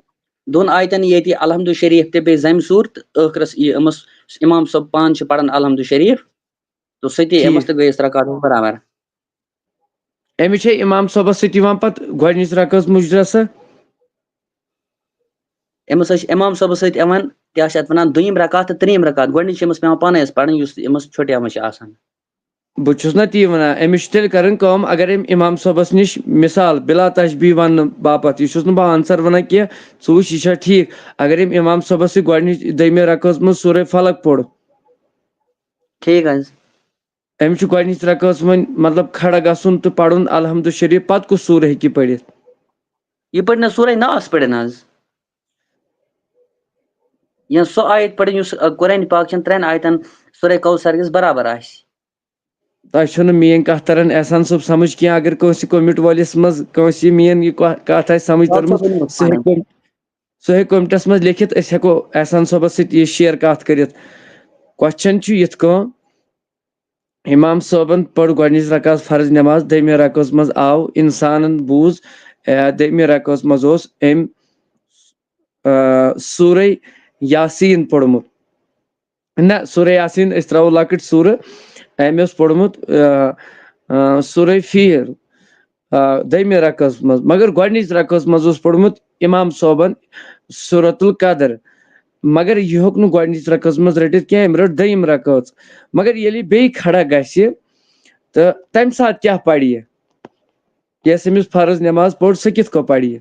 دۄن آیتن ییٚتہِ الحمد شریف تہِ بیٚیہِ زَمہِ سوٗر تہٕ ٲخرس یہِ أمِس، اِمام صٲب پانہٕ چھِ پَران الحمد شریف، تہٕ سُہ تہِ ٹھیٖک۔ أمِس تہٕ گٔیَس رکعت برابر۔ أمِس چھےٚ اِمام صٲبَس سۭتۍ یِوان پَتہٕ گۄڈٕنِچ رکٲژ مُجرا سا؟ أمِس حظ چھِ اِمام صٲبَس سۭتۍ یِوان، کیٛاہ چھِ اَتھ وَنان، دوٚیِم رکعت تہٕ ترٛیٚیِم رکعت۔ گۄڈٕنِچ چھِ أمِس پٮ۪وان پانَے حظ پَرٕنۍ، یُس أمِس چھُٹیومُت چھُ آسان۔ بہٕ چھُس نہ تی وَنان، أمِس چھِ تیٚلہِ کَرٕنۍ کٲم، اگر أمۍ اِمام صٲبَس نِش، مِثال، بِلا تشبیہ وَننہٕ باپَتھ، یہِ چھُس نہٕ بہٕ answer وَنان کینٛہہ، ژٕ وٕچھ، یہِ چھا ٹھیٖک؟ اگر أمۍ اِمام صٲبَس سۭتۍ گۄڈٕنِچ، دوٚیمہِ رکٲژ منٛز سورہ فلق پوٚر، ٹھیٖک حظ۔ أمِس چھُ گۄڈٕنِچ رکٲژ وۄنۍ، مطلب، کھڑا گژھُن تہٕ پَرُن الحمد شریٖف، پَتہٕ کُس سورہ ہیٚکہِ یہِ پٔرِتھ؟ یہِ پٔرِنۍ نہ سورہ ناس پٔرِنۍ حظ۔ یا سۄ آیت پٔرِنۍ یُس، آ، قرآن پاک چٮ۪ن ترٛٮ۪ن آیتن سورہ کوثر کِس برابر آسہِ۔ تۄہہِ چھو نہٕ میٲنۍ کتھ تران احسان صٲب سمجھ کینٛہہ۔ اگر کٲنٛسہِ کوٚمِٹ وٲلِس منٛز کٲنٛسہِ میٲنۍ یہِ کو-، کتھ آسہِ سمجھ تۄہہِ چھو ترمٕژ، ؤنِو سُہ ہیٚکہِ پانہٕ۔ کوٚم-، سُہ ہیٚکہِ کوٚمٹس منٛز لیکھِتھ، أسۍ ہٮ۪کو احسان صٲبس سۭتۍ یہِ share کتھ کٔرِتھ۔ Question چھُ یِتھ کٔنۍ، امام صٲبن پٔر گۄڈٕنِچ رکعت فرض نماز۔ دوٚیمہِ رکعت منٛز آو انسانن بوٗز، آ، دوٚیمہِ رکعت منٛز اوس أمۍ، آ، سورہ یاسین پوٚرمُت۔ نہ، سورہ یاسین أسۍ ترٛاوو لۄکٕٹ سورہ۔ أمۍ اوس پوٚرمُت، آ، آ، سورہ فیل، آ، دوٚیمہِ رکعت منٛز۔ مگر گۄڈٕنِچ رکعت منٛز اوس پوٚرمُت امام صٲبن سورۃ القدر۔ مگر یہِ ہیوٚک نہٕ گۄڈٕنِچ رکعت منٛز رٔٹِتھ کینٛہہ، أمۍ رٔٹ دوٚیِم رکعت۔ مگر ییٚلہِ یہِ بیٚیہِ کھڑا گژھِ، تہٕ تَمہِ ساتہٕ کیٛاہ پَرِ یہِ؟ یۄس أمِس فرض نماز پٔر، سۄ کِتھ کٔنۍ پَرِ یہِ؟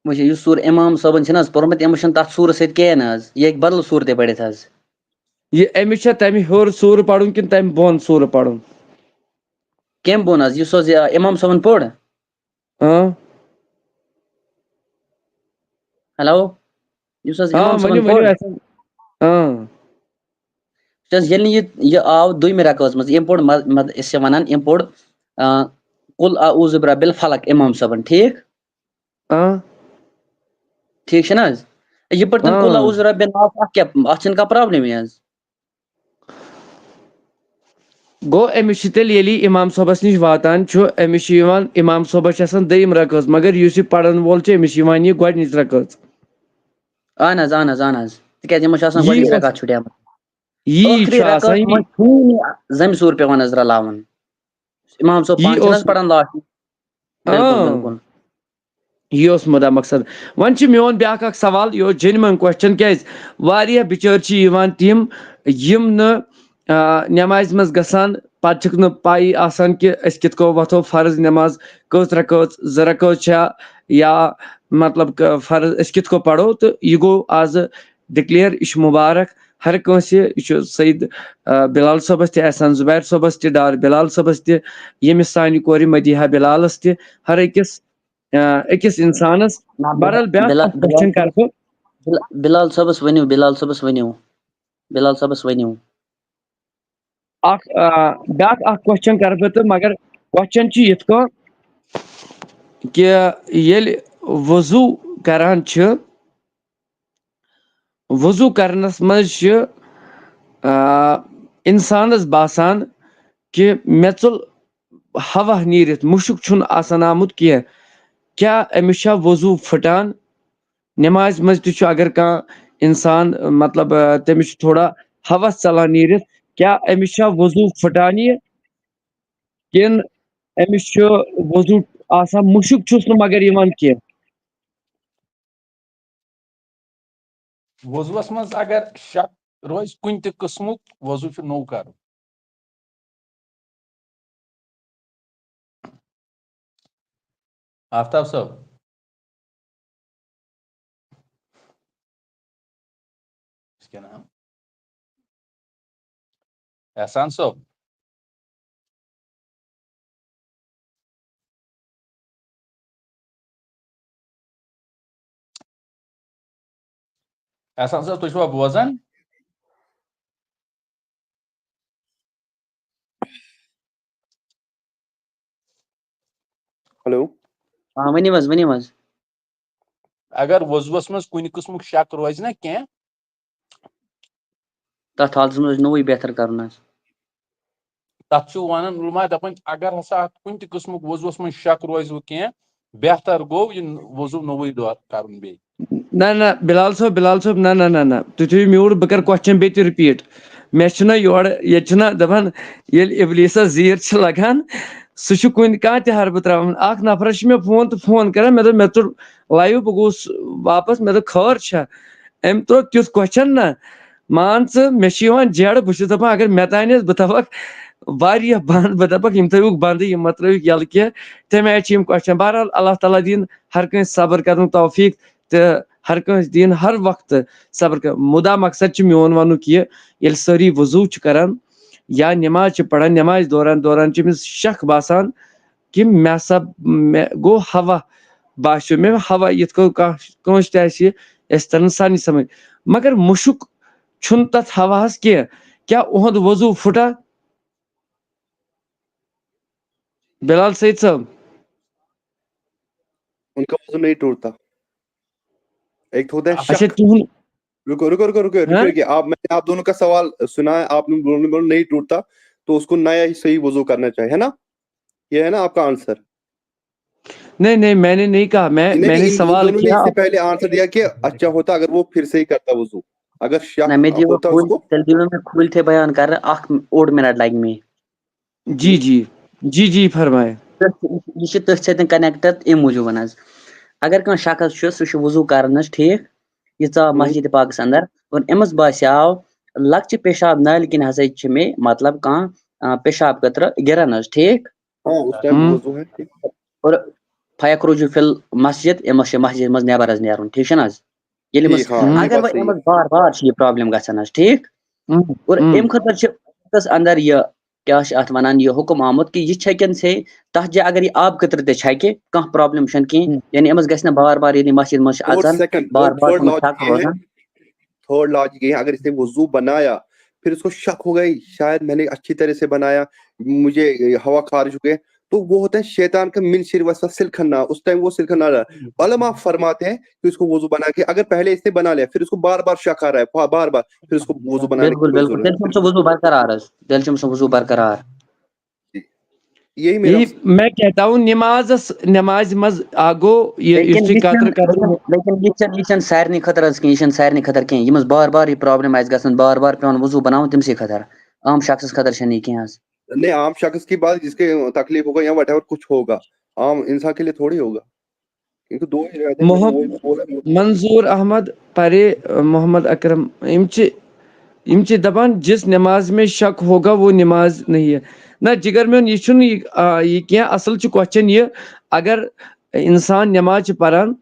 وٕچھ، یُس سورہ امام صٲبن چھُنہٕ حظ پوٚرمُت، أمِس چھُنہٕ تَتھ سورس سۭتۍ کِہیٖنۍ نہٕ حظ۔ یہِ ہیٚکہِ بدل سورتہِ پٔرِتھ حظ۔ یہِ أمِس چھا تَمہِ ہیوٚر سورٕ پَرُن کِنہٕ تَمہِ بۄن سورٕ پَرُن؟ کَمہِ بۄن حظ؟ یُس حظ یہِ امام صٲبن پوٚر؟ اۭں۔ ہیلو، یُس حظ آ، امام صٲبن ؤنِو، ؤنِو پوٚر؟ یَژھان۔ اۭں۔ وٕچھ حظ، ییٚلہِ نہٕ یہِ، یہِ آو دوٚیمہِ رکٲژ منٛز، أمۍ پوٚر مہ-، مہ-، أسۍ چھِ وَنان، أمۍ پوٚر، آ، قل اعوذ برب الفلق امام صٲبن، ٹھیٖک؟ اۭں۔ ٹھیٖک چھُنہٕ حظ؟ یہِ پٲٹھۍ تِم قل اۭں۔ اعوذ برب الناس، اَتھ کیٛاہ، اَتھ چھِنہٕ کانٛہہ پرابلمٕے حظ۔ گوٚو، أمِس چھِ تیٚلہِ ییٚلہِ امام صٲبس نِش واتان چھُ، أمِس چھِ یِوان، امام صٲبس چھِ آسان دوٚیِم رکٲژ، مگر یُس یہِ پرن وول چھُ، أمِس چھِ یِوان یہِ گۄڈٕنِچ رکٲژ۔ اہن حظ، اہن حظ، اہن حظ۔ تِکیٛازِ یِمن چھِ آسان یی گۄڈٕنِچ اوس، رکعت چھُٹیمٕژ۔ یی ٲخری چھُ آسان رکعت یی۔ منٛز چھُنہٕ یہِ زَمہِ سوٗر پٮ۪وان حظ رلاوُن۔ امام صٲب یی پانہٕ چھِنہٕ اوس۔ حظ پران لاسٹ۔ بِلکُل، اۭں۔ بِلکُل۔ یہِ اوس مُدا مقصد۔ وۄنۍ چھُ میون بیٛاکھ اکھ سوال، یہِ اوس genuine question، کیٛازِ واریاہ بِچٲرۍ چھِ یِوان تِم، یِم نہٕ، آ، نٮ۪مازِ منٛز گژھان، پتہٕ چھِکھ نہٕ پَیی آسان کہِ أسۍ کِتھ کٔنۍ وۄتھو، فرض نٮ۪ماز کٔژ رکٲژ، زٕ رکٲژ چھا، یا مطلب کہِ فرض أسۍ کِتھ کٔنۍ پَرو۔ تہٕ یہِ گوٚو آزٕ declare، یہِ چھُ مُبارک ہر کٲنٛسہِ۔ یہِ چھُ سید، آ، بلال صٲبَس تہِ، احسان زُبیر صٲبَس تہِ، ڈار بلال صٲبَس تہِ، ییٚمِس سانہِ کورِ مدیحہ بلالَس تہِ، ہر أکِس، آ، أکِس اِنسانَس۔ نہ، بِلا-، بہرحال، بیٛاکھ بِلا-، اَکھ question بِلال کَرٕ بہٕ۔ بِلا-، بِلال صٲبَس ؤنِو، بِلال صٲبَس ؤنِو، بِلال صٲبَس ؤنِو۔ اکھ، آ، بیٛاکھ اکھ question کَرٕ بہٕ تہٕ، مگر question چھُ یِتھ کٔنۍ کہِ ییٚلہِ وضوٗ کران چھِ، وضوٗ کرنَس منٛز چھِ، آ، اِنسانَس باسان کہِ مےٚ ژوٚل ہوا نیٖرِتھ، مُشُک چھُنہٕ آسان آمُت کینٛہہ۔ کیٛاہ أمِس چھا وضوٗ پھٕٹان؟ نمازِ منٛز تہِ چھُ، اگر کانٛہہ اِنسان، مطلب، آ، تٔمِس چھُ تھوڑا ہوس ژَلان نیٖرِتھ، کیٛاہ أمِس چھا وضوٗ پھٕٹان یہِ؟ کِنہٕ أمِس چھُ وضوٗ آسان، مُشُک چھُس نہٕ مگر یِوان کینٛہہ؟ وضوٗوَس منٛز اگر شک روزِ کُنہِ تہِ قٕسمُک، وضوٗ چھُ نوٚو کرُن۔ آفتاب صٲب۔ اس کے نام؟ احسان صٲب۔ احسان صٲب، تُہۍ چھِوا بوزان؟ ہیلو۔ آ، ؤنِو حظ، ؤنِو حظ۔ اگر وضوٗوَس منٛز کُنہِ قٕسمُک شک روزِ نہ کینٛہہ، تَتھ حالتَس منٛز چھُ نوٚوُے بہتر کَرُن حظ۔ تَتھ چھُ وَنان علماء، دَپان، اگر ہسا اَتھ کُنہِ تہِ قٕسمُک وضوٗوَس منٛز شک روزِ وٕ کینٛہہ، بہتر گوٚو یہِ وضوٗ نوٚوُے دۄہ کَرُن بیٚیہِ۔ نہ، نہ، بلال صٲب، بلال صٲب، نہ، نہ، نہ، نہ۔ تُہۍ تھٲیِو mute، بہٕ کَرٕ question بیٚیہِ تہِ repeat۔ مےٚ چھُنہ یورٕ، ییٚتہِ چھُنہ دَپان، ییٚلہِ اِبلیٖسَس زیٖر چھِ لَگان، سُہ چھُ کُنہِ کانٛہہ تہِ حربہٕ ترٛاوان۔ اَکھ نفرَس چھُ مےٚ phone تہٕ phone کَران، مےٚ دوٚپ، مےٚ ژوٚل live، بہٕ گوٚوُس واپَس، مےٚ دوٚپ، خٲر چھا؟ أمۍ ترٛوو تیُتھ question نہ، مان ژٕ، مےٚ چھُ یِوان جیرٕ، بہٕ چھُس دَپان، اگر مےٚ تانۍ ٲسۍ، بہٕ تھاوَکھ واریاہ بنٛد، بہٕ دَپَکھ، یِم تھٲیوُکھ بنٛدٕے، یِم مہ ترٛٲیِوُکھ یَلہٕ کینٛہہ۔ تَمہِ آیہِ چھِ یِم question۔ بہرحال، اللہ تعالیٰ دِیِن ہر کٲنٛسہِ صبر کَرنُک توفیٖق تہٕ ہر کٲنٛسہِ دِیِن ہر وقتہٕ صبر کَر-، مُدا مقصد چھُ میون وَنُک یہِ، ییٚلہِ سٲری وضوٗ چھِ کَران یا نٮ۪ماز چھِ پَران، نٮ۪مازِ دوران، دوران چھِ أمِس شک باسان کہِ مےٚ ہسا، مےٚ گوٚو ہوا، باسیو مےٚ ہوا، یِتھ کٔنۍ کانٛہہ، کٲنٛسہِ تہِ آسہِ یہِ، أسۍ تَرَن سارنٕے سَمٕجھ۔ مگر مُشُک چھُنہٕ تَتھ ہواہَس کینٛہہ۔ کیٛاہ اُہُنٛد وضوٗ پھُٹا؟ بلال سعید صٲب۔ ان کا وضو نہیں ٹوٹتا۔ ایک تو ہوتا ہے اچھا، شک۔ تُہُنٛد رکو، رکو، رکو، رکو، ہاں؟ رکو، رکو۔ آپ، میں نے آپ دونوں کا سوال سنا ہے، آپ لوگ، دونوں نے بولا نہیں ٹوٹتا۔ तो उसको नया ही सही वजू करना चाहिए, है ना? ये है ना आपका आंसर? नहीं, नहीं, मैंने नहीं कहा। मैं नहीं, मैंने नहीं, इन सवाल दोनों ने किया। इससे पहले आंसर दिया कि अच्छा होता अगर वो फिर से ही करता वजू, अगर शक نہ مےٚ دِیِو ہوتا کھوٗلۍ، اس کو۔ تیٚلہِ دِیِو مےٚ کھوٗلۍ تھٲے بیان کرنہٕ اکھ اوٚڑ مِنٹ لگہِ مےٚ۔ जी जी जी जी फरमाएं। یہِ چھِ تٔتھۍ سۭتۍ کنیکٹڈ، امہِ موٗجوٗب حظ۔ اگر کانٛہہ شخص چھُ، سُہ چھُ وضوٗ کران حظ، ٹھیٖک، یہِ ژاو ہُم۔ مسجد پاکس اندر، اور أمِس باسیٛاو لۄکچہِ پیشاب نالہِ کِنۍ ہسا چھِ مےٚ، مطلب، کانٛہہ، آ، پیشاب قطرٕ گِران حظ، ٹھیٖک؟ ہاں، اس ٹائم ہُم۔ وضو ہے، ٹھیٖک۔ اور فیخرج فی المسجد، أمِس چھِ مسجد منٛز نٮ۪بر حظ نیرُن، ٹھیٖک چھُنہٕ حظ؟ ییٚلہِ أمِس، ٹھیٖک، ہاں، یہِ اگر بات وۄنۍ صحیح ہے۔ أمِس بار بار چھِ یہِ پرابلم گژھان حظ، ٹھیٖک؟ ہُم، اور ہُم۔ أمۍ خٲطرٕ چھِ أمِس اندر یہِ، کیٛاہ چھِ اتھ ونان، یہِ حُکم آمُت کہِ یہِ چھکن سے، تتھ جایہِ اگر یہِ آب قطرٕ تہِ چھکہِ، کانٛہہ پرابلم چھنہٕ کِہیٖنۍ۔ ہُم۔ یعنی أمِس گژھِ نہٕ بار بار، یعنی مسجد منٛز چھِ اور اژان، سیکنڈ، بار اور بار تھرڈ أمِس لاجک شک یہ ہے، روزان۔ تھرڈ لاجک یہ ہے، اگر اس نے وضو بنایا، پھر اس کو شک ہو گئی، شاید میں نے اچھی طرح سے بنایا، مجھے ہوا خارج ہو گئے، تو وہ ہوتا ہے شیطان کا من شر وسوسہ سلکھنا، اس ٹائم وہ سلکھنا رہا۔ علماء فرماتے ہیں کہ اس کو وضو بنا کے، اگر پہلے اس نے بنا لیا، پھر اس کو بار بار شک آ رہا ہے، بار بار، پھر اس کو وضو بنانے کی بالکل، کوئی بالکل۔ ضرورت تیٚلہِ چھُ أمۍ سُنٛد وضو برقرار حظ، تیٚلہِ چھُ أمۍ سُنٛد وضو برقرار۔ نہیں۔ یہی میرا یہی میں کہتا ہوں، نمازس نمازِ منٛز آ گوٚو یہِ، یُس لیکن تُہۍ یہِ چھَنہٕ، قطرٕ قطرٕ لیکن، لیکن یہِ چھَنہٕ، یہِ چھَنہٕ سارنٕے خٲطرٕ حظ کِہیٖنۍ، یہِ چھَنہٕ سارنٕے خٲطرٕ کِہیٖنۍ۔ ییٚمِس بار بار یہِ پرابلم آسہِ گژھان، بار بار پٮ۪وان وضو بناوُن، تٔمسٕے خٲطرٕ۔ عام شخصس خٲطرٕ چھَنہٕ یہِ کینٛہہ حظ۔ نہیں، عام شخص کی بات، جس کے تکلیف ہوگا یا وٹ ایور کچھ ہوگا، عام انسان کے لیے تھوڑی ہوگا۔ کیونکہ دو ہی رہتے ہیں، محب-، وہ بولا۔ منظور احمد پرے، محمد اکرم، یِم چھِ، یِم چھِ دپان، جس نماز میں شک ہوگا وہ نماز نہیں ہے۔ نہ جگر میون، یہِ چھُنہٕ یہِ، آ، یہِ کینٛہہ۔ اصل چھُ کوسچن یہِ، اگر انسان نماز چھُ پران،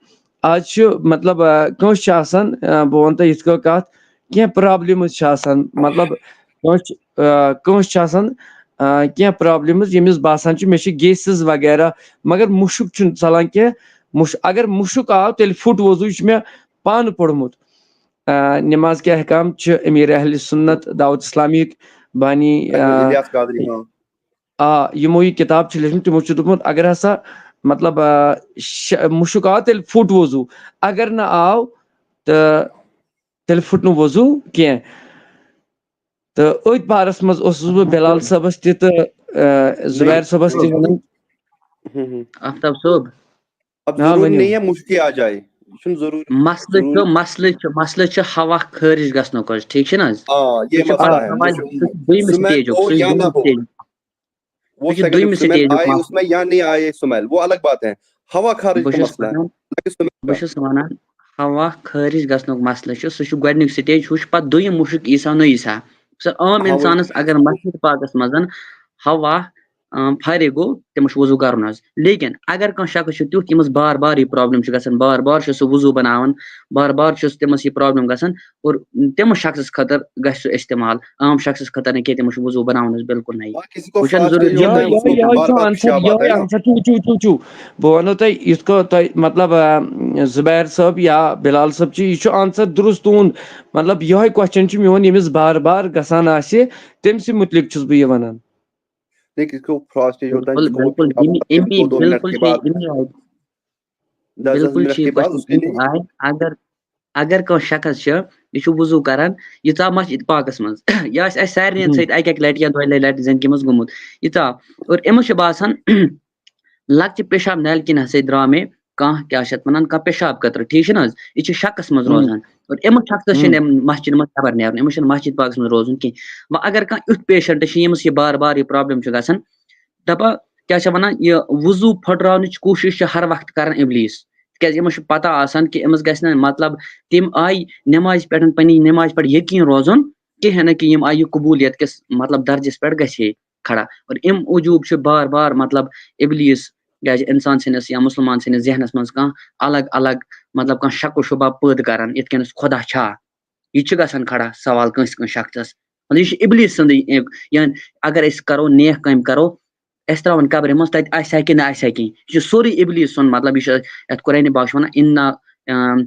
آز چھُ مطلب، آ، کٲنٛسہِ چھُ آسان، آ، بہٕ ونہٕ تۄہہِ یِتھ کٔنۍ کتھ، کینٛہہ پرابلمز چھِ آسان، مطلب کٲنٛسہِ چھِ، آ، کٲنٛسہِ چھِ آسان، آ، کینٛہہ پرابلمز، ییٚمِس باسان چھُ مےٚ چھِ گیسز وغیرہ، مگر مُشُک چھُنہٕ ژلان کینٛہہ۔ مُش-، اگر مُشُک آو، تیٚلہِ پھُٹ وضو، یہِ چھُ مےٚ پانہٕ پوٚرمُت۔ آ، نماز کے احکام چھِ امیر اہل سنت دعوت اسلامیک بانی، آ، الیاس قادری، ہاں۔ آ، یِمو یہِ کِتاب چھِ لیٚچھمٕژ، تِمو چھُ دوٚپمُت، اگر ہسا، مطلب، آ، شہ-، مُشُک آو، تیٚلہِ پھُٹ وضو، اگر نہٕ آو، تہٕ تیٚلہِ پھُٹ نہٕ وضو کینٛہہ۔ تہٕ أتھۍ بارس منٛز اوسُس بہٕ بلال صٲبس تہِ تہٕ، آ، زبیر صٲبس تہِ ونان۔ ہم، ہم۔ آفتاب صٲب، اب ہاں، ضروری ؤنِو۔ نہیں ہے مُشکِل آ جائے، یہِ چھُنہٕ ضروٗری۔ مسلہٕ چھُ، ضروٗری۔ مسلہٕ چھُ، مسلہٕ چھُ ہوا خٲرج گژھنُک حظ، ٹھیٖک چھُ نہ حظ؟ ہاں، یہ سُہ چھُ مسئلہ اکھ ہے۔ سوال، مُشُک-، سُہ چھُ دوٚیمہِ سُہ میں سٹیجُک، ہو سُہ چھُ یا نہ دوٚیمہِ ہو۔ سٹیجُک۔ وہ سُہ چھُ سیکنڈ دوٚیمہِ سُمین سٹیجُک آئے مسلہٕ۔ اس میں یا نہیں آئے سُمین، وہ الگ بات ہے۔ ہوا خارج بہٕ کا چھُس مسئلہ ہے، وَنان، نہ کہ سُمین بہٕ کا۔ چھُس وَنان، ہوا خٲرج گژھنُک مسلہٕ چھُ، سُہ چھُ گۄڈٕنیُک سٹیج، ہُہ چھُ پَتہٕ دوٚیِم مُشُک عیسیٰ نوٚو عیسیٰ۔ سُہ عام ہاں، وہی۔ اِنسانَس اگر مسجد پاکَس منٛز ہوا، آ، فارغ گوٚو، تٔمِس چھُ وضوٗ کَرُن حظ۔ لیکن اگر کانٛہہ شخص چھُ تیُتھ، ییٚمِس بار بار یہِ پرابلم چھِ گژھان، بار بار چھُ سُہ وضوٗ بَناوان، بار بار چھُس تٔمِس یہِ پرابلم گژھان، اور تٔمِس شخصس خٲطرٕ گژھِ سُہ استعمال، عام شخصس خٲطرٕ نہٕ کینٛہہ، تٔمِس چھُ وضوٗ بَناوُن حظ بِلکُل نَیہِ۔ ہاں، کسی کو وٕچھِو حظ، فاسٹ ضروٗری چاہیے چھُ ہوتا ہے، یِہوٚے، اس کو یِہوٚے بار چھُ بار آنسر، پیشاب آتا یِہوٚے ہے۔ آنسر، چوٗ، چوٗ، چوٗ، چوٗ۔ بہٕ وَنو تۄہہِ یِتھ کٔنۍ تۄہہِ، مطلب، آ، زُبیر صٲب یا بِلال صٲب چھِ، یہِ چھُ آنسر درُست تُہُنٛد۔ مطلب، یِہوٚے کوسچن چھُ میون، ییٚمِس بار بار گژھان آسہِ، تٔمۍ سٕے مُتعلِق چھُس بہٕ یہِ وَنان۔ نہیں، کسی کو فاسٹ چاہیے ہوتا ہے، بِلکُل، جس کو وہ بِلکُل، پیشاب ییٚمہِ، آتا ہے، اَمی دو دو منٹ بِلکُل کے چھِ، بعد، اَمی آیہِ، دس دس بِلکُل منٹ چھِ یہِ کے بعد اس کے کوسچن لیے۔ آیہِ۔ اگر، اگر کانٛہہ شخص چھُ، یہِ چھُ وضوٗ کران، یہِ ژاو مسجد پاکس منٛز، یہِ آسہِ اَسہِ سارنٕے ہُم۔ سۭتۍ اَکہِ اَکہِ لٹہِ یا دۄیہِ دۄیہِ لٹہِ زندگی منٛز گوٚمُت، یہِ ژاو، اور أمِس چھُ باسان، لۄکچہِ پیشاب نالہِ کِنۍ ہسا درٛاو مےٚ کانٛہہ، کیٛاہ چھِ اَتھ وَنان، کانٛہہ پیشاب قطرٕ، ٹھیٖک چھُنہٕ حظ؟ یہِ چھُ شکس منٛز ہُم۔ روزان۔ اور أمِس شخصس چھِنہٕ ہُم۔ أمۍ مسجد منٛز نٮ۪بر نیرُن، أمِس چھِنہٕ مسجد پاکس منٛز روزُن کینٛہہ۔ وۄنۍ اگر کانٛہہ یُتھ پیشنٹ چھُ، ییٚمِس یہِ بار بار یہِ پرابلم چھُ گژھان، دَپان، کیٛاہ چھِ وَنان، یہِ وضوٗ پھٕٹراونٕچ کوٗشِش چھِ ہر وقت کران ابلیٖس۔ تِکیٛازِ أمِس چھُ پتہ آسان کہِ أمِس گژھِ نہٕ، مطلب، تَمہِ آیہِ نٮ۪مازِ پٮ۪ٹھ، پننہِ نٮ۪مازِ پٮ۪ٹھ یقیٖن روزُن کِہیٖنۍ نہٕ کہِ یِم آیہِ یہِ قبوٗلیت کِس، مطلب، درجس پٮ۪ٹھ گژھِ ہے کھڑا۔ اور اَمہِ موٗجوٗب چھُ بار بار، مطلب، ابلیٖس کیٛازِ اِنسان سٕنٛدِس یا مُسلمان سٕنٛدِس ذہنس منٛز کانٛہہ الگ الگ، مطلب، کانٛہہ شک و شبہ پٲدٕ کران، یِتھ کٔنۍ خۄدا چھا؟ یہِ تہِ چھُ گژھان کھڑا سوال کٲنٛسہِ کٲنٛسہِ شخصس۔ مطلب، یہِ چھُ ابلیٖس سٕنٛدٕے، اَمیُک، یا اگر أسۍ کرو، نیک کامہِ کرو، أسۍ ترٛاوان قبرِ منٛز، تَتہِ آسہِ ہا کِنہٕ نہ آسہِ ہا کِہیٖنۍ۔ یہِ چھُ سورُے ابلیٖس سُنٛد، مطلب، یہِ چھُ یَتھ قرآنِ پاک چھُ وَنان، "اِنَّا، آم،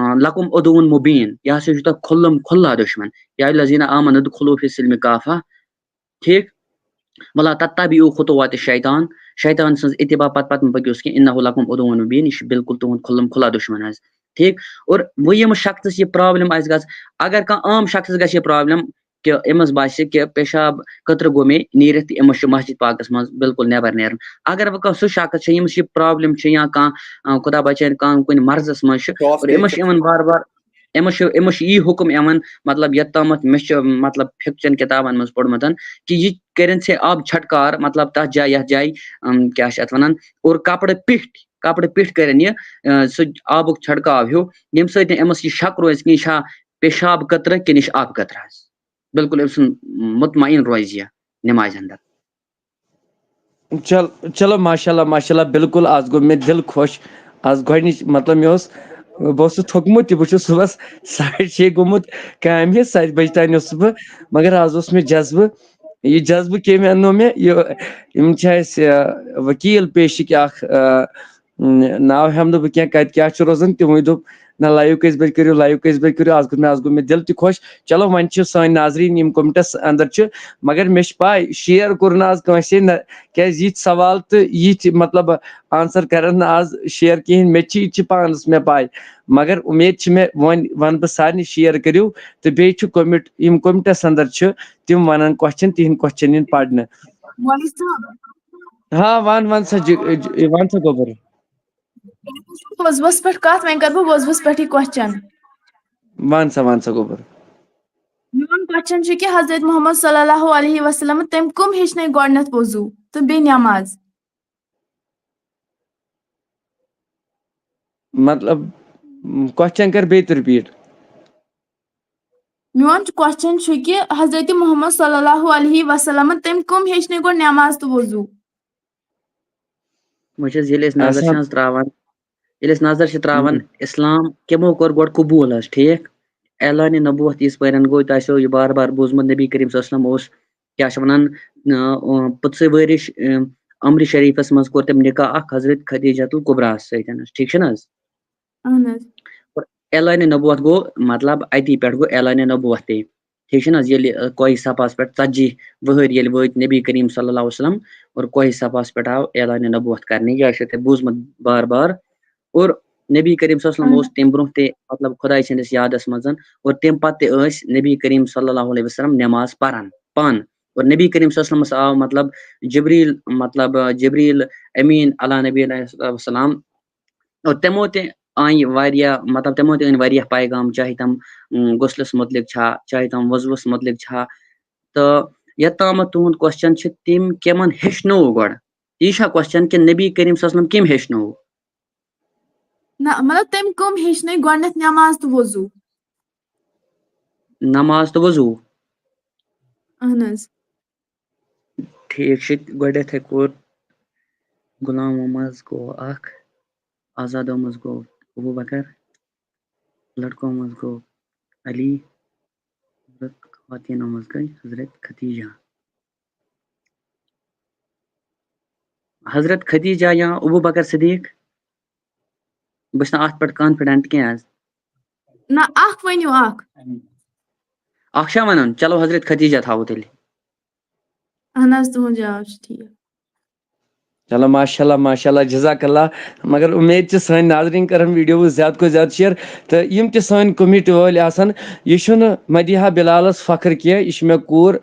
آ، لَکُم عُدُوٌّ مُبیٖن"، یہِ ہسا چھُ تۄہہِ کھُلم کھُلا دُشمن۔ یا الذین آمنوا ادخلوا فی السلم کافہ، ٹھیٖک؟ ولا تتبعوا خطوات الشیطان، شیطان سٕنٛز اتباع پتہٕ پتہٕ مہ پٔکِو کینٛہہ، انہ لکم عدو مبین، یہِ چھُ بالکل تُہُنٛد کھُلم کھُلا دُشمن حظ، ٹھیٖک؟ اور وۄنۍ ییٚمِس شخصس یہِ پرابلم آسہِ گژھ، اگر کانٛہہ عام شخصس گژھِ یہِ پرابلم، کہِ أمِس باسہِ کہِ پیشاب قطرٕ گوٚو مےٚ نیٖرِتھ، تہٕ أمِس چھُ مسجد پاکس منٛز بالکل نٮ۪بر نیرُن۔ اگر وۄنۍ کانٛہہ سُہ شخص چھُ، ییٚمِس یہِ problem چھِ یا کانٛہہ، آ، خۄدا بچٲیِن، کانٛہہ کُنہِ مرضس منٛز چھُ، اور أمِس چھُ یِوان بار بار، أمِس چھُ، أمِس چھُ یی حُکم یِوان، مطلب، یوٚتامَتھ مےٚ چھُ، مطلب، فقہ چٮ۪ن کِتابن منٛز پوٚرمُت کہِ یہِ کٔرِن ژےٚ آب چھٹکار، مطلب، تَتھ جایہِ، یَتھ جایہِ، اَم، کیٛاہ چھِ اَتھ وَنان، اور کپڑٕ پیٚٹھۍ، کپڑٕ پیٚٹھۍ کٔرِن یہِ، آ، سُہ آبُک چھٹکاو ہیوٗ، ییٚمہِ سۭتۍ نہٕ أمِس یہِ شک روزِ کہِ یہِ چھا پیشاب قطرٕ کِنہٕ یہِ چھُ آبہٕ قطرٕ حظ۔ بالکل أمۍ سُنٛد مطمئن روزِ یہِ نمازِ اندر۔ چل-، چلو، ماشاء اللہ، ماشاء اللہ، بالکل، آز گوٚو مےٚ دِل خۄش۔ آز گۄڈٕنِچ، مطلب، مےٚ اوس، بہٕ اوسُس تھوٚکمُت تہِ، بہٕ چھُس صُبحس ساڑِ شیٚیہِ گوٚمُت کامہِ، ستہِ بجہِ تام اوسُس بہٕ، مگر آز اوس مےٚ جذبہٕ۔ یہِ جذبہٕ کٔمۍ اَننو مےٚ؟ یہِ، یِم چھِ اَسہِ، آ، ؤکیٖل پیشِکۍ اکھ، آ، ن-، ناو ہٮ۪مہٕ نہٕ بہٕ کینٛہہ، کَتہِ کیٛاہ چھُ روزان، تِموٕے دوٚپ، "نہ، live کٔژِ بجہِ کٔرِو، live کٔژِ بجہِ کٔرِو؟" آز گوٚو مےٚ، آز گوٚو مےٚ دِل تہِ خۄش۔ چلو، وۄنۍ چھِ سٲنۍ ناظریٖن یِم comments اندر چھِ، مگر مےٚ چھِ پَے، share کوٚر نہٕ آز کٲنٛسے نہ، کیٛازِ یِتھۍ سوال تہٕ یِتھۍ، مطلب، answer کَرَن نہٕ آز share کِہیٖنۍ۔ مےٚ تہِ چھِ، یہِ تہِ چھِ پانَس مےٚ پَے، مگر اُمید چھِ مےٚ، وۄنۍ وَنہٕ بہٕ سارنٕے، share کٔرِو، تہٕ بیٚیہِ چھُ comment، یِم comments اندر چھِ، تِم وَنَن question، تِہِنٛدۍ question یِن پَرنہٕ۔ مولوی صٲب۔ ہاں، وَن، وَن سا جِ-، جِ-، وَن سا گوٚبُر۔ وۄزوَس پٮ۪ٹھ کَتھ، وۄنۍ کَرٕ بہٕ وۄزوَس پٮ۪ٹھٕے question۔ وَن سا، وَن سا گوٚبُر۔ میون question چھُ کہِ حضرت محمد صلی اللہ علیہ وسلم، تٔمۍ کٕم ہیٚچھنٲے گۄڈٕنٮ۪تھ وضوٗ تہٕ بیٚیہِ نٮ۪ماز؟ مطلب، question کر بیٚیہِ تہِ repeat۔ میون question چھُ کہِ حضرت محمد صلی اللہ علیہ وسلم، تٔمۍ کٕم ہیٚچھنٲے گۄڈٕ نٮ۪ماز تہٕ وضوٗ؟ وٕچھ حظ، ییٚلہِ أسۍ نظر چھِ احسن۔ حظ ترٛاوان، ییٚلہِ أسۍ نظر چھِ ترٛاوان، ہُم۔ اسلام کِمو کوٚر گۄڈٕ قبوٗل حظ، ٹھیٖک؟ اعلانِ نبوت یِژ پٲرۍ گوٚو، تۄہہِ آسیو یہِ بار بار بوٗزمُت، نبی کریم صلی اللہ علیہ وسلم اوس، کیٛاہ چھِ وَنان، اۭں، اۭں، پٕنٛژٕہ ؤرِش، اۭں، عمرِ شریٖفَس منٛز کوٚر تٔمۍ نکاح اَکھ حضرت خدیجہ الکبریٰ ہَس سۭتۍ حظ، ٹھیٖک چھُنہٕ حظ؟ اہن حظ۔ اور اعلانِ نبوت گوٚو، مطلب، اَتی پٮ۪ٹھ گوٚو اعلانِ نبوت تہِ۔ ٹھیٖک چھُنہٕ حظ؟ ییٚلہِ، اۭں، کوہِ صفاہَس پٮ۪ٹھ ژتجی وٕہٕرۍ ییٚلہِ وٲتۍ نبی کریم صلی اللہ علیہ وسلم، اور کوہِ صفاہَس پٮ۪ٹھ آو اعلانِ نبوت کرنہٕ، یہِ آسیو تۄہہِ بوٗزمُت بار بار۔ اور نبی کریم صلی اللہ علیہ وسلم اہن۔ اوس تَمہِ برونٛہہ تہِ، مطلب، خۄداے سٕنٛدِس یادَس منٛز، اور تَمہِ پَتہٕ تہِ ٲسۍ نبی کریم صلی اللہ علیہ وسلم نٮ۪ماز پَران پانہٕ۔ اور نبی کریم صلی اللہ علیہ وسلمَس آو، مطلب، جبریٖل، مطلب، جبریٖل امیٖن علیٰ نبی علیہ السلام، اور تِمو تہِ آیہِ واریاہ، مطلب، تِمو تہِ أنۍ واریاہ پیغام، چاہے تِم، اۭں، غسلَس مُتعلِق چھا، چاہے تِم وضوٗوَس مُتعلِق چھا۔ تہٕ یوٚتامَتھ تُہُنٛد question چھُ، تِم کَمَن ہیٚچھنووُ گۄڈٕ؟ یہِ چھا question کِنہٕ نبی کریم صلی اللہ علیہ وسلم کٔمۍ ہیٚچھنووُ؟ نہ، مطلب، تٔمۍ کٕم ہیٚچھنٲے گۄڈٕنٮ۪تھ نٮ۪ماز تہٕ وضوٗ؟ نماز تہٕ وضوٗ۔ اہن حظ۔ ٹھیٖک چھُ، گۄڈٕنٮ۪تھٕے کوٚر غلامو منٛز گوٚو اکھ، آزادو منٛز گوٚو ابوٗ بکر، لڑکو منٛز گوٚو علی، حضرت خواتینو منٛز گٔے حضرت خدیجہ۔ حضرت خدیجہ یا ابوٗ بکر صدیق؟ بہٕ چھُس نہٕ اَتھ پٮ۪ٹھ confident کینٛہہ حظ۔ نہ، اکھ ؤنِو، اکھ۔ اکھ چھا وَنُن؟ چلو، حضرت خدیجہ تھاوو تیٚلہِ۔ اہن حظ، تُہُنٛد جواب چھُ ٹھیٖک۔ چلو، ماشاء اللہ، ماشاء اللہ، جزاک اللہ۔ مگر اُمید چھِ سٲنۍ ناظریٖن کَرَن video زیادٕ کھۄتہٕ زیادٕ share۔ تہٕ یِم تہِ سٲنۍ committee وٲلۍ آسَن، یہِ چھُنہٕ مدیحہ بلالَس فخر کینٛہہ، یہِ چھِ مےٚ کوٗر،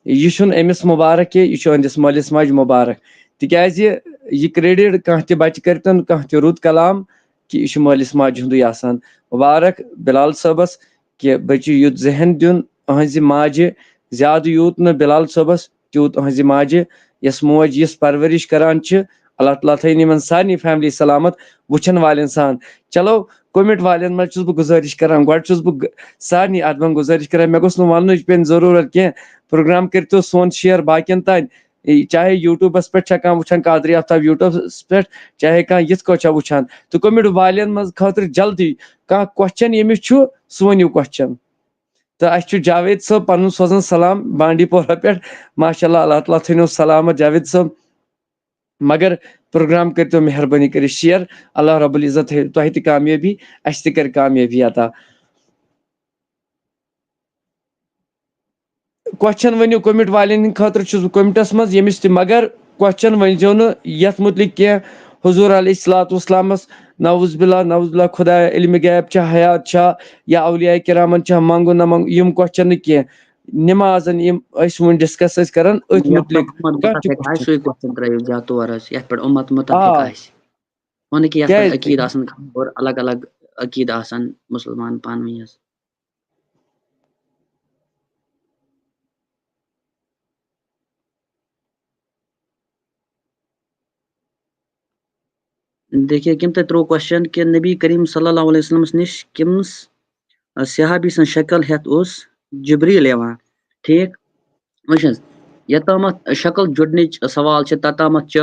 یہِ چھُنہٕ أمِس مُبارک کینٛہہ، یہِ چھُ أہٕنٛدِس مٲلِس ماجہِ مُبارک۔ تِکیٛازِ یہِ credit کانٛہہ تہِ بَچہِ کٔرۍتَن، کانٛہہ تہِ رُت کلام، کہِ یہِ چھُ مٲلِس ماجہِ ہُنٛدُے آسان۔ مُبارک بلال صٲبَس کہِ بٔچی یُتھ ذہن دیُن أہٕنٛزِ ماجہِ، زیادٕ یوٗت نہٕ بلال صٲبَس، تیوٗت أہٕنٛزِ ماجہِ، یۄس موج یِژھ پرؤرِش کران چھِ۔ اللہ تعالیٰ تھٲیِن یِمن سارنٕے family سلامت، وٕچھن والٮ۪ن سان۔ چلو، comment والٮ۪ن منٛز چھُس بہٕ گُزٲرِش کران، گۄڈٕ چھُس بہٕ گ-، سارنٕے ادبن گُزٲرِش کران، مےٚ گوٚژھ نہٕ وننٕچ پیٚنۍ ضروٗرت کینٛہہ، program کٔرۍتو سون share باقین تام۔ یہِ چاہے YouTubeس پٮ۪ٹھ چھا کانٛہہ وٕچھان، قادری آفتاب YouTubeس پٮ۪ٹھ، چاہے کانٛہہ یِتھ کٲٹھۍ چھا وٕچھان، تہٕ comment والٮ۪ن منٛز خٲطرٕ جلدی کانٛہہ question ییٚمِس چھُ، سُہ ؤنِو question۔ تہٕ اَسہِ چھُ جاوید صٲب پَنُن سوزان سلام بانڈی پورہ پٮ۪ٹھ۔ ماشاء اللہ، اللہ تعالیٰ تھٲینو سلامت جاوید صٲب۔ مگر program کٔرۍتو مہربٲنی کٔرِتھ share۔ اللہ رب العزت تھٲیِو تۄہہِ تہِ کامیٲبی، اَسہِ تہِ کَرِ کامیٲبی عطا۔ Question ؤنِو comment والٮ۪ن ہٕنٛدِ خٲطرٕ چھُس بہٕ commentس منٛز، ییٚمِس تہِ، مگر question ؤنۍزیو نہٕ یَتھ مُتعلِق کینٛہہ۔ حضور علیہ الصلوۃ والسلامس، نعوذ باللہ، نعوذ باللہ، خدایا، علمِ غیب چھا، حیات چھا، یا اولیاء کرامن چھا، منٛگُن نہ منٛگُن، یِم question نہٕ کینٛہہ۔ نمازن یِم أسۍ وۄنۍ ڈسکس ٲسۍ کران أتھۍ یَتھ مُتعلق۔ پٮ۪ٹھ اُمت کانٛہہ تہِ مُتفق آسہِ، question۔ سُے question ترٲیِو زیادٕ تور حظ، یَتھ پٮ۪ٹھ اُمت مُتفق آ۔ آسہِ۔ وَنہٕ کہِ یَتھ پٮ۪ٹھ کیٛازِ؟ عقیٖدٕ آسان خاص اور الگ الگ عقیٖدٕ آسان مُسلمان پانہٕ ؤنۍ حظ۔ دیکھیے، کٔمۍ تۄہہِ ترٛوو question کہِ نبی کریم صلی اللہ علیہ وسلمس نِش کٔمِس، آ، صحابی سٕنٛز شکل ہٮ۪تھ اوس جبریل یِوان؟ ٹھیٖک، وٕچھ حظ، یوٚتامَتھ شکل جُڑنٕچ سوال چھِ، توٚتامَتھ چھُ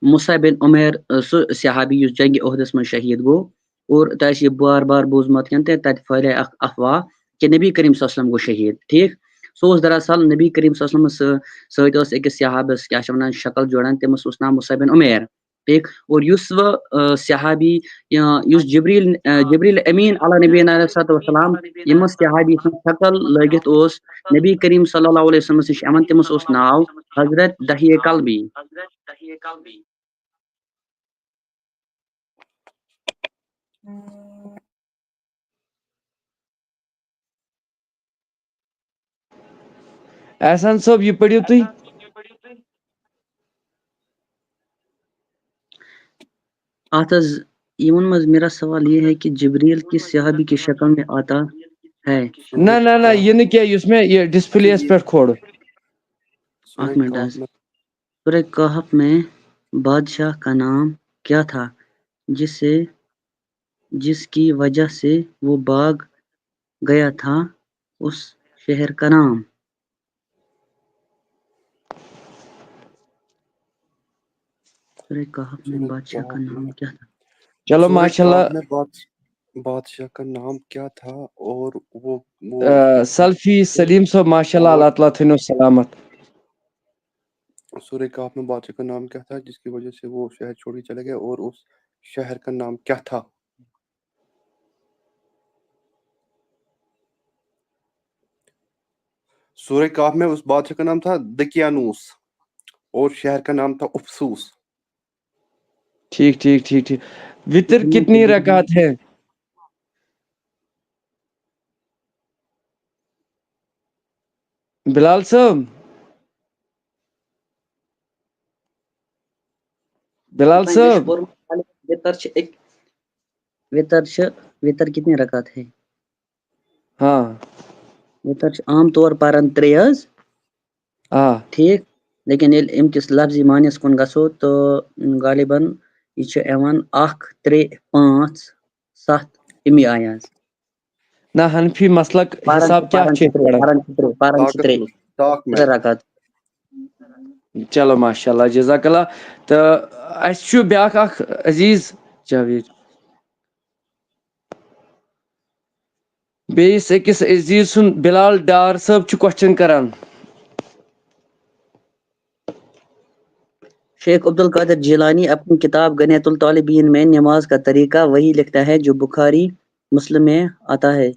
مُصعب بن عُمیر، آ، سُہ صحابی یُس جنگِ اُحدس منٛز شہیٖد گوٚو، اور تۄہہِ آسہِ یہِ بار بار بوٗزمُت کِنہٕ تہِ تَتہِ پھٲلے اکھ افواہ کہِ نبی کریم صلی اللہ علیہ وسلم گوٚو شہیٖد۔ ٹھیٖک، سُہ اوس دراصل نبی کریم صلی اللہ علیہ وسلمس سۭ-، سۭتۍ اوس أکِس صحابس، کیٛاہ چھِ وَنان، شکل جوڑان، تٔمِس اوس ناو مُصعب بن عُمیر۔ ٹھیٖک، اور یُس وۄنۍ، آ، صحابی یا یُس جبریل، آ، جبریل امین علی نبینا علیہ الصلوۃ والسلام، یِمن صحابی سٕنٛز شکل لٲگِتھ اوس نبی کریم صلی اللہ علیہ وسلمس نِش یِوان، تٔمِس اوس ناو حضرت دحیہ کلبی۔ احسان صٲب، یہِ پٔرِو تُہۍ۔ اَتھ حظ، یِمن منٛز میرا سوال یہ ہے کہ جبریل کس صحابی کی شکل میں آتا ہے؟ نہ نہ نہ، یہِ نہٕ کینٛہہ، یُس مےٚ یہِ ڈسپلیس پٮ۪ٹھ کھول۔ اکھ منٹ حظ۔ سورہ کہف میں بادشاہ کا نام کیا تھا جس سے، جس کی وجہ سے وہ بھاگ گیا تھا اس شہر کا نام؟ سورہ کہف میں بادشاہ کا نام کیا تھا؟ چلو، سورہ ماشاء اللہ۔ کہف میں بادش-، بادشاہ کا نام کیا تھا اور وہ، وہ آ، سلفی سلیم صٲب، ماشاء اللہ، اللہ تعالیٰ تھٲینو سلامت۔ سورہ کہف میں بادشاہ کا نام کیا تھا جس کی وجہ سے وہ شہر چھوڑ کے چلے گئے اور اس شہر کا نام کیا تھا؟ سورہ کہف میں اس بادشاہ کا نام تھا دقیانوس اور شہر کا نام تھا افسوس۔ ٹھیک ٹھیک ٹھیک ٹھیک۔ وطر کتنی رکعت ہے؟ بلال صٲب، بلال صٲب۔ وطر چھِ أکۍ، وطر چھِ، وطر کتنی رکعت ہے؟ ہاں۔ وطر چھِ عام طور پران ترٛےٚ حظ۔ آ۔ ٹھیک، لیکن ییٚلہِ اَمہِ کِس لفظی معنیَس کُن گژھو تہٕ غالباً یہِ چھُ یِوان اکھ، ترٛےٚ، پانٛژھ، ستھ، اَمی آیہِ حظ۔ نہ، حنفی مسلک پران حساب چھِ، کیٛاہ پران چھِ چھِ ترٛےٚ، پران؟ پران چھِ ترٛےٚ، پران چھِ طاقت ترٛےٚ، منٛز، طاق میں۔ ترٛےٚ رکعت۔ چلو، ماشاء اللہ، جزاک اللہ۔ تہٕ اَسہِ چھُ بیٛاکھ اکھ عزیز جاوید۔ بیٚیِس أکِس عزیز سُنٛد بلال ڈار صٲب چھُ question کران۔ شیخ عبدالقادر جیلانی اپنی کتاب غنیۃ الطالبین میں نماز کا طریقہ وہی لکھتا ہے جو بخاری مسلم میں آتا ہے،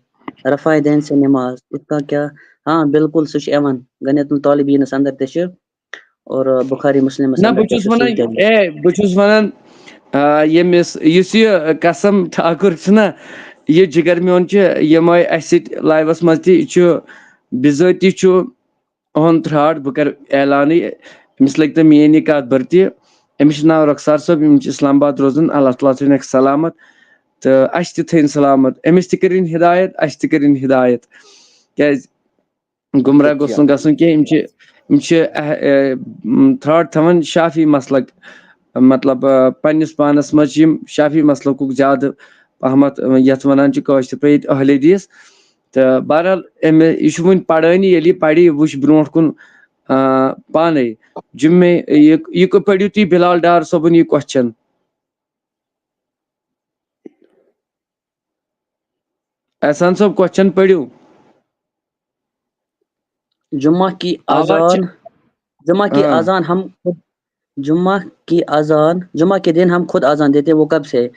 رفع دین سے نماز، اس کا کیا؟ ہاں، بالکل، سُہ چھُ یِوان غنیۃ الطالبینس اندر تہِ چھُ، اور بخاری مسلمس نہ، اندر بہٕ تہِ چھُس چھُ، وَنان، سُہ تہِ۔ اے، بہٕ چھُس وَنان، آ، ییٚمِس، یُس یہِ قسم ٹھاکُر چھُنہ، یہِ جِگر میون چھُ، یِمے اَسہِ سۭتۍ live-س منٛز تہِ چھُ، بِذٲتی چھُ on the record، بہٕ کَرٕ اعلانٕے، أمِس لٔگۍ تہٕ میٛٲنۍ یہِ کَتھ بٔر تہِ۔ أمِس چھُ ناو رۄخسار صٲب، یِم چھِ اسلام آباد روزان، اللہ تعالیٰ تھٲوِنَکھ سلامت تہٕ اَسہِ تہِ تھٲیِن سلامت، أمِس تہِ کٔرِن ہدایت، اَسہِ تہِ کٔرِن ہدایت، کیٛازِ گمراہ گوٚژھ نہٕ گژھُن کینٛہہ۔ یِم چھِ، یِم چھِ، اہ، اہ، م، record تھاوان شافعی مسلک، مطلب، اہ، پننِس پانس منٛز چھِ یِم شافعی مسلکُک زیادٕ پہمتھ، اہ، یتھ ونان چھِ کٲشِر پٲٹھۍ اہل حدیث۔ تہٕ بہرحال، أمۍ، یہِ چھُ وُنہِ پرٲنی، ییٚلہِ یہِ پرِ، یہِ وٕچھ برونٛٹھ کُن، اہ، پانے۔ جمعے، یہِ، یہِ پٔرِو تُہۍ بلال ڈار صٲبُن یہِ question۔ احسان صٲب، question پٔرِو۔ جمعہ کی آواز اذان، چھِ-، جمعہ کی ہاں۔ اذان ہم خود، جمعہ کی اذان، جمعہ کے دن ہم خود اذان دیتے ہیں، وہ کب سے؟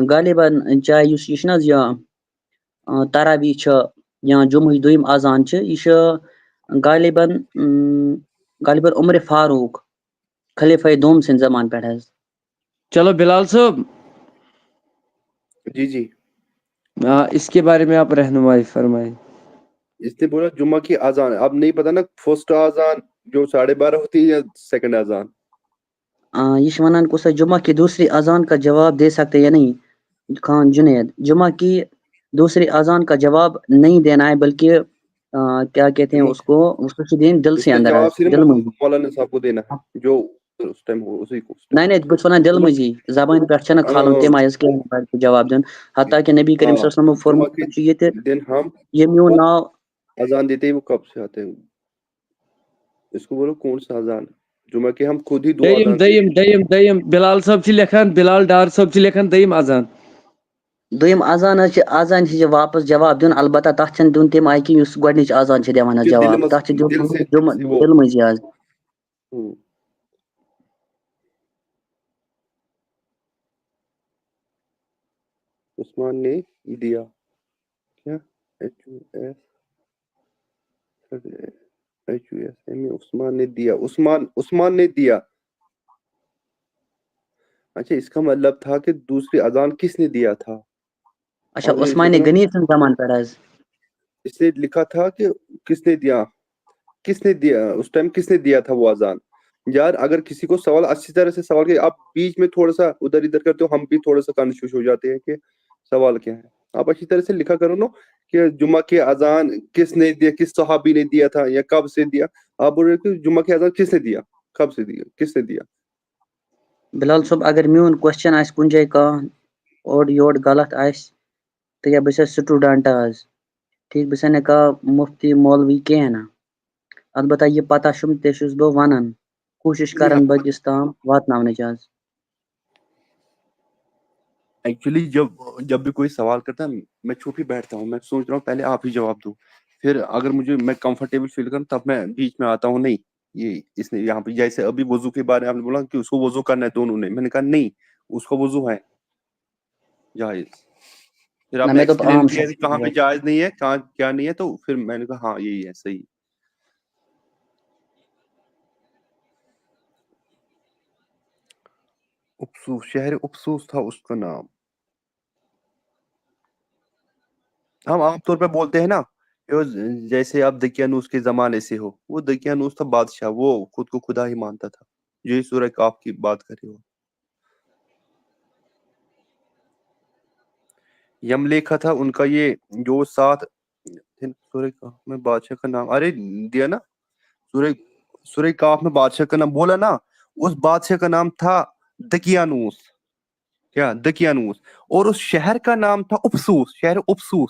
غالباً چاہے یُس یہِ چھُنہٕ حظ یہِ، آ، تراویح چھُ یا جمعہٕچ دوٚیِم اذان چھِ، یہِ چھُ غالباً، اۭں، غالباً عمر فاروق، خلیفہ دوم سٕنٛدِ زمانہٕ پٮ۪ٹھ حظ۔ چلو، بلال صٲب۔ جی، جی۔ آ، اس کے بارے میں آپ رہنمائی فرمائیں۔ اس نے بولا جمعہ کی اذان، اب نہیں پتا نا، فرسٹ اذان جو ساڑھے بارہ ہوتی ہے یا سیکنڈ اذان۔ آ، یہ شمانان کو سا جمعہ کی دوسری اذان کا جواب دے سکتے یا نہیں؟ خان جنید، جمعہ کی دوسری اذان کا جواب نہیں دینا ہے، بلکہ آ، کیا کہتے ہیں اس کو، اس کو دین دل سے اندر آ، دل میں۔ مولانا صاحب کو دینا، جو اس ٹائم ہو، اسی کو۔ نہیں، نہیں، بس ونان دل میں جی، زبان پہ چھنا کھالن تم آیس کے جواب دین۔ حتیٰ کہ نبی کریم صلی اللہ علیہ وسلم فرمایا، یہ تھے، دن ہم یہ میون ناو۔ اذان دیتے ہی وہ کب سے آتے ہیں؟ اس کو بولو کون سا اذان؟ جمعہ کے ہم خود ہی دو دیم، دیم، دیم، دیم۔ بلال صاحب چھ لیکھان، بلال ڈار صاحب چھ لیکھان دیم اذان۔ دوٚیِم اذان حظ چھِ، اذان چھِ یہِ واپس جواب دیُن، البتہ تَتھ چھَنہٕ دیُن تَمہِ آیہِ کِہیٖنۍ یُس گۄڈٕنِچ اذان چھِ دِوان حظ جواب، تَتھ چھِ دیُن جمعہ دِل منٛز یہِ حظ۔ عثمان نے دیا کیا؟ H U S H U S M A Usman نے دیا، عثمان، عثمان نے دیا۔ اچھا، اس کا مطلب تھا کہ دوسری اذان کس نے دیا تھا؟ اچھا، عثمان غنی سن زمان پر حظ۔ اس نے لکھا تھا کہ کس نے دیا، کس نے دیا، اس ٹائم کس نے دیا تھا وہ اذان؟ یار، اگر کسی کو سوال اچھی طرح سے سوال کیا، آپ بیچ میں تھوڑا سا ادھر ادھر کرتے ہو، ہم بھی تھوڑا سا کنفیوز ہو جاتے ہیں کہ سوال کیا ہے۔ آپ اچھی طرح سے لکھا کرو نا کہ جمعہ کی اذان کس نے دیا، کس صحابی نے دیا تھا یا کب سے دیا۔ آپ بول رہے ہو کہ جمعہ کی اذان کس نے دیا، کب سے دیا، کس نے دیا؟ بلال صٲب، اگر میون کوسچن آسہِ کُنہِ جایہِ کانٛہہ اورٕ یورٕ غلط آسہِ، تہٕ یا بہٕ چھُس سٹوڈنٹ حظ، ٹھیٖک، بہٕ چھُس نہٕ کانٛہہ مُفتی مولوی کِہیٖنۍ نہٕ، البتہ یہِ پتہ چھُم، تہِ چھُس بہٕ وَنان، کوٗشِش کران بہٕ أکِس تام واتناونٕچ حظ۔ ایکچولی جب جب بھی کوئی سوال کرتا ہے، میں چپ ہی بیٹھتا ہوں، میں سوچ رہا ہوں پہلے آپ ہی جواب دو، پھر اگر مجھے، میں کمفرٹیبل فیل کروں تب میں بیچ میں آتا ہوں۔ نہیں، یہ اس نے یہاں پہ جیسے ابھی وضو کے بارے میں آپ نے بولا کہ اس کو وضو کرنا ہے دونوں نے، میں نے کہا نہیں، اس کو وضو ہے جائز۔ پھر آپ نہ، نے میں تو ایکسپلین عام کیا شخص کہ کہاں پہ ہوں۔ جائز نہیں ہے، کہاں کیا نہیں ہے، تو پھر میں نے کہا ہاں یہی ہے صحیح۔ اپسوس، شہر اپسوس تھا اس کا نام۔ ہم عام طور پہ بولتے ہیں نا، یہ ز-، جیسے آپ دقیانوس کے زمانے سے ہو، وہ دقیانوس تھا بادشاہ، وہ خود کو خدا ہی مانتا تھا، جو یہ سورہ کاف کی بات کر رہے ہو۔ یملیکھا تھا ان کا یہ جو ساتھ، سورہ کاف میں بادشاہ کا نام، ارے دیا نا، سورہ، سورہ کاف میں بادشاہ کا نام بولا نا، اس بادشاہ کا نام تھا دقیانوس۔ کیا؟ دقیانوس۔ اور اس شہر کا نام تھا اپسوس، شہر اپسوس۔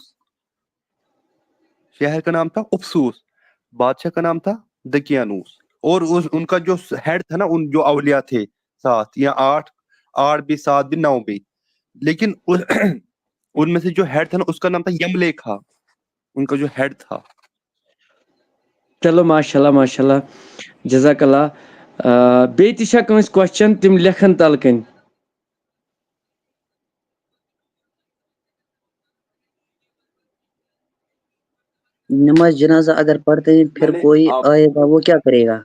شہر کا نام تھا اپسوس، بادشاہ کا نام تھا دقیانوس۔ اور اس، ان کا جو ہیڈ تھا نا، ان جو اولیاء تھے سات یا آٹھ، آٹھ بھی، سات بھی، نو بھی، لیکن اس، ان میں سے جو ہیڈ تھا نا، اس کا نام تھا یملیکھا، ان کا جو ہیڈ تھا۔ چلو، ماشاءاللہ، ماشاءاللہ، جزاک اللہ۔ آ، بیٚیہِ تہِ چھا کٲنٛسہِ کوسچن؟ تِم لیکھن تَلہٕ کَنۍ۔ نماز جنازہ اگر پڑھتے ہیں پھر میں نے کوئی آپ آئے گا، وہ کیا کرے گا؟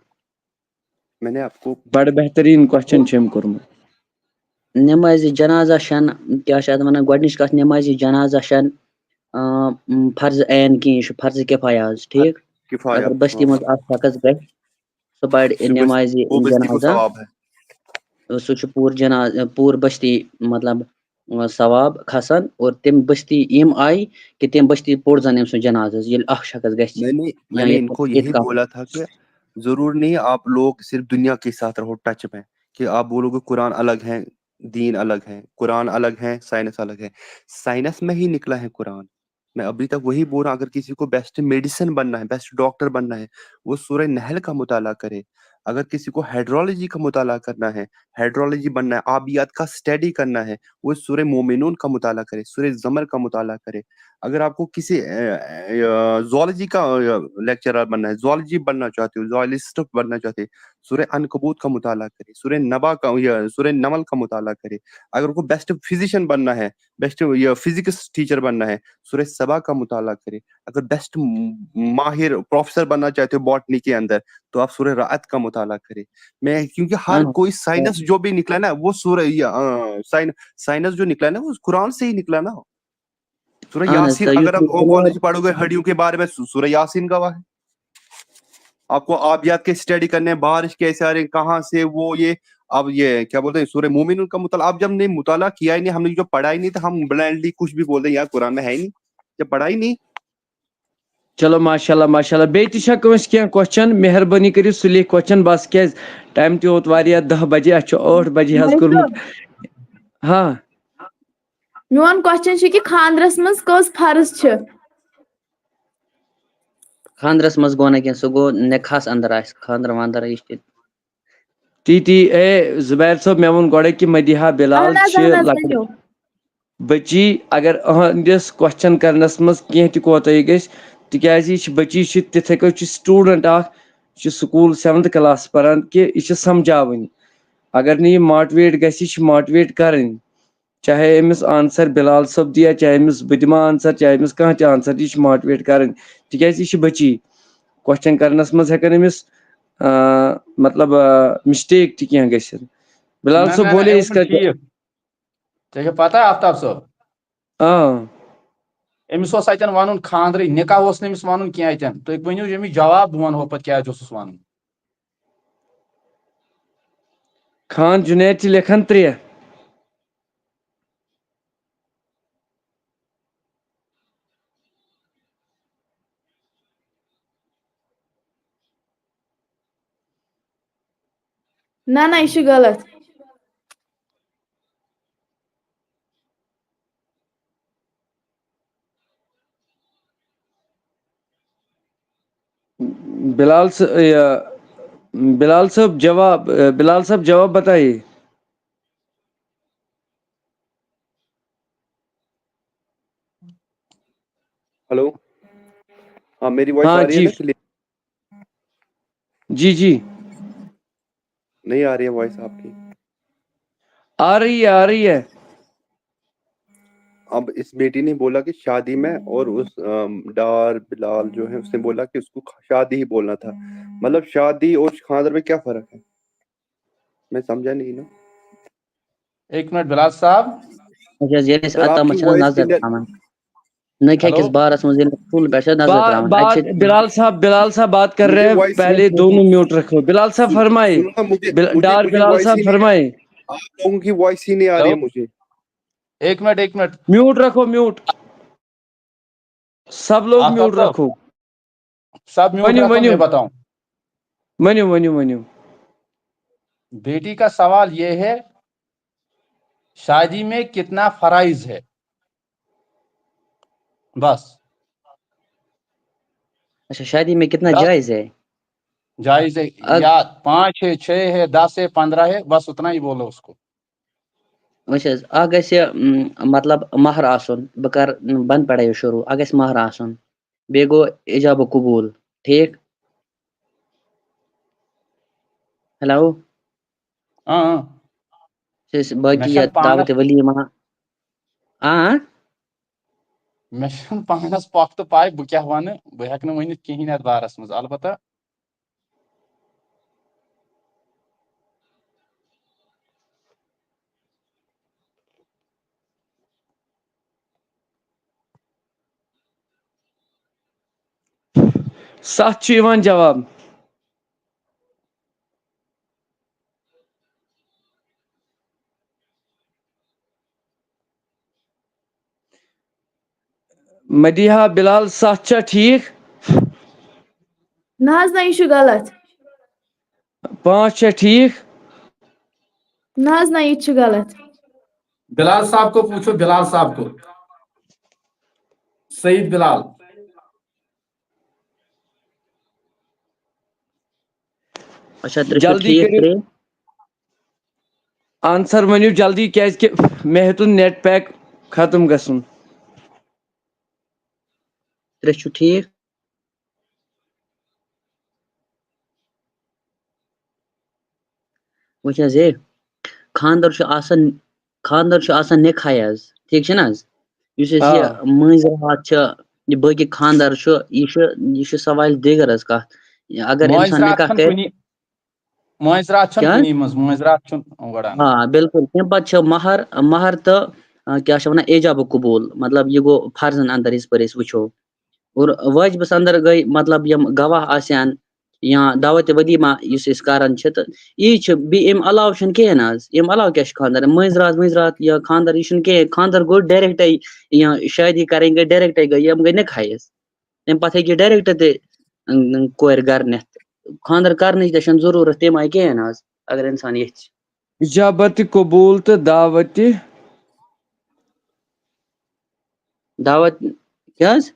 میں نے آپ کو بڑٕ بہتریٖن کوسچن چھِ أمۍ کوٚرمُت۔ نماز جنازہ شن کیا شاید ونان گۄڈنِچ کتھ، نماز جنازہ شن آ، م، فرض عین کینٛہہ، یہِ چھُ فرض کفایہ حظ، ٹھیٖک؟ کفایہ، اگر بستی ہاں۔ منٛز اکھ شخص گژھِ، سُہ پرِ سُہ گژھِ، نمازِ وہ بستی کو جنازہ، ثواب ہے۔ سُہ چھُ پوٗرٕ جناز، پوٗرٕ بستی، مطلب، آ، ثواب کھسان، اور تِم بستی یِم آیہِ کہِ تِم بستی پوٚر زن أمۍ سُنٛد جنازٕ حظ، ییٚلہِ اکھ شخص گژھِ۔ میں نے میں یا نے یہِ ان کو یہی اعتکاف۔ بولا تھا کہ ضرور نہیں آپ لوگ صرف دنیا کے ساتھ رہو ٹچ میں، کہ آپ بولو کہ قرآن الگ ہے، دین الگ ہے، قرآن الگ ہے، سائنس الگ ہے۔ سائنس میں ہی نکلا ہے قرآن۔ میں ابھی تک وہی بول رہا ہوں، اگر کسی کو بیسٹ میڈیسن بننا ہے، بیسٹ ڈاکٹر بننا ہے، وہ سورہ نحل کا مطالعہ کرے۔ اگر کسی کو ہائیڈرولوجی کا مطالعہ کرنا ہے، ہائیڈرولوجی بننا ہے، آبیات کا اسٹڈی کرنا ہے، وہ سورہ مومنون کا مطالعہ کرے، سورہ زمر کا مطالعہ کرے۔ اگر آپ کو کسی، اے، اے، زولوجی کا، اے، لیکچرر بننا ہے، زولوجی بننا چاہتے ہو، زولوجسٹ بننا چاہتے ہیں، سورہ عنکبوت کا مطالعہ کرے، سورہ نبا کا، یا سورہ نمل کا مطالعہ کرے۔ اگر آپ کو بیسٹ فزیشن بننا ہے، بیسٹ یا فزکس ٹیچر بننا ہے، سورہ سبا کا مطالعہ کرے۔ اگر بیسٹ ماہر پروفیسر بننا چاہتے ہو باٹنی کے اندر، تو آپ سورہ رعد کا مطالعہ کرے۔ میں، کیونکہ ہر ہاں۔ کوئی سائنس جو بھی نکلا نا، وہ سورہ، یا، آ، سائن-، سائنس جو نکلا نا، وہ قرآن سے ہی نکلا نا۔ سورہ یاسین، اگر آپ کالج پڑھو گے ہڈیوں کے بارے میں، سورہ یاسین گواہ ہے. آپ کو آبیات کے اسٹڈی کرنے ہیں، بارش کیسے آ رہے ہیں، کہاں سے وہ یہ، اب یہ کیا بولتے ہیں، سورہ مومنون کا مطالعہ. آپ جب نے مطالعہ کیا ہی نہیں، ہم نے جو پڑھا ہی نہیں، تو ہم بلائنڈلی کچھ بھی بولتے ہیں، یار قرآن میں ہے ہی نہیں. جب پڑھا ہی نہیں. چلو، ماشاءاللہ، ماشاءاللہ. بیٚیہِ تہِ چھا کٲنٛسہِ کینٛہہ کوسچن؟ مہربٲنی کٔرِو، سُہ لیکھ کوسچن بس، کیازِ ٹایم تہِ ووت واریاہ، دَہ بجے، اَسہِ چھُ ٲٹھ بجے حظ کوٚرمُت. ہاں. میون کوسچن چھُ کہِ خاندرس منٛز کٔژ فرض چھِ؟ خاندرس منٛز گوٚو نہٕ کینٛہہ، سُہ گوٚو نِکاحس اندر آسہِ خاندر واندر، یہِ چھِ ٹی ٹی اے زُبیر صٲب، مےٚ ووٚن گۄڈے کہِ مدیحہ بلال اہن حظ، چھِ اہن حظ، لۄکٕٹ ؤنِو۔ بچی. اگر أہنٛدِس کوسچن کرنس منٛز کینٛہہ تہِ کوتٲہی گژھِ، تِکیازِ یہِ چھِ بچی، یہِ چھِ تِتھے کٔنۍ چھِ سٹوڈنٹ اکھ، یہِ چھِ سکوٗل سیونتھ کلاس پران، کہِ یہِ چھِ سمجھاوٕنۍ. اگر نہٕ یہِ ماٹویٹ گژھِ، یہِ چھِ ماٹویٹ کرٕنۍ. چاہے أمِس آنسر بلال صٲب دِیا، چاہے أمِس بہٕ دِمہٕ آنسر، چاہے أمِس کانٛہہ تہِ آنسر دِیہِ، یہِ چھِ ماٹویٹ کرٕنۍ. تِکیازِ یہِ چھِ بچی، کوسچن کرنس منٛز ہٮ۪کن أمِس آ، مطلب مسٹیک تہِ کینٛہہ گٔژھِتھ. بلال نہ، صٲب نہ، نہ، بولے أمۍ اس ووٚن کا ٹھیٖک۔ ژےٚ چھےٚ پتہ آفتاب صٲب؟ آ. أمِس اوس اتٮ۪ن ونُن خاندرٕے، نکاح اوس نہٕ أمِس ونُن کینٛہہ اتٮ۪ن۔ تُہۍ ؤنِو ییٚمِچ جواب، بہٕ ونہو پتہٕ کیٛازِ اوسُس ونُن۔ خان جنید چھِ لیکھان ترٛےٚ۔ نہ، نہ، یہِ چھُ غلط۔ بلال صٲب، یہِ، بلال صٲب جواب، بلال صٲب جواب بتائیے۔ ہیلو، ہاں، میری وائس ہاں، آ رہی ہے جی۔ نا کلیئر؟ جی، جی۔ نہیں آ رہی ہے وائس آپ کی۔ آ رہی ہے، آ رہی ہے۔ اب اس بیٹی نے بولا کہ شادی میں، اور اس، ام، ڈار بلال جو ہے، اس نے بولا کہ اس کو شادی ہی بولنا تھا۔ مطلب، شادی اور خاندر میں کیا فرق ہے؟ میں سمجھا نہیں نا۔ ایک منٹ بلال صاحب۔ اچھا، ییٚلہِ أسۍ سر، آپ اتھ کی تامَتھ چھِنہٕ وائس نظر کلیئر، تھاوان۔ نہ کہِ أکِس ہیلو۔ بارس منٛز ییٚلہِ فُل پٮ۪ٹھ چھِ نظر با-، ترٛاوان۔ بات، اَتہِ چھِ بلال صاحب، بلال صاحب بات کر مجھے رہے ہیں، وائس پہلے نہیں، دونوں میوٹ رکھو۔ بلال صاحب فرمائے، سنو نا، مجھے، بل-، مجھے، ڈار مجھے بلال وائس صاحب ہی نہیں آ رہی۔ فرمائے۔ آپ لوگوں کی وائس ہی نہیں آ رہی ہے ہیلو۔ مجھے۔ ایک منٹ، ایک منٹ۔ میوٹ رکھو، میوٹ۔ سب لوگ آفتاب میوٹ صٲب۔ رکھو۔ سب میوٹ ؤنِو، رکھو، ؤنِو۔ میں بتاؤں۔ ؤنِو، ؤنِو، ؤنِو۔ بیٹی کا سوال یہ ہے، شادی میں کتنا فرائض ہے؟ بس۔ اچھا، شادی میں کتنا دس۔ جائز ہے؟ جائز ہے اب یا پانچ ہے، چھ ہے، دس ہے، پندرہ ہے، بس اتنا ہی بولو اس کو۔ وٕچھ حظ، اکھ گژھِ، م، مطلب، مہر آسُن۔ بہٕ کَرٕ، م، بَنہٕ پٮ۪ٹھَے شروٗع۔ اکھ گژھِ مہر آسُن، بیٚیہِ گوٚو اِجابہٕ قبوٗل۔ ٹھیٖک؟ ہیلو؟ ہاں، ہاں۔ چھِ أسۍ باقٕے مےٚ چھَنہٕ یَتھ پانَس دعوت ولیٖما۔ آ؟ مےٚ چھَنہٕ پانَس پۄختہٕ پَے بہٕ کیٛاہ وَنہٕ، بہٕ ہٮ۪کہٕ نہٕ ؤنِتھ کِہیٖنۍ اَتھ بارَس منٛز۔ البتہ ستھ چھُ یِوان جواب۔ مدیحہ بلال، ستھ چھا ٹھیٖک؟ نہ حظ، نہ، یہِ چھُ غلط۔ پانٛژھ چھا ٹھیٖک؟ نہ حظ، نہ، یہِ تہِ چھُ غلط۔ بلال صاحب کو پوچھو، بلال صاحب کو۔ سعید بلال۔ اچھا، ترٛےٚ چھُ جلدی ٹھیٖک، کٔرِو۔ ترٛےٚ۔ آنسر ؤنِو جلدی، کیازِ کہِ مےٚ ہیوٚتُن نیٹ پیک ختم گژھُن۔ ترٛےٚ چھُ ٹھیٖک۔ وٕچھ حظ، ہے، خانٛدر چھُ آسان، خانٛدر چھُ آسان نِکاحے حظ، ٹھیٖک چھُنہٕ حظ؟ یُس اَسہِ یہِ آ۔ مٲنٛزِ راتھ چھِ، یہِ باقٕے خانٛدر چھُ، یہِ چھُ، یہِ چھُ سوالہِ دیگر حظ کَتھ۔ اگر مٲنٛزِ اِنسان راتھ نِکاح چھَنہٕ کَرِ، کُنی، مٲنٛزِ راتھ چھَنہٕ کیٛاہ؟ کُنی منٛز، مٲنٛزِ راتھ چھُنہٕ وَڑان۔ آ، بِلکُل۔ تَمہِ پَتہٕ چھِ مَہر، مَہر تہٕ آ، کیٛاہ چھِ وَنان، ایجاب قبوٗل، مطلب، یہِ گوٚو فرضن اندر، یِتھ پٲٹھۍ أسۍ وٕچھو۔ اور واجبس اندر گٔے، مطلب، یِم گواہ آسن یا دعوت ولیمہ یُس أسۍ کران چھِ، تہٕ یی چھِ، بیٚیہِ اَمہِ علاوٕ چھُنہٕ کِہیٖنۍ آز۔ اَمہِ علاوٕ کیٛاہ چھُ خانٛدر؟ مٲنٛزِ راتھ، مٲنٛزِ راتھ یا خانٛدر، یہِ چھُنہٕ کِہیٖنۍ۔ خانٛدر گوٚو ڈایریکٹَے، یا شادی کریں گے ڈایریکٹَے گٔے، یِم گٔے نِکاحٕے یٲژ۔ تَمہِ پتہٕ ہیٚکہِ یہِ ڈایریکٹ تہِ، اۭں، کورِ گرٕ نِتھ۔ خانٛدر کرنٕچ تہِ چھَنہٕ ضروٗرت تَمہِ آیہِ کِہیٖنۍ آز، اگر اِنسان ییٚژھِ۔ اجابت قبول تہٕ دعوت۔ دعوت کیٛاہ حظ؟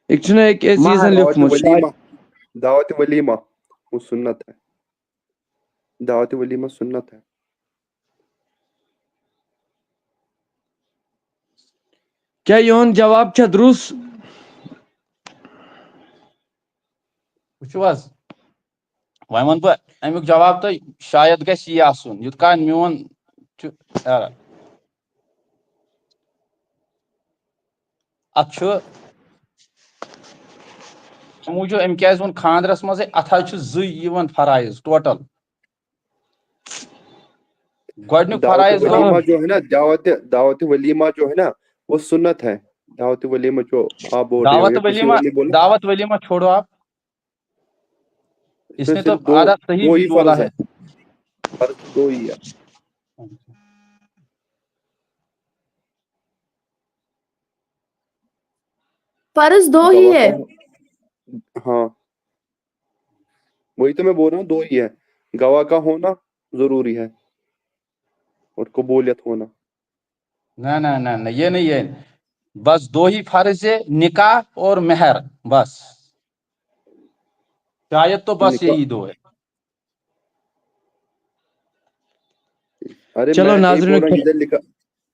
یہِ چھُنہ أکۍ عزیٖزن مہر۔ لیوٚکھمُت، دعوت ولیمہ، دعوت ولیمہ، وہ سنت ہے۔ دعوت ولیمہ سنت ہے۔ کیٛاہ یِہُنٛد جواب چھا درُس؟ وٕچھِو حظ، وۄنۍ وَنہٕ بہٕ اَمیُک جواب تۄہہِ، شاید گژھِ یی آسُن، یُتھ کانٛہہ میون چھُ، آ، اَتھ چھُ اَمہِ موٗجوٗب، أمۍ کیٛازِ ووٚن خانٛدرَس منٛزٕے، اَتھ حظ چھِ زٕے یِوان فرائض ٹوٹل۔ گۄڈٕنیُک دعوت فرائض گوٚو ولیمہ جو ہے نا، دعوت، دعوت ولیمہ جو ہے نا، وہ سنت ہے۔ دعوت ولیمہ جو آپ بول رہے ہو، دعوت یا کسی ولیمہ، اور نے بولا؟ دعوت ولیمہ چھوڑو آپ۔ اس اس میں میں تو صرف دو، آدھا صحیح دو بھی ہی بولا فرض ہے۔ ہے۔ فرض دو ہی ہے۔ فرض دو ہی گواہ ہے۔ کا ہو-، ہاں، وہی تو میں بول رہا ہوں، دو ہی ہے۔ گواہ کا ہونا ضروری ہے اور قبولیت ہونا۔ نہ، نہ، نہ، نہ، یہ نہیں ہے۔ بس دو ہی فرض ہے، نکاح اور مہر، بس۔ شاید تو بس نکاح۔ یہی دو ہے۔ ارے، چلو، میں نہیں ناظرین بول رہا، کرام۔ ادھر لکھا،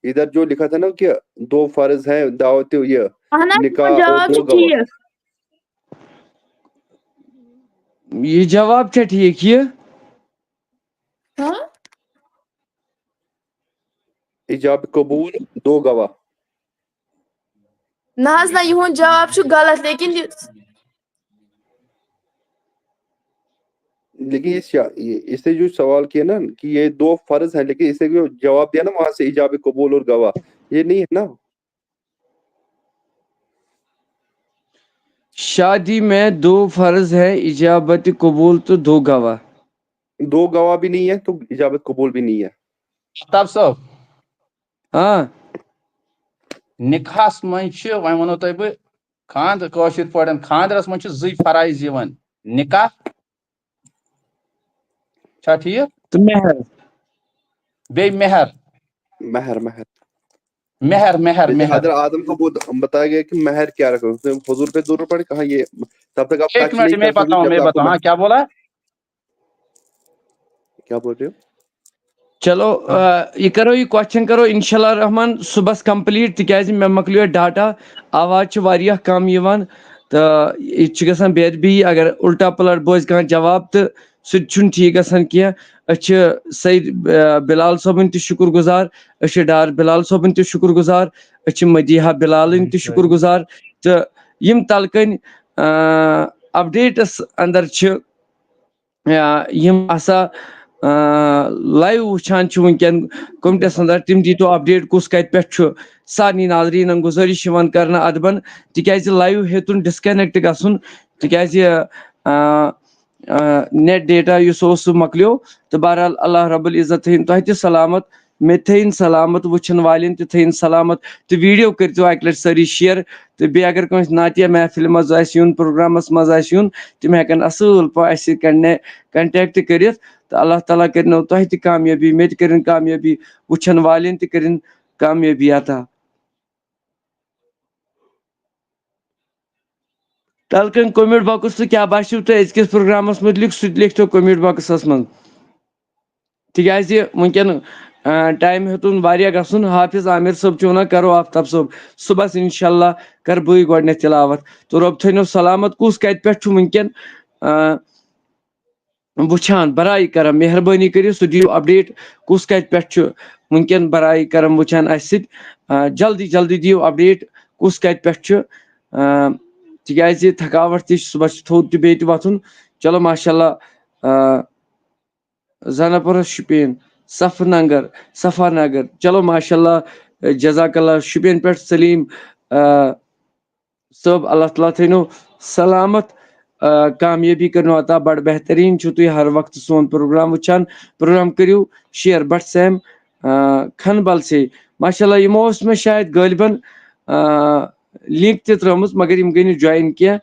ادھر جو لکھا تھا نا کہ دو فرض ہیں، دعوت، یہ اہن حظ، نکاح اور جواب دو چھُ گواہ۔ ٹھیٖک۔ یہِ جواب چھا ٹھیٖک یہِ؟ ہاں؟ ایجاب قبول، دو گواہ۔ نہ حظ نہ، یِہُنٛد جواب چھُ غلط، لیکن یہِ لیکن یہ شا-، یہ، اس نے جو سوال کیا نا کہ یہ دو فرض ہیں، لیکن اس نے جو جواب دیا نا وہاں سے ایجاب قبول اور گواہ، یہ نہیں ہے نا۔ شادی میں دو فرض ہے، اجابت قبول تو دو گواہ۔ دو گواہ بھی نہیں ہے تو اجابت قبول بھی نہیں ہے۔ آفتاب صٲب۔ ہاں۔ نکاحس منٛز چھِ، وۄنۍ وَنو تۄہہِ بہٕ، خانٛدر، کٲشِر پٲٹھۍ خانٛدرس منٛز چھِ زٕے فرائض یِوان، نکاح چھا ٹھیٖک؟ تہٕ مہر۔ بیٚیہِ مہر۔ مہر، مہر۔ مہر، مہر، جیسے مہر۔ حضرت آدم کو بت-، بتایا گیا کہ مہر کیا رکھو، اس نے حضور پہ ضرور پڑے، کہاں یہ، تب تک آپ ایک ٹچ منٹ، نہیں میں کر سکتے، بتاؤں، جب میں تک آپ کو بتاؤں، ہاں، کیا بولا؟ کیا بول رہے ہو؟ چلو، آ، یہِ کرو، یہِ question کرو انشاءاللہ الرحمن صُبحس complete، تِکیازِ مےٚ مۄکلیو data، آواز چھِ واریاہ کم یِوان، تہٕ یہِ تہِ چھُ گژھان بے ادبی، اگر الٹا پلٹ بوزِ کانٛہہ جواب، تہٕ سُہ تہِ چھُنہٕ ٹھیٖک گژھان کینٛہہ۔ أسۍ چھِ سید، آ، بلال صٲبٕنۍ تہِ شُکر گُزار، أسۍ چھِ ڈار بلال صٲبٕنۍ تہِ شُکر گُزار، أسۍ چھِ مدیحہ بلالٕنۍ تہِ شُکر گُزار، تہٕ یِم تلہٕ کنۍ، آ، updateس اندر چھِ، یا یِم ہسا، آ، live وٕچھان چھِ وٕنکیٚن کومنٹس اندر، تِم دیٖتو update کُس کتہِ پٮ۪ٹھ چھُ۔ سارنٕے ناظریٖنن گُزٲرِش یِوان کرنہٕ ادبن، تِکیازِ live ہیوٚتُن disconnect گژھُن، تِکیازِ، آ، آ، net data یُس اوس سُہ مۄکلیو۔ تہٕ بہرحال اللہ رب العزت تھٲیِن تۄہہِ تہِ سلامت، مےٚ تہِ تھٲیِن سلامت، وٕچھن والٮ۪ن تہِ تھٲیِن سلامت۔ تہٕ video کٔرۍزیو اکہِ لٹہِ سٲری share۔ تہٕ بیٚیہِ اگر کٲنٛسہِ نعتیہ محفلہِ منٛز آسہِ یُن، programس منٛز آسہِ یُن، تِم ہٮ۪کن اصٕل پٲٹھۍ اَسہِ سۭتۍ کَنہِ-، contact کٔرِتھ۔ تہٕ اللہ تعالیٰ کٔرِنو تۄہہِ تہِ کامیٲبی، مےٚ تہِ کٔرِن کامیٲبی، وٕچھن والٮ۪ن تہِ کٔرِن کامیٲبی عطا۔ تَلہٕ کَنہِ comment boxس تہٕ کیٛاہ باسیو تۄہہِ أزکِس programس مُتعلِق، سُہ تہِ لیکھتو comment boxس منٛز۔ تِکیٛازِ وٕنکیٚن، آ، time ہیوٚتُن واریاہ گژھُن۔ حافظ عامر صٲب چھُ وَنان، کَرو آفتاب صٲب، صُبحَس اِنشاءاللہ کَرٕ بٕے گۄڈٕنٮ۪تھ تِلاوت۔ تہٕ رۄب تھٲینو سلامت۔ کُس کَتہِ پٮ۪ٹھ چھُ وٕنکیٚن، آ، وٕچھان؟ برائے کرم، مہربٲنی کٔرِو، سُہ دِیِو update، کُس کَتہِ پٮ۪ٹھ چھُ وٕنکیٚن برائے کرم وٕچھان اَسہِ سۭتۍ۔ آ، جلدی جلدی دِیِو update، کُس کَتہِ پٮ۪ٹھ چھُ۔ آ، تِکیٛازِ تھکاوٹ تہِ چھِ، صُبحَس چھُ تھوٚد تہِ بیٚیہِ تہِ وۄتھُن۔ چلو، ماشاءاللہ، آ، زناپورہ شُپین۔ صفنگر، صفا نگر۔ چلو، ماشاء اللہ، جزاک اللہ۔ شُپین پٮ۪ٹھ سلیٖم، آ، صٲب، اللہ تعالیٰ تھٲینو سلامت، آ، کامیٲبی کٔرنو عطا۔ بڑٕ بہتریٖن چھِو تُہۍ ہر وقتہٕ سون پروگرام وٕچھان۔ پروگرام کٔرِو شیئر۔ بٹ سیم، آ، کھنبل سے۔ ماشاء اللہ، یِمو اوس مےٚ شاید غٲلبن، آ، لِنک تہِ ترٲومٕژ، مگر یِم گٔے نہٕ جوین کینٛہہ۔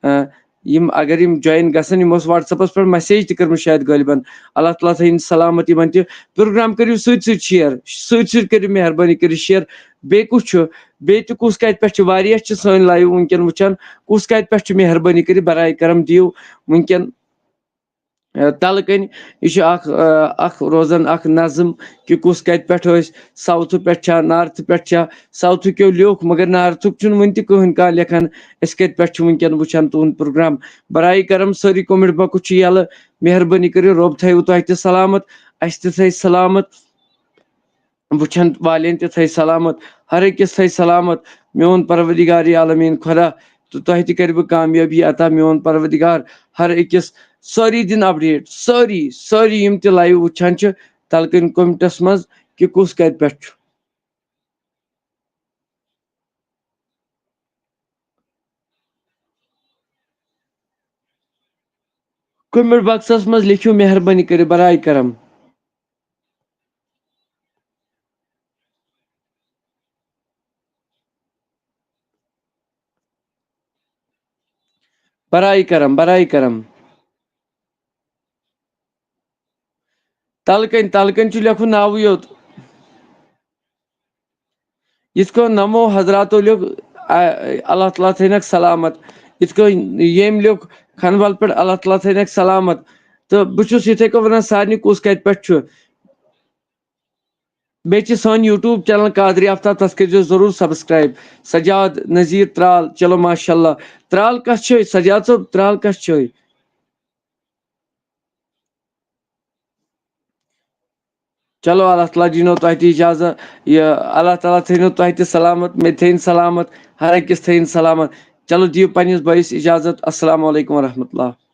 آ، یِم اگر یِم جوین گژھن، یِمو اوس WhatsApp-س پٮ۪ٹھ message تہِ کٔرمٕژ شاید غٲلبن۔ اللہ تعالیٰ تھٲیِن سلامت یِمن تہِ۔ پروگرام کٔرِو سۭتۍ سۭتۍ شیئر، سۭتۍ سۭتۍ کٔرِو مہربٲنی کٔرِتھ شیئر۔ بیٚیہِ کُس چھُ، بیٚیہِ تہِ کُس کَتہِ پٮ۪ٹھ چھُ؟ واریاہ چھِ سٲنۍ live وٕنکیٚن وٕچھان۔ کُس کَتہِ پٮ۪ٹھ چھُ؟ مہربٲنی کٔرِتھ برائے کرم دِیِو وٕنکیٚن، آ، تَلہٕ کَنۍ۔ یہِ چھُ اکھ، آ، اکھ روزان اکھ نظم کہِ کُس کَتہِ پٮ۪ٹھ ٲسۍ، ساوتھٕ پٮ۪ٹھ چھا، نارتھٕ پٮ۪ٹھ چھا؟ ساوتھٕ کیو لیوکھ، مگر نارتھُک چھُنہٕ وٕنہِ تہِ کٕہٕنۍ کانٛہہ لیکھان۔ أسۍ کَتہِ پٮ۪ٹھ چھِ وٕنکیٚن وٕچھان تُہُنٛد پروگرام؟ برائے کرم سٲری comment box چھِ یَلہٕ۔ مہربٲنی کٔرِو، رۄب تھٲیِو تۄہہِ تہِ سلامت، اَسہِ تہِ تھٲیِو سلامت۔ وٕچھن والٮ۪ن تہِ تھٲے سلامت، ہر أکِس تھٲے سلامت۔ میون پروردگار عالمین خۄدا، تہٕ تۄہہِ تہِ کَرِ بہٕ کامیٲبی عطا، میون پروردگار۔ ہر أکِس سٲری دِن update، سٲری، سٲری یِم تہِ live وٕچھان چھِ، تَلہٕ کَنۍ comment-س منٛز کہِ کُس کَتہِ پٮ۪ٹھ چھُ۔ Comment box-س منٛز لیکھِو مہربٲنی کٔرِتھ، برائے کرم۔ برائے کرم، برائے کرم۔ تَلہٕ کَنۍ، تَلہٕ کَنۍ چھُ لیکھُن ناوٕے یوت۔ یِتھ کٔنۍ نَمو حضراتو لیوٚکھ، آ، اللہ تعالیٰ تھٲینَکھ سلامت۔ یِتھ کٔنۍ ییٚمۍ لیوٚکھ کھنبل پٮ۪ٹھ، اللہ تعالیٰ تھٲینَکھ سلامت۔ تہٕ بہٕ چھُس یِتھَے کٔنۍ وَنان سارنٕے کُس کَتہِ پٮ۪ٹھ چھُ۔ بیٚیہِ چھِ سٲنۍ YouTube channel قادری آفتاب، تَتھ کٔرۍزیو ضروٗر subscribe۔ سجاد نذیٖر ترٛال، چلو ماشاء اللہ۔ ترٛال کَس چھِ؟ سجاد صٲب، ترٛال کَس چھِ؟ چلو، اللہ تعالیٰ دِنو تۄہہِ تہِ اجازت۔ یہِ اللہ تعالیٰ تھٲینو تۄہہِ تہِ سلامت، مےٚ تہِ تھٲیِن سلامت، ہر أکِس تھٲیِن سلامت۔ چلو، دِیِو پنٛنِس بٲیِس اجازت۔ السلام علیکم ورحمۃ اللہ۔